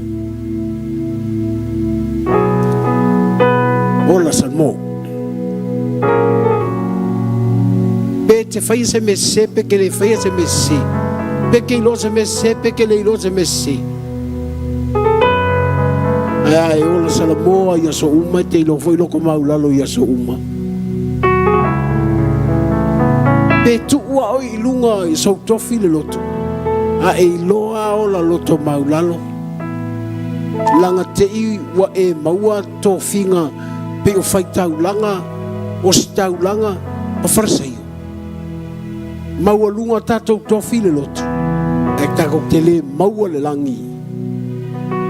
ola Salamo. Pe te faia se mea sese, pe ke le faia se mea sese. Pe ke iloa se mea sese, pe ke le iloa se mea sese. Ae a e ola Salamoa i aso uma, e te iloa foi loko maulalo i aso uma. Pe tuu a oi i lunga i sou tofi le loto, a e iloa a ola loto maulalo. Langa te i ua e maua tofiga pei o faitaulaga, ositaulaga, ma Farisaio. Maualuga tatou tofi le loto, ae tatou te le maua le lagi.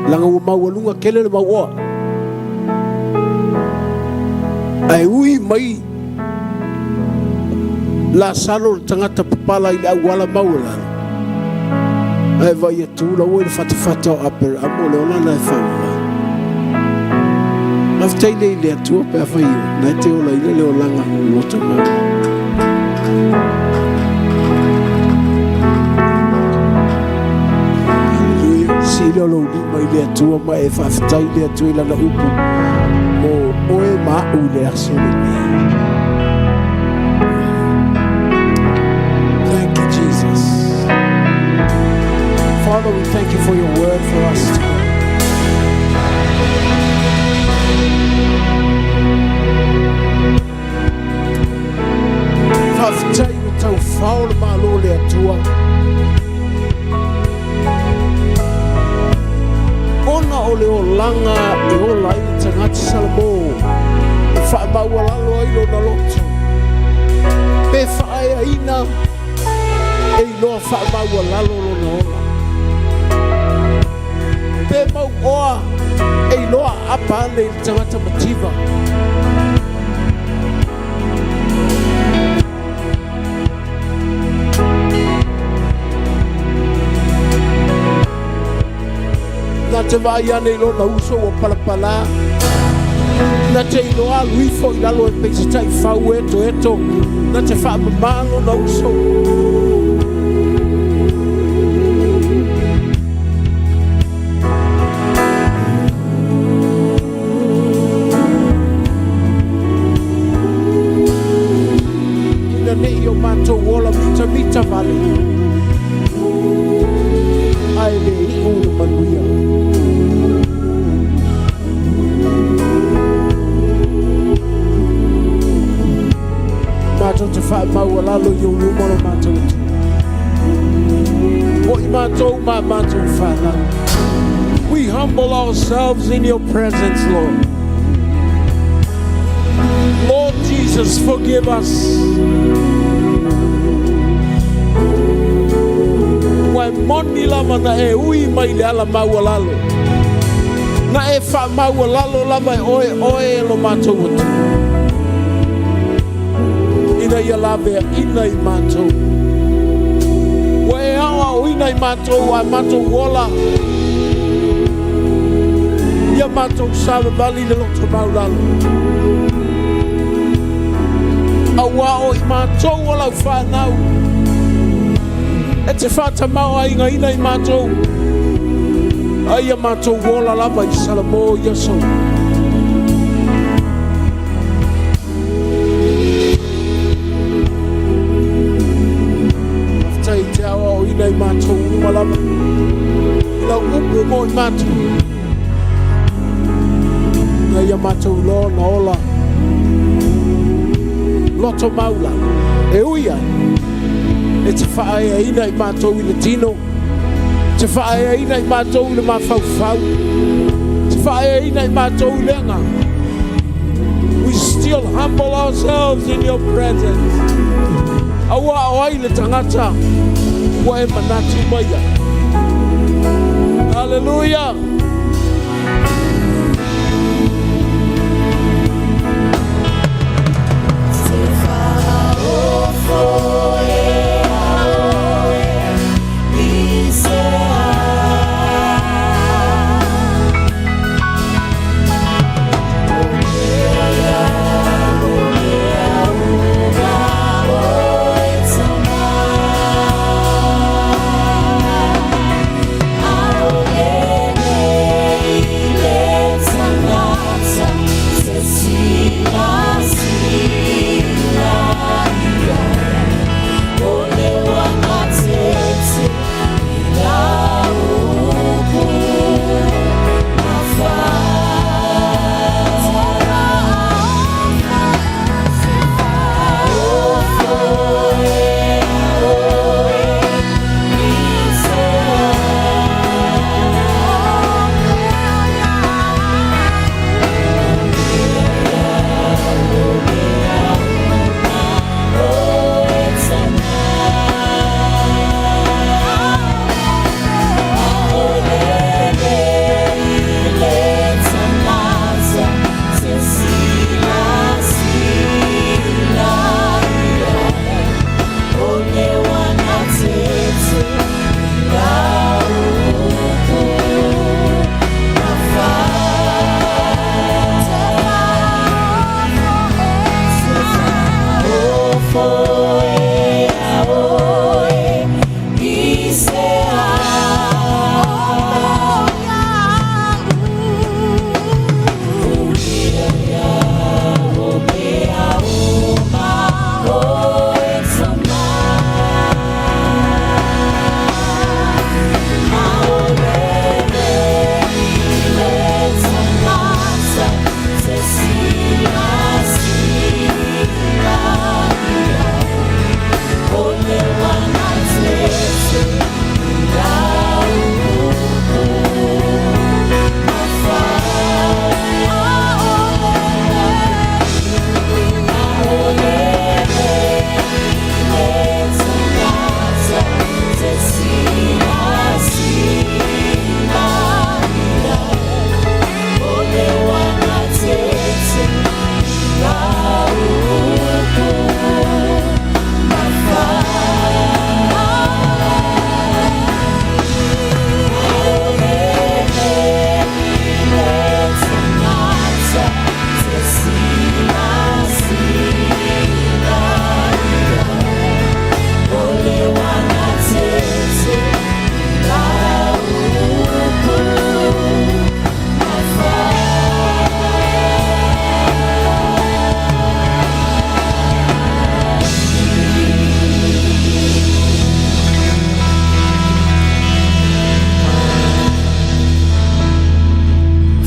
Laga ua maualuga tele le mauoa. Ae ui mai Lasalo le tagata papala i le auala maualalo, ae vaai atu la ua i le fatafata o Aperamo o le ola na e faavavau. Faafetai lea i le Atua pe afai na e te olaina le olaga loto mau. Hallelujah. Sili o lou lima i le Atua ma e faafetai i le Atua i lana upu mo oe ma au i le aso lenei. Thank you, Jesus. Father, we thank you for your word for us today. Faafetai ua taufao le Malo o le Atua. Ona o le olaga e ola ai le tagata Salamo e faamaualalo ai lona loto. Pe faaeaina e iloa faamaualalo lona ola. Pe mauoa e iloa aapa ane i le tagata mativa. Na te vaai ane i lona uso ua palapalā. Na te iloa alu ifo i lalo e pei se taifau etoeto. Na te faamamā lona uso. Ina ne i o matou ola mitamita vale, ae le iu le manuia. Matou te faamaualalo i ou luma lo matou Atua. O i matou ma a matou fanau. We humble ourselves in your presence, Lord. Lord Jesus, forgive us. Ua e moni lava na e ui mai le ala maualalo. Na e faamaualalo lava e oe oe e lo matou Atua. Ina ia laveaina i matou. Ua e aoaoina i matou a matou ola. Ia matou savavali i le loto maulalo. Auā o i matou o lau fanau. E te faatamaoaigaina i matou. A ia matou ola lava i Salamo i aso. Faafetai i te aoaoina i matou uma lava. I lau upu mo i matou. Na ia matou iloa ona ola loto maulalo. E ui ai, e te faaeaina i matou i le tino, te faaeaina i matou i le mafaufau, te faaeaina i matou i le agaga. We still humble ourselves in your presence. Auā o ai le tagata ua e manatu mai ai. Hallelujah.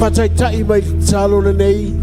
Faataitai mai le tatalo lenei,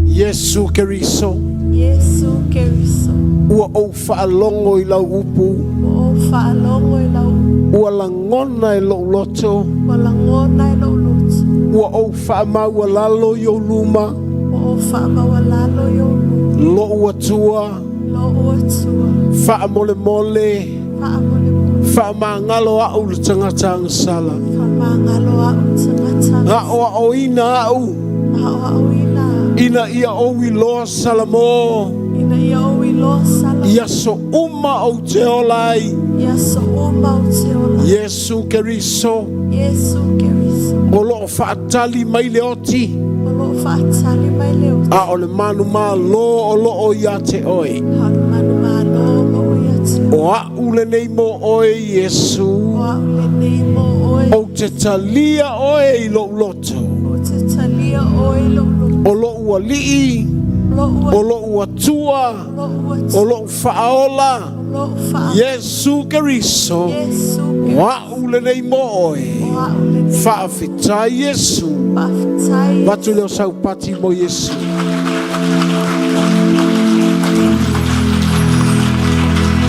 Iesu Keriso. Iesu Keriso. Ua ou faalogo i lau upu. Ua ou faalogo i lau upu. Ua lagona e lou loto. Ua lagona e lou loto. Ua ou faamaualalo i ou luma. Ua ou faamaualalo i ou luma. Lou Atua. Lou Atua. Faamolemole. Faamolemole. Faamagalo au le tagata agasala. Faamagalo au le tagata agasala. Aoaoina au. Aoaoina au. Ina ia ou iloa Salamo. Ina ia ou iloa Salamo. I aso uma ou te ola ai. I aso uma ou te ola ai. Iesu Keriso. Iesu Keriso. O loo faatali mai le oti. O loo faatali mai le oti. A o le manumalo o loo ia te oe. A o le manumalo o loo ia te oe. O a'u lenei mo oe Iesu. O a'u lenei mo oe. Ou te talia oe i lou loto. Ou te talia oe i lou loto. O lou alii. Lou O lou Atua. Lou Atua. O lou faaola. O lou faaola. Iesu Keriso. Iesu O a'u lenei mo oe. O a'u lenei. Faafetai Iesu. Faafetai. Avatu lea o saupati mo Iesu.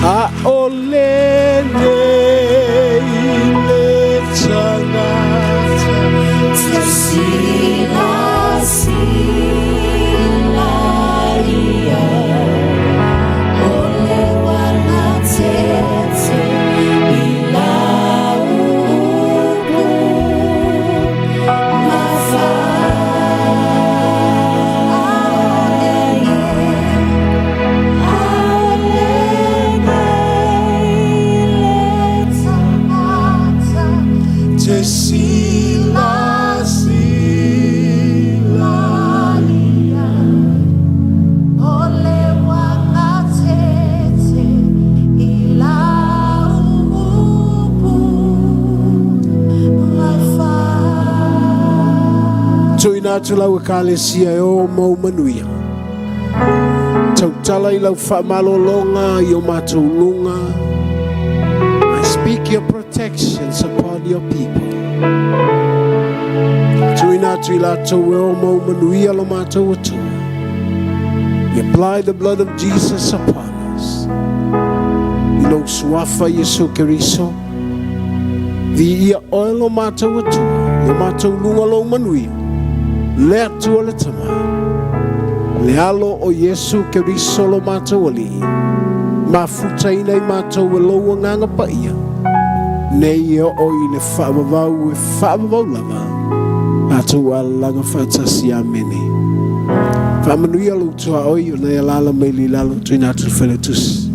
A o lenei le tagata. Te sila sila ia o le uaga tete i lau upu Te sila sila ia o le uaga tete i lau upu Tuuina atu lau ekalesia e o mau manuia. Tautala i lau faamalologa i o matou luga. I speak your protections upon your people. Tuuina atu i latou e o mau manuia lo matou Atua. We apply the blood of Jesus upon us. I lou suafa Iesu Keriso. Viia oe lo matou Atua, i o matou luga lou manuia, le Atua le Tama, le Alo o Iesu Keriso lo matou Alii, mafutaina i matou e lou Agaga Paia, nei e oo i le faavavau e faavavau lava, matou alalaga faatasi. Amene. Faamanuia lou tuaoi o nai alaala mai le lalo tuuina atu le Failautusi.